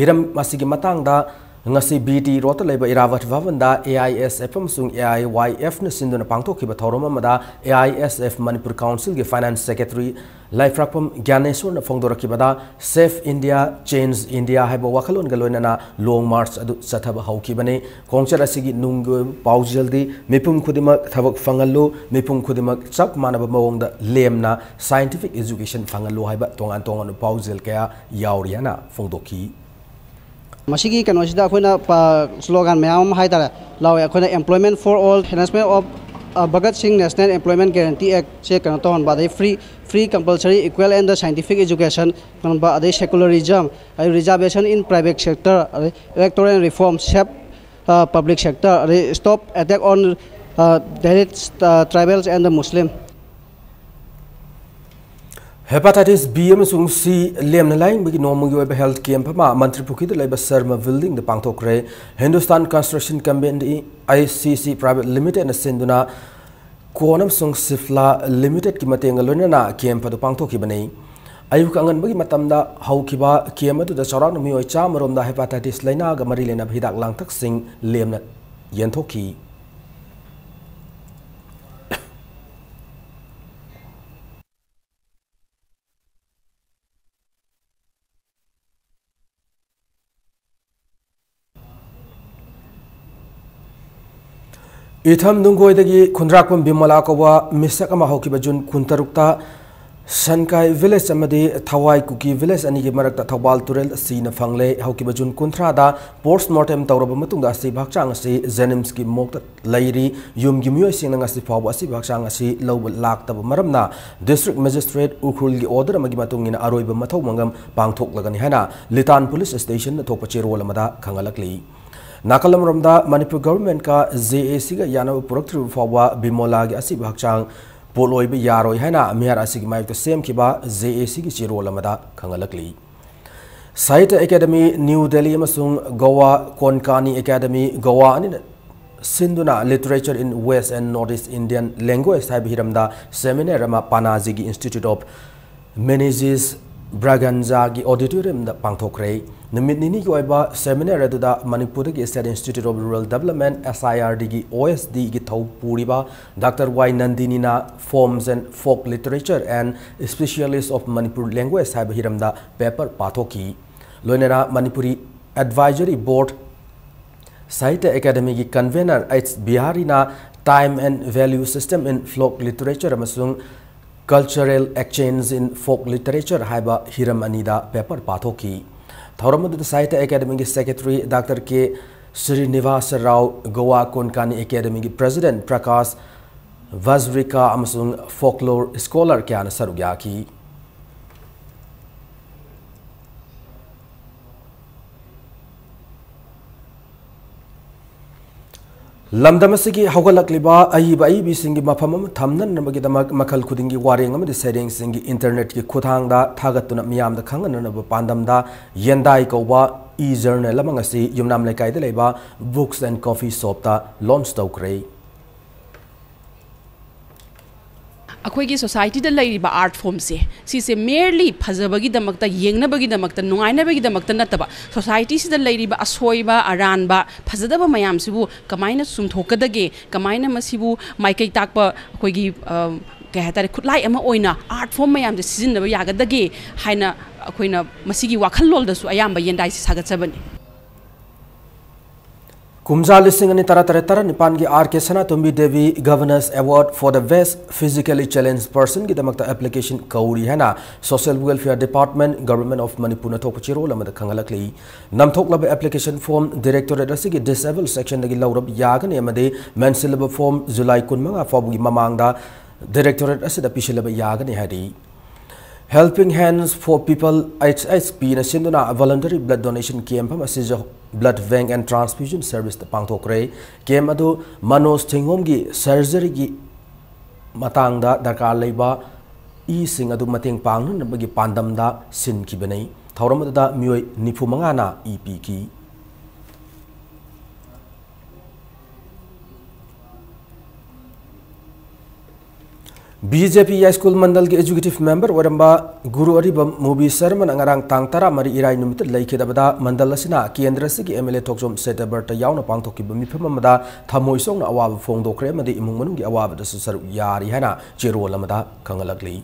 ꯍꯤꯔꯝ ꯑꯁꯤꯒꯤ ꯃꯇꯥꯡꯗ ꯉꯁꯤ B T Road ꯇ ꯂꯩꯕ ꯏꯔꯥꯚꯠ ꯚꯕꯟꯗ A I S F ꯑꯃꯁꯨꯡ A I Y F ꯅ ꯁꯤꯟꯗꯨꯅ ꯄꯥꯡꯊꯣꯛꯈꯤꯕ ꯊꯧꯔꯝ ꯑꯃꯗ A I S F Manipur Council ꯒꯤ Finance Secretary ꯂꯥꯏꯐ꯭ꯔꯥꯛꯄꯝ ꯒ꯭ꯌꯥꯅꯦꯁꯣꯔꯅ ꯐꯣꯡꯗꯣꯔꯛꯈꯤꯕꯗ, Save India, Change India ꯍꯥꯏꯕ ꯋꯥꯈꯜꯂꯣꯟꯒ ꯂꯣꯏꯅꯅ ꯂꯣꯡ ꯃꯥꯔꯆ ꯑꯗꯨ ꯆꯠꯊꯕ ꯍꯧꯈꯤꯕꯅꯤ꯫ ꯈꯣꯡꯆꯠ ꯑꯁꯤꯒꯤ ꯅꯨꯡꯒꯤ ꯑꯣꯏꯕ ꯄꯥꯎꯖꯦꯜꯗꯤ ꯃꯤꯄꯨꯝ ꯈꯨꯗꯤꯡꯃꯛ ꯊꯕꯛ ꯐꯪꯍꯜꯂꯨ, ꯃꯤꯄꯨꯝ ꯈꯨꯗꯤꯡꯃꯛ ꯆꯞ ꯃꯥꯟꯅꯕ ꯃꯑꯣꯡꯗ ꯂꯦꯝꯅ scientific education ꯐꯪꯍꯜꯂꯨ ꯍꯥꯏꯕ ꯇꯣꯉꯥꯟ ꯇꯣꯉꯥꯟꯕ ꯄꯥꯎꯖꯦꯜ ꯀꯌꯥ ꯌꯥꯎꯔꯤ ꯍꯥꯏꯅ ꯐꯣꯡꯗꯣꯛꯈꯤ꯫ ꯃꯁꯤꯒꯤ ꯀꯩꯅꯣꯁꯤꯗ ꯑꯩꯈꯣꯏꯅ ꯄ-, slogan ꯃꯌꯥꯝ ꯑꯃ ꯍꯥꯏ ꯇꯥꯔꯦ, ꯂꯥꯎꯋꯦ꯫ ꯑꯩꯈꯣꯏꯅ Employment for All, Enhancement of, ꯑ, Bhagat Singh National Employment Guarantee Act ꯁꯦ ꯀꯩꯅꯣ ꯇꯧꯍꯟꯕ, ꯑꯗꯩ free, free compulsory equal and the scientific education ꯐꯪꯍꯟꯕ, ꯑꯗꯩ secularism, ꯑꯗꯩ reservation in private sector, ꯑꯗꯩ electoral reform, save, ꯑ, public sector, ꯑꯗꯩ stop attack on, ꯑ, Dalit, ꯑ, tribals and the Muslim꯫ Hepatitis B ꯑꯃꯁꯨꯡ C ꯂꯦꯝꯅ ꯂꯥꯌꯦꯡꯕꯒꯤ ꯅꯣꯡꯃꯒꯤ ꯑꯣꯏꯕ health camp ꯑꯃ ꯃꯟꯇ꯭ꯔꯤ ꯄꯨꯈ꯭ꯔꯤꯗ ꯂꯩꯕ Sharma building the ꯄꯥꯡꯊꯣꯛꯈ꯭ꯔꯦ꯫ Hindustan Construction Company, I C C Private Limited ꯅ ꯁꯤꯟꯗꯨꯅ ꯀꯣꯟ ꯑꯃꯁꯨꯡ ꯁꯤꯐ꯭ꯂꯥ Limited ꯀꯤ ꯃꯇꯦꯡꯒ ꯂꯣꯏꯅꯅ camp ꯑꯗꯨ ꯄꯥꯡꯊꯣꯛꯈꯤꯕꯅꯤ꯫ ꯑꯌꯨꯛ ꯑꯉꯟꯕꯒꯤ ꯃꯇꯝꯗ ꯍꯧꯈꯤꯕ camp ꯑꯗꯨꯗ ꯆꯥꯎꯔꯥꯛꯅ ꯃꯤꯑꯣꯏ ꯆꯥꯝꯃ ꯔꯣꯝꯗ hepatitis ꯂꯥꯏꯅꯥꯒ ꯃꯔꯤ ꯂꯩꯅꯕ ꯍꯤꯗꯥꯛ ꯂꯥꯡꯊꯛꯁꯤꯡ ꯂꯦꯝꯅ ꯌꯦꯟꯊꯣꯛꯈꯤ꯫ ꯏꯊꯝ ꯅꯨꯡꯒꯣꯏꯗꯒꯤ ꯈꯨꯟꯗ꯭ꯔꯥꯛꯄꯝ ꯕꯤꯃꯂꯥ ꯀꯧꯕ ꯃꯤꯁꯛ ꯑꯃ ꯍꯧꯈꯤꯕ ꯖꯨꯟ ꯀꯨꯟꯇꯔꯨꯛꯇ ꯁꯟꯀꯥꯏ ꯚꯤꯂꯦꯖ ꯑꯃꯗꯤ ꯊꯋꯥꯏ ꯀꯨꯀꯤ ꯚꯤꯂꯦꯖ ꯑꯅꯤꯒꯤ ꯃꯔꯛꯇ ꯊꯧꯕꯥꯜ ꯇꯨꯔꯦꯜ ꯁꯤꯅ ꯐꯪꯂꯦ꯫ ꯍꯧꯈꯤꯕ ꯖꯨꯟ ꯀꯨꯟꯊ꯭ꯔꯥꯗ ꯄꯣꯁꯠꯃꯣꯔꯇꯦꯝ ꯇꯧꯔꯕ ꯃꯇꯨꯡꯗ ꯑꯁꯤꯕ ꯍꯛꯆꯥꯡ ꯑꯁꯤ ꯖꯦꯅꯤꯝꯁꯀꯤ ꯃꯣꯔꯒꯇ ꯂꯩꯔꯤ꯫ ꯌꯨꯝꯒꯤ ꯃꯤꯑꯣꯏꯁꯤꯡꯅ ꯉꯁꯤ ꯐꯥꯎꯕ ꯑꯁꯤꯕ ꯍꯛꯆꯥꯡ ꯑꯁꯤ ꯂꯧꯕ ꯂꯥꯛꯇꯕ ꯃꯔꯝꯅ ꯗꯤꯁꯇ꯭ꯔꯤꯛ ꯃꯦꯖꯤꯁꯇ꯭ꯔꯦꯠ ꯎꯈ꯭ꯔꯨꯜꯒꯤ ꯑꯣꯔꯗꯔ ꯑꯃꯒꯤ ꯃꯇꯨꯡ ꯏꯟꯅ ꯑꯔꯣꯏꯕ ꯃꯊꯧ ꯃꯉꯝ ꯄꯥꯡꯊꯣꯛꯂꯒꯅꯤ ꯍꯥꯏꯅ ꯂꯤꯇꯥꯟ ꯄꯨꯂꯤꯁ ꯁ꯭ꯇꯦꯁꯟꯗ ꯊꯣꯛꯄ ꯆꯦꯔꯣꯜ ꯑꯃꯗ ꯈꯪꯍꯜꯂꯛꯂꯤ꯫ ꯅꯥꯀꯜ ꯑꯃꯔꯣꯝꯗ ꯃꯅꯤꯄꯨꯔ ꯒꯚꯔꯟꯃꯦꯟꯠꯀ ꯖꯦ ꯑꯦ ꯁꯤꯒ ꯌꯥꯅꯕ ꯄꯨꯔꯛꯇ꯭ꯔꯤꯕ ꯐꯥꯎꯕ ꯕꯤꯃꯣꯂꯥꯒꯤ ꯑꯁꯤꯕ ꯍꯛꯆꯥꯡ ꯄꯣꯠ ꯑꯣꯏꯕ ꯌꯥꯔꯣꯏ ꯍꯥꯏꯅ ꯃꯤꯍꯥꯠ ꯑꯁꯤꯒꯤ ꯃꯥꯌꯣꯛꯇ ꯁꯦꯝꯈꯤꯕ ꯖꯦ ꯑꯦ ꯁꯤꯒꯤ ꯆꯦꯔꯣꯜ ꯑꯃꯗ ꯈꯪꯍꯜꯂꯛꯂꯤ꯫ ꯁꯥꯍꯤꯇ꯭ꯌ ꯑꯦꯀꯥꯗꯃꯤ ꯅ꯭ꯌꯨ ꯗꯦꯜꯂꯤ ꯑꯃꯁꯨꯡ ꯒꯣꯋꯥ ꯀꯣꯟꯀꯥꯅꯤ ꯑꯦꯀꯥꯗꯃꯤ ꯒꯣꯋꯥ ꯑꯅꯤꯅ ꯁꯤꯟꯗꯨꯅ Literature in West and Northeast Indian Language ꯍꯥꯏꯕ ꯍꯤꯔꯝꯗ ꯁꯦꯃꯤꯅꯥꯔ ꯑꯃ ꯄꯥꯅꯥꯖꯤꯒꯤ Institute of Menzies Braganzaꯒꯤ ꯑꯣꯗꯤꯇꯣꯔꯤꯌꯝꯗ ꯄꯥꯡꯊꯣꯛꯈ꯭ꯔꯦ꯫ ꯅꯨꯃꯤꯠ ꯅꯤꯅꯤꯒꯤ ꯑꯣꯏꯕ ꯁꯦꯃꯤꯅꯥꯔ ꯑꯗꯨꯗ ꯃꯅꯤꯄꯨꯔꯗꯒꯤ State Institute of Rural Development, S I R Dꯒꯤ O S Dꯒꯤ ꯊꯧ ꯄꯨꯔꯤꯕ ꯗꯥꯛꯇꯔ ꯋꯥꯏ ꯅꯟꯗꯤꯅꯤꯅ Forms and Folk Literature and Specialist of Manipur Language ꯍꯥꯏꯕ ꯍꯤꯔꯝꯗ ꯄꯦꯄꯔ ꯄꯥꯊꯣꯛꯈꯤ꯫ ꯂꯣꯏꯅꯅ ꯃꯅꯤꯄꯨꯔꯤ ꯑꯦꯗꯚꯥꯏꯖꯔꯤ ꯕꯣꯔꯗ, ꯁꯥꯍꯤꯇ꯭ꯌ ꯑꯦꯀꯥꯗꯃꯤꯒꯤ ꯀꯟꯚꯦꯅꯔ ꯑꯩꯆ ꯕꯤꯍꯥꯔꯤꯅ Time and Value System in Folk Literature ꯑꯃꯁꯨꯡ Cultural Exchange in Folk Literature ꯍꯥꯏꯕ ꯍꯤꯔꯝ ꯑꯅꯤꯗ ꯄꯦꯄꯔ ꯄꯥꯊꯣꯛꯈꯤ꯫ ꯊꯧꯔꯝ ꯑꯗꯨꯗ ꯁꯥꯍꯤꯇ꯭ꯌ ꯑꯦꯀꯥꯗꯃꯤꯒꯤ ꯁꯦꯀ꯭ꯔꯦꯇꯔꯤ ꯗꯥꯛꯇꯔ ꯀꯦ ꯁ꯭ꯔꯤꯅꯤꯚꯥꯁ ꯔꯥꯎ, ꯒꯣꯋꯥ ꯀꯣꯟꯀꯥꯅꯤ ꯑꯦꯀꯥꯗꯃꯤꯒꯤ ꯄ꯭ꯔꯦꯁꯤꯗꯦꯟꯠ ꯄ꯭ꯔꯀꯥꯁ ꯚꯖ꯭ꯔꯤꯀꯥ ꯑꯃꯁꯨꯡ ꯐꯣꯛꯂꯣꯔ ꯁ꯭ꯀꯣꯂꯔ ꯀꯌꯥꯅ ꯁꯔꯨꯛ ꯌꯥꯈꯤ꯫ ꯂꯝꯗꯝ ꯑꯁꯤꯒꯤ ꯍꯧꯒꯠꯂꯛꯂꯤꯕ ꯑꯏꯕ ꯑꯏꯕꯤꯁꯤꯡꯒꯤ ꯃꯐꯝ ꯑꯃ ꯊꯝꯅꯅꯕꯒꯤꯗꯃꯛ ꯃꯈꯜ ꯈꯨꯗꯤꯡꯒꯤ ꯋꯥꯔꯦꯡ ꯑꯃꯗꯤ ꯁꯩꯔꯦꯡꯁꯤꯡꯒꯤ ꯏꯟꯇꯔꯅꯦꯠꯀꯤ ꯈꯨꯠꯊꯥꯡꯗ ꯊꯥꯒꯠꯇꯨꯅ ꯃꯤꯌꯥꯝꯗ ꯈꯪꯍꯟꯅꯅꯕ ꯄꯥꯟꯗꯝꯗ ꯌꯦꯟꯗꯥꯏ ꯀꯧꯕ e-journal ꯑꯃ ꯉꯁꯤ ꯌꯨꯝꯅꯥꯝ ꯂꯩꯀꯥꯏꯗ ꯂꯩꯕ Books and Coffee Shopꯇ ꯂꯣꯟꯆ ꯇꯧꯈ꯭ꯔꯦ꯫ ꯑꯩꯈꯣꯏꯒꯤ ꯁꯣꯁꯥꯏꯇꯤꯗ ꯂꯩꯔꯤꯕ ꯑꯥꯔꯠ ꯐꯣꯝꯁꯦ, ꯁꯤꯁꯦ ꯃꯦꯔꯂꯤ ꯐꯖꯕꯒꯤꯗꯃꯛꯇ, ꯌꯦꯡꯅꯕꯒꯤꯗꯃꯛꯇ, ꯅꯨꯡꯉꯥꯏꯅꯕꯒꯤꯗꯃꯛꯇ ꯅꯠꯇꯕ, ꯁꯣꯁꯥꯏꯇꯤꯁꯤꯗ ꯂꯩꯔꯤꯕ ꯑꯁꯣꯏꯕ ꯑꯔꯥꯟꯕ, ꯐꯖꯗꯕ ꯃꯌꯥꯝꯁꯤꯕꯨ ꯀꯃꯥꯏꯅ ꯆꯨꯝꯊꯣꯛꯀꯗꯒꯦ, ꯀꯃꯥꯏꯅ ꯃꯁꯤꯕꯨ ꯃꯥꯏꯀꯩ ꯇꯥꯛꯄ ꯑꯩꯈꯣꯏꯒꯤ, ꯑ, ꯀꯩ ꯍꯥꯏꯇꯥꯔꯦ, ꯈꯨꯠꯂꯥꯏ ꯑꯃ ꯑꯣꯏꯅ ꯑꯥꯔꯠ ꯐꯣꯝ ꯃꯌꯥꯝꯁꯦ ꯁꯤꯖꯤꯟꯅꯕ ꯌꯥꯒꯗꯒꯦ ꯍꯥꯏꯅ ꯑꯩꯈꯣꯏꯅ ꯃꯁꯤꯒꯤ ꯋꯥꯈꯜꯂꯣꯟꯗꯁꯨ ꯑꯌꯥꯝꯕ ꯌꯦꯟꯗꯥꯏꯁꯦ ꯁꯥꯒꯠꯆꯕꯅꯤ꯫ ꯀꯨꯝꯖꯥ ꯂꯤꯁꯤꯡ ꯑꯅꯤ ꯇꯔꯥ ꯇꯔꯦꯠ ꯇꯔꯥ ꯅꯤꯄꯥꯟꯒꯤ R K Sanatomi Devi Governance Award for the Best Physically Challenged Personꯒꯤꯗꯃꯛꯇ application ꯀꯧꯔꯤ ꯍꯥꯏꯅ Social Welfare Department, Government of Manipurꯅ ꯊꯣꯛꯄ ꯆꯦꯔꯣꯜ ꯑꯃꯗ ꯈꯪꯍꯜꯂꯛꯂꯤ꯫ ꯅꯝꯊꯣꯛꯂꯕ application form Directorate ꯑꯁꯤꯒꯤ Disable Sectionꯗꯒꯤ ꯂꯧꯔꯕ ꯌꯥꯒꯅꯤ ꯑꯃꯗꯤ ꯃꯦꯟꯁꯤꯜꯂꯕ form July ꯀꯨꯟꯃꯉꯥ ꯐꯥꯎꯕꯒꯤ ꯃꯃꯥꯡꯗ Directorate ꯑꯁꯤꯗ ꯄꯤꯁꯤꯜꯂꯕ ꯌꯥꯒꯅꯤ ꯍꯥꯏꯔꯤ꯫ Helping Hands for People, H H Pꯅ ꯁꯤꯟꯗꯨꯅ voluntary blood donation camp ꯑꯃ ꯁꯤꯖ Blood Bank and Transfusion Serviceꯇ ꯄꯥꯡꯊꯣꯛꯈ꯭ꯔꯦ꯫ Camp ꯑꯗꯨ ꯃꯅꯣꯖ ꯊꯤꯡꯉꯣꯝꯒꯤ surgeryꯒꯤ ꯃꯇꯥꯡꯗ ꯗꯔꯀꯥꯔ ꯂꯩꯕ ꯏꯁꯤꯡ ꯑꯗꯨ ꯃꯇꯦꯡ ꯄꯥꯡꯅꯅꯕꯒꯤ ꯄꯥꯟꯗꯝꯗ ꯁꯤꯟꯈꯤꯕꯅꯤ꯫ ꯊꯧꯔꯝ ꯑꯗꯨꯗ ꯃꯤꯑꯣꯏ ꯅꯤꯐꯨ ꯃꯉꯥꯅ ꯏ ꯄꯤꯈꯤ꯫ B J P ꯌꯥꯏꯁ꯭ꯀꯨꯜ ꯃꯟꯗꯜꯒꯤ executive member ꯑꯣꯏꯔꯝꯕ ꯒꯨꯔꯨ ꯑꯔꯤꯕꯝ ꯃꯨꯕꯤ ꯁꯔꯃꯅ ꯉꯔꯥꯡ ꯇꯥꯡ ꯇꯔꯥꯃꯔꯤ ꯏꯔꯥꯏ ꯅꯨꯃꯤꯠꯇ ꯂꯩꯈꯤꯗꯕꯗ ꯃꯟꯗꯜ ꯑꯁꯤꯅ ꯀꯦꯟꯗ꯭ꯔ ꯑꯁꯤꯒꯤ M L A ꯊꯣꯛꯆꯣꯝ ꯁꯦꯇꯕꯔꯇ ꯌꯥꯎꯅ ꯄꯥꯡꯊꯣꯛꯈꯤꯕ ꯃꯤꯐꯝ ꯑꯃꯗ ꯊꯃꯣꯏ ꯁꯣꯛꯅ ꯑꯋꯥꯕ ꯐꯣꯡꯗꯣꯛꯈ꯭ꯔꯦ ꯑꯃꯗꯤ ꯏꯃꯨꯡ ꯃꯅꯨꯡꯒꯤ ꯑꯋꯥꯕꯗꯁꯨ ꯁꯔꯨꯛ ꯌꯥꯔꯤ ꯍꯥꯏꯅ ꯆꯦꯔꯣꯜ ꯑꯃꯗ ꯈꯪꯍꯜꯂꯛꯂꯤ꯫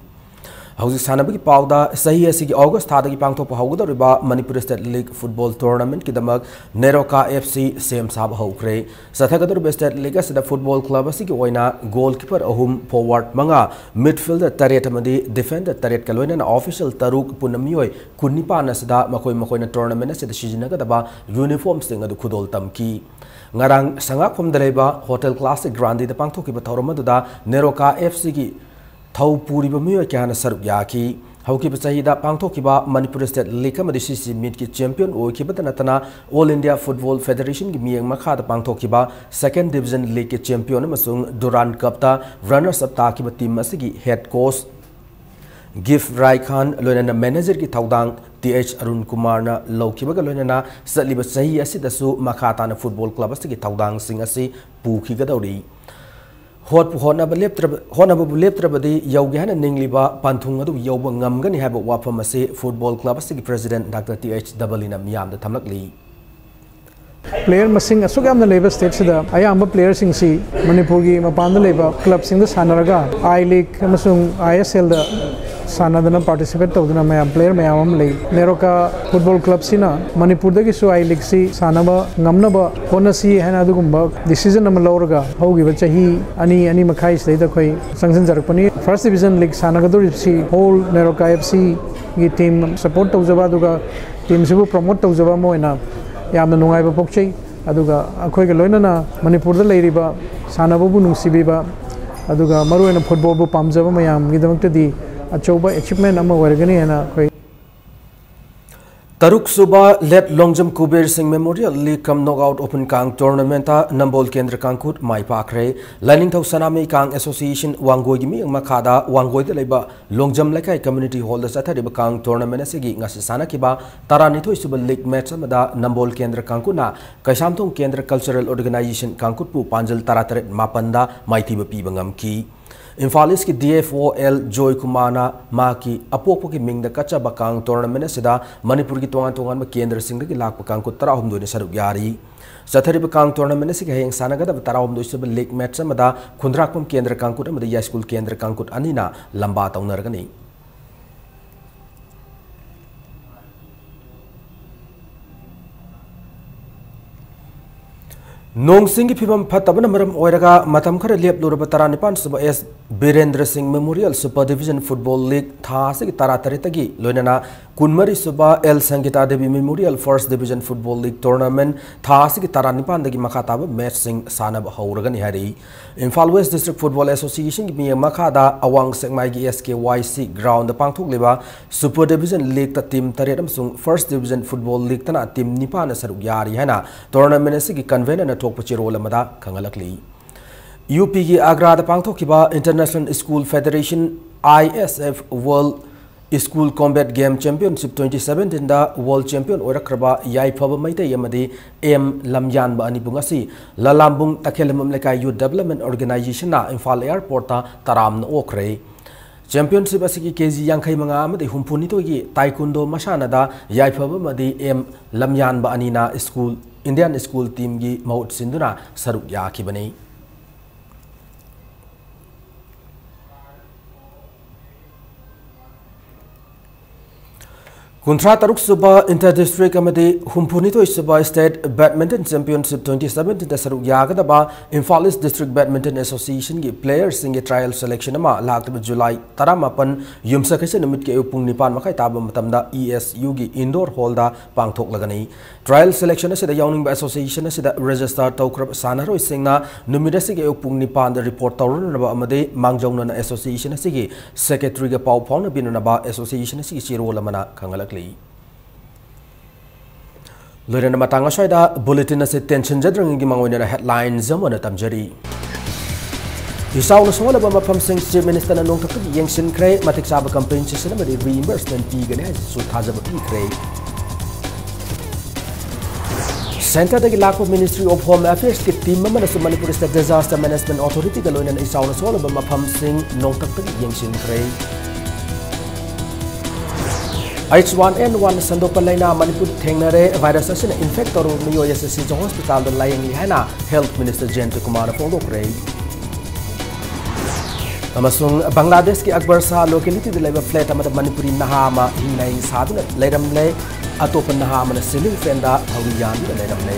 ꯍꯧꯖꯤꯛ ꯁꯥꯟꯅꯕꯒꯤ ꯄꯥꯎꯗ, ꯆꯍꯤ ꯑꯁꯤꯒꯤ August ꯊꯥꯗꯒꯤ ꯄꯥꯡꯊꯣꯛꯄ ꯍꯧꯒꯗꯧꯔꯤꯕ Manipur State League Football Tournamentꯀꯤꯗꯃꯛ NEROCA F C ꯁꯦꯝ ꯁꯥꯕ ꯍꯧꯈ꯭ꯔꯦ꯫ ꯆꯠꯊꯒꯗꯧꯔꯤꯕ State League ꯑꯁꯤꯗ football club ꯑꯁꯤꯒꯤ ꯑꯣꯏꯅ goalkeeper ꯑꯍꯨꯝ, forward ꯃꯉꯥ, midfielder ꯇꯔꯦꯠ ꯑꯃꯗꯤ defender ꯇꯔꯦꯠꯀ ꯂꯣꯏꯅꯅ official ꯇꯔꯨꯛ, ꯄꯨꯟꯅ ꯃꯤꯑꯣꯏ ꯀꯨꯟꯅꯤꯄꯥꯟ ꯑꯁꯤꯗ ꯃꯈꯣꯏ ꯃꯈꯣꯏꯅ tournament ꯑꯁꯤꯗ ꯁꯤꯖꯤꯟꯅꯒꯗꯕ uniformꯁꯤꯡ ꯑꯗꯨ ꯈꯨꯗꯣꯜ ꯇꯝꯈꯤ꯫ ꯉꯔꯥꯡ ꯁꯉꯥꯛꯐꯝꯗ ꯂꯩꯕ Hotel Classic Grandeꯗ ꯄꯥꯡꯊꯣꯛꯈꯤꯕ ꯊꯧꯔꯝ ꯑꯗꯨꯗ ꯅꯦꯔꯣꯀꯥ F Cꯒꯤ ꯊꯧ ꯄꯨꯔꯤꯕ ꯃꯤꯑꯣꯏ ꯀꯌꯥꯅ ꯁꯔꯨꯛ ꯌꯥꯈꯤ꯫ ꯍꯧꯈꯤꯕ ꯆꯍꯤꯗ ꯄꯥꯡꯊꯣꯛꯈꯤꯕ Manipur State League ꯑꯃꯗꯤ C C Meetꯀꯤ champion ꯑꯣꯏꯈꯤꯕꯇ ꯅꯠꯇꯅ All India Football Federationꯒꯤ ꯃꯤꯠꯌꯦꯡ ꯃꯈꯥꯗ ꯄꯥꯡꯊꯣꯛꯈꯤꯕ Second Division Leagueꯀꯤ champion ꯑꯃꯁꯨꯡ Durand Cupꯇ runners up ꯇꯥꯈꯤꯕ team ꯑꯁꯤꯒꯤ head coach ꯒꯤꯐ ꯔꯥꯏ ꯈꯥꯟ ꯂꯣꯏꯅꯅ managerꯒꯤ ꯊꯧꯗꯥꯡ T H ꯑꯔꯨꯟ ꯀꯨꯃꯥꯔꯅ ꯂꯧꯈꯤꯕꯒ ꯂꯣꯏꯅꯅ ꯆꯠꯂꯤꯕ ꯆꯍꯤ ꯑꯁꯤꯗꯁꯨ ꯃꯈꯥ ꯇꯥꯅ football club ꯑꯁꯤꯒꯤ ꯊꯧꯗꯥꯡꯁꯤꯡ ꯑꯁꯤ ꯄꯨꯈꯤꯒꯗꯧꯔꯤ꯫ ꯍꯣꯠꯄꯨ ꯍꯣꯠꯅꯕ ꯂꯦꯞꯇ꯭ꯔꯕ-, ꯍꯣꯠꯅꯕꯕꯨ ꯂꯦꯞꯇ꯭ꯔꯕꯗꯤ ꯌꯧꯒꯦ ꯍꯥꯏꯅ ꯅꯤꯡꯂꯤꯕ ꯄꯟꯊꯨꯡ ꯑꯗꯨ ꯌꯧꯕ ꯉꯝꯒꯅꯤ ꯍꯥꯏꯕ ꯋꯥꯐꯝ ꯑꯁꯤ football club ꯑꯁꯤꯒꯤ president Doctor T H ꯗꯕꯂꯤꯅ ꯃꯤꯌꯥꯝꯗ ꯊꯝꯂꯛꯂꯤ꯫ Player ꯃꯁꯤꯡ ꯑꯁꯨꯛ ꯌꯥꯝꯅ ꯂꯩꯕ stateꯁꯤꯗ ꯑꯌꯥꯝꯕ playerꯁꯤꯡꯁꯤ ꯃꯅꯤꯄꯨꯔꯒꯤ ꯃꯄꯥꯟꯗ ꯂꯩꯕ clubꯁꯤꯡꯗ ꯁꯥꯟꯅꯔꯒ I League ꯑꯃꯁꯨꯡ I S Lꯗ ꯁꯥꯟꯅꯗꯅ participate ꯇꯧꯗꯨꯅ ꯃꯌꯥꯝ player ꯃꯌꯥꯝ ꯑꯃ ꯂꯩ꯫ ꯅꯦꯔꯣꯀꯥ ꯐꯨꯠꯕꯣꯜ ꯀ꯭ꯂꯕꯁꯤꯅ ꯃꯅꯤꯄꯨꯔꯗꯒꯤꯁꯨ I Leagueꯁꯤ ꯁꯥꯟꯅꯕ ꯉꯝꯅꯕ ꯍꯣꯠꯅꯁꯤ ꯍꯥꯏꯅ ꯑꯗꯨꯒꯨꯝꯕ decision ꯑꯃ ꯂꯧꯔꯒ ꯍꯧꯈꯤꯕ ꯆꯍꯤ ꯑꯅꯤ, ꯑꯅꯤ ꯃꯈꯥꯏꯁꯤꯗꯩꯗ ꯑꯩꯈꯣꯏ ꯆꯪꯁꯤꯟꯖꯔꯛꯄꯅꯤ꯫ First Division League ꯁꯥꯟꯅꯒꯗꯧꯔꯤꯕꯁꯤ whole NEROCA FCꯒꯤ team support ꯇꯧꯖꯕ, ꯑꯗꯨꯒ teamꯁꯤꯕꯨ promote ꯇꯧꯖꯕ ꯑꯃ ꯑꯣꯏꯅ ꯌꯥꯝꯅ ꯅꯨꯡꯉꯥꯏꯕ ꯄꯣꯛꯆꯩ꯫ ꯑꯗꯨꯒ ꯑꯩꯈꯣꯏꯒ ꯂꯣꯏꯅꯅ ꯃꯅꯤꯄꯨꯔꯗ ꯂꯩꯔꯤꯕ ꯁꯥꯟꯅꯕꯕꯨ ꯅꯨꯡꯁꯤꯕꯤꯕ, ꯑꯗꯨꯒ ꯃꯔꯨꯑꯣꯏꯅ ꯐꯨꯠꯕꯣꯜꯕꯨ ꯄꯥꯝꯖꯕ ꯃꯌꯥꯝꯒꯤꯗꯃꯛꯇꯗꯤ ꯑꯆꯧꯕ achievement ꯑꯃ ꯑꯣꯏꯔꯒꯅꯤ ꯍꯥꯏꯅ ꯑꯩꯈꯣꯏ ꯇꯔꯨꯛ ꯁꯨꯕ ꯂꯦꯠ ꯂꯣꯡꯖꯝ ꯀꯨꯕꯦꯔ ꯁꯤꯡ Memorial League cum Knockout Open ꯀꯥꯡ tournamentꯇ ꯅꯝꯕꯣꯜ ꯀꯦꯟꯗ꯭ꯔ ꯀꯥꯡꯈꯨꯠ ꯃꯥꯏ ꯄꯥꯛꯈ꯭ꯔꯦ꯫ ꯂꯥꯏꯅꯤꯡꯊꯧ ꯁꯅꯥꯃꯍꯤ ꯀꯥꯡ Association ꯋꯥꯡꯒꯣꯏꯒꯤ ꯃꯤꯠꯌꯦꯡ ꯃꯈꯥꯗ ꯋꯥꯡꯒꯣꯏꯗ ꯂꯩꯕ ꯂꯣꯡꯖꯝ ꯂꯩꯀꯥꯏ community hallꯗ ꯆꯠꯊꯔꯤꯕ ꯀꯥꯡ tournament ꯑꯁꯤꯒꯤ ꯉꯁꯤ ꯁꯥꯟꯅꯈꯤꯕ ꯇꯔꯥꯅꯤꯊꯣꯏ ꯁꯨꯕ league match ꯑꯃꯗ ꯅꯝꯕꯣꯜ ꯀꯦꯟꯗ꯭ꯔ ꯀꯥꯡꯈꯨꯠꯅ ꯀꯩꯁꯥꯝꯊꯣꯡ ꯀꯦꯟꯗ꯭ꯔ Cultural Organisation ꯀꯥꯡꯈꯨꯠꯄꯨ ꯄꯥꯟꯖꯜ ꯇꯔꯥꯇꯔꯦꯠ ꯃꯥꯄꯟꯗ ꯃꯥꯏꯊꯤꯕ ꯄꯤꯕ ꯉꯝꯈꯤ꯫ ꯏꯝꯐꯥꯜ ꯏꯁꯀꯤ D F O L ꯖꯣꯏ ꯀꯨꯃꯥꯔꯅ ꯃꯍꯥꯛꯀꯤ ꯑꯄꯣꯛꯄꯒꯤ ꯃꯤꯡꯗ ꯀꯠꯆꯕ ꯀꯥꯡ tournament ꯑꯁꯤꯗ ꯃꯅꯤꯄꯨꯔꯒꯤ ꯇꯣꯉꯥꯟ ꯇꯣꯉꯥꯟꯕ ꯀꯦꯟꯗ꯭ꯔꯁꯤꯡꯗꯒꯤ ꯂꯥꯛꯄ ꯀꯥꯡꯈꯨꯠ ꯇꯔꯥꯍꯨꯝꯗꯣꯏꯅ ꯁꯔꯨꯛ ꯌꯥꯔꯤ꯫ ꯆꯠꯊꯔꯤꯕ ꯀꯥꯡ tournament ꯑꯁꯤꯒꯤ ꯍꯌꯦꯡ ꯁꯥꯟꯅꯒꯗꯕ ꯇꯔꯥꯍꯨꯝꯗꯣꯏ ꯁꯨꯕ league match ꯑꯃꯗ ꯈꯨꯟꯗ꯭ꯔꯥꯛꯄꯝ ꯀꯦꯟꯗ꯭ꯔ ꯀꯥꯡꯈꯨꯠ ꯑꯃꯗꯤ ꯌꯥꯏꯁ꯭ꯀꯨꯜ ꯀꯦꯟꯗ꯭ꯔ ꯀꯥꯡꯈꯨꯠ ꯑꯅꯤꯅ ꯂꯝꯕꯥ ꯇꯧꯅꯔꯒꯅꯤ꯫ ꯅꯣꯡ ꯆꯤꯡꯒꯤ ꯐꯤꯕꯝ ꯐꯠꯇꯕꯅ ꯃꯔꯝ ꯑꯣꯏꯔꯒ ꯃꯇꯝ ꯈꯔ ꯂꯦꯞꯂꯨꯔꯕ ꯇꯔꯥꯅꯤꯄꯥꯟ ꯁꯨꯕ S ꯕꯤꯔꯦꯟꯗ꯭ꯔ ꯁꯤꯡ Memorial Super Division Football League ꯊꯥ ꯑꯁꯤꯒꯤ ꯇꯔꯥꯇꯔꯦꯠꯇꯒꯤ ꯂꯣꯏꯅꯅ ꯀꯨꯟꯃꯔꯤ ꯁꯨꯕ L ꯁꯪꯒꯤꯇꯥ Devi Memorial First Division Football League Tournament ꯊꯥ ꯑꯁꯤꯒꯤ ꯇꯔꯥꯅꯤꯄꯥꯟꯗꯒꯤ ꯃꯈꯥ ꯇꯥꯕ matchꯁꯤꯡ ꯁꯥꯟꯅꯕ ꯍꯧꯔꯒꯅꯤ ꯍꯥꯏꯔꯤ꯫ ꯏꯝꯐꯥꯜ West District Football Associationꯒꯤ ꯃꯤꯠꯌꯦꯡ ꯃꯈꯥꯗ ꯑꯋꯥꯡ ꯁꯦꯛꯃꯥꯏꯒꯤ S K Y C groundꯗ ꯄꯥꯡꯊꯣꯛꯂꯤꯕ Super Division Leagueꯇ team ꯇꯔꯦꯠ ꯑꯃꯁꯨꯡ First Division Football Leagueꯇꯅ team ꯅꯤꯄꯥꯟꯅ ꯁꯔꯨꯛ ꯌꯥꯔꯤ ꯍꯥꯏꯅ tournament ꯑꯁꯤꯒꯤ convenorꯅ ꯊꯣꯛꯄ ꯆꯦꯔꯣꯜ ꯑꯃꯗ ꯈꯪꯍꯜꯂꯛꯂꯤ꯫ UPꯒꯤ ꯑꯒ꯭ꯔꯥꯗ ꯄꯥꯡꯊꯣꯛꯈꯤꯕ International School Federation, I S F, World School Combat Game Championship twenty seventeenꯗ world champion ꯑꯣꯏꯔꯛꯈ꯭ꯔꯕ ꯌꯥꯏꯐꯕ ꯃꯩꯇꯩ ꯑꯃꯗꯤ M ꯂꯝꯌꯥꯟꯕ ꯑꯅꯤꯕꯨ ꯉꯁꯤ ꯂꯂꯥꯝꯕꯨꯡ ꯇꯈꯦꯜꯂꯝꯕꯝ ꯂꯩꯀꯥꯏ Youth Development Organizationꯅ ꯏꯝꯐꯥꯜ airportꯇ ꯇꯔꯥꯝꯅ ꯑꯣꯛꯈ꯭ꯔꯦ꯫ Championship ꯑꯁꯤꯒꯤ ꯀꯦ ꯖꯤ ꯌꯥꯡꯈꯩ ꯃꯉꯥ ꯑꯃꯗꯤ ꯍꯨꯝꯐꯨ ꯅꯤꯊꯣꯏꯒꯤ taekwondo ꯃꯁꯥꯟꯅꯗ ꯌꯥꯏꯐꯕ ꯑꯃꯗꯤ M ꯂꯝꯌꯥꯟꯕ ꯑꯅꯤꯅ school, Indian school teamꯒꯤ ꯃꯍꯨꯠ ꯁꯤꯟꯗꯨꯅ ꯁꯔꯨꯛ ꯌꯥꯈꯤꯕꯅꯤ꯫ ꯀꯨꯟꯊ꯭ꯔꯥ ꯇꯔꯨꯛ ꯁꯨꯕ Inter District ꯑꯃꯗꯤ ꯍꯨꯝꯐꯨ ꯅꯤꯊꯣꯏ ꯁꯨꯕ State Badminton Championship twenty seventeen ꯗ ꯁꯔꯨꯛ ꯌꯥꯒꯗꯕ Imphal East District Badminton Association ꯒꯤ player ꯁꯤꯡꯒꯤ trial selection ꯑꯃ ꯂꯥꯛꯂꯤꯕ July ꯇꯔꯥꯃꯥꯄꯟ ꯌꯨꯝꯁꯀꯩꯁ ꯅꯨꯃꯤꯠꯀꯤ ꯑꯌꯨꯛ ꯄꯨꯡ ꯅꯤꯄꯥꯟ ꯃꯈꯥꯏ ꯇꯥꯕ ꯃꯇꯝꯗ E S U ꯒꯤ indoor hall ꯗ ꯄꯥꯡꯊꯣꯛꯂꯒꯅꯤ꯫ Trial selection ꯑꯁꯤꯗ ꯌꯥꯎꯅꯤꯡꯕ association ꯑꯁꯤꯗ register ꯇꯧꯈ꯭ꯔꯕ ꯁꯥꯟꯅꯔꯣꯏꯁꯤꯡꯅ ꯅꯨꯃꯤꯠ ꯑꯁꯤꯒꯤ ꯑꯌꯨꯛ ꯄꯨꯡ ꯅꯤꯄꯥꯟꯗ report ꯇꯧꯔꯨꯅꯅꯕ ꯑꯃꯗꯤ ꯃꯥꯡꯖꯧꯅꯅ association ꯑꯁꯤꯒꯤ secretary ꯒ ꯄꯥꯎ ꯐꯥꯎꯅꯕꯤꯅꯅꯕ association ꯑꯁꯤꯒꯤ ꯆꯦꯔꯣꯜ ꯑꯃꯅ ꯈꯪꯍꯜꯂꯛꯂꯤ꯫ ꯂꯣꯏꯔꯅ ꯃꯇꯥꯡ ꯑꯁ꯭ꯋꯥꯏꯗ bulletin ꯑꯁꯤ ꯇꯦꯟꯁꯤꯟꯖꯗ꯭ꯔꯤꯉꯩꯒꯤ ꯃꯥꯡꯑꯣꯏꯅꯅ headlines ꯑꯃ ꯑꯣꯏꯅ ꯇꯝꯖꯔꯤ꯫ ꯏꯆꯥꯎꯅ ꯁꯣꯛꯍꯜꯂꯕ ꯃꯐꯝꯁꯤꯡ Chief Minister ꯅ ꯅꯣꯡꯊꯛꯇꯒꯤ ꯌꯦꯡꯁꯤꯟꯈ꯭ꯔꯦ, ꯃꯇꯤꯛ ꯆꯥꯕ compensation ꯑꯃꯗꯤ reimbursement ꯄꯤꯒꯅꯤ ꯍꯥꯏꯅꯁꯨ ꯊꯥꯖꯕ ꯄꯤꯈ꯭ꯔꯦ꯫ Centre ꯗꯒꯤ ꯂꯥꯛꯄ Ministry of Home Affairs ꯀꯤ team ꯑꯃꯅꯁꯨ Manipur State Disaster Management Authority ꯒ ꯂꯣꯏꯅꯅ ꯏꯆꯥꯎꯅ ꯁꯣꯛꯍꯜꯂꯕ ꯃꯐꯝꯁꯤꯡ ꯅꯣꯡꯊꯛꯇꯒꯤ ꯌꯦꯡꯁꯤꯟꯈ꯭ꯔꯦ꯫ H one N one ꯁꯟꯗꯣꯛꯄ ꯂꯩꯅꯥ ꯃꯅꯤꯄꯨꯔꯗ ꯊꯦꯡꯅꯔꯦ꯫ Virus ꯑꯁꯤꯅ infect ꯇꯧꯔꯕ ꯃꯤꯑꯣꯏ ꯑꯁꯤ ꯁꯤꯖ hospital ꯗ ꯂꯥꯌꯦꯡꯂꯤ ꯍꯥꯏꯅ Health Minister Jayanta Kumar ꯅ ꯐꯣꯡꯗꯣꯛꯈ꯭ꯔꯦ꯫ ꯑꯃꯁꯨꯡ ꯕꯪꯒ꯭ꯂꯥꯗꯦꯁꯀꯤ ꯑꯛꯕꯔ ꯁꯥꯍ locality ꯗ ꯂꯩꯕ flat ꯑꯃꯗ ꯃꯅꯤꯄꯨꯔꯤ ꯅꯍꯥ ꯑꯃ ꯏꯍꯤꯡ ꯅꯥꯍꯤꯡ ꯁꯥꯗꯨꯅ ꯂꯩꯔꯝꯂꯦ꯫ ꯑꯇꯣꯞꯄ ꯅꯍꯥ ꯑꯃꯅ ceiling fan ꯗ ꯊꯧꯔꯤ ꯌꯥꯟꯗꯨꯅ ꯂꯩꯔꯝꯂꯦ꯫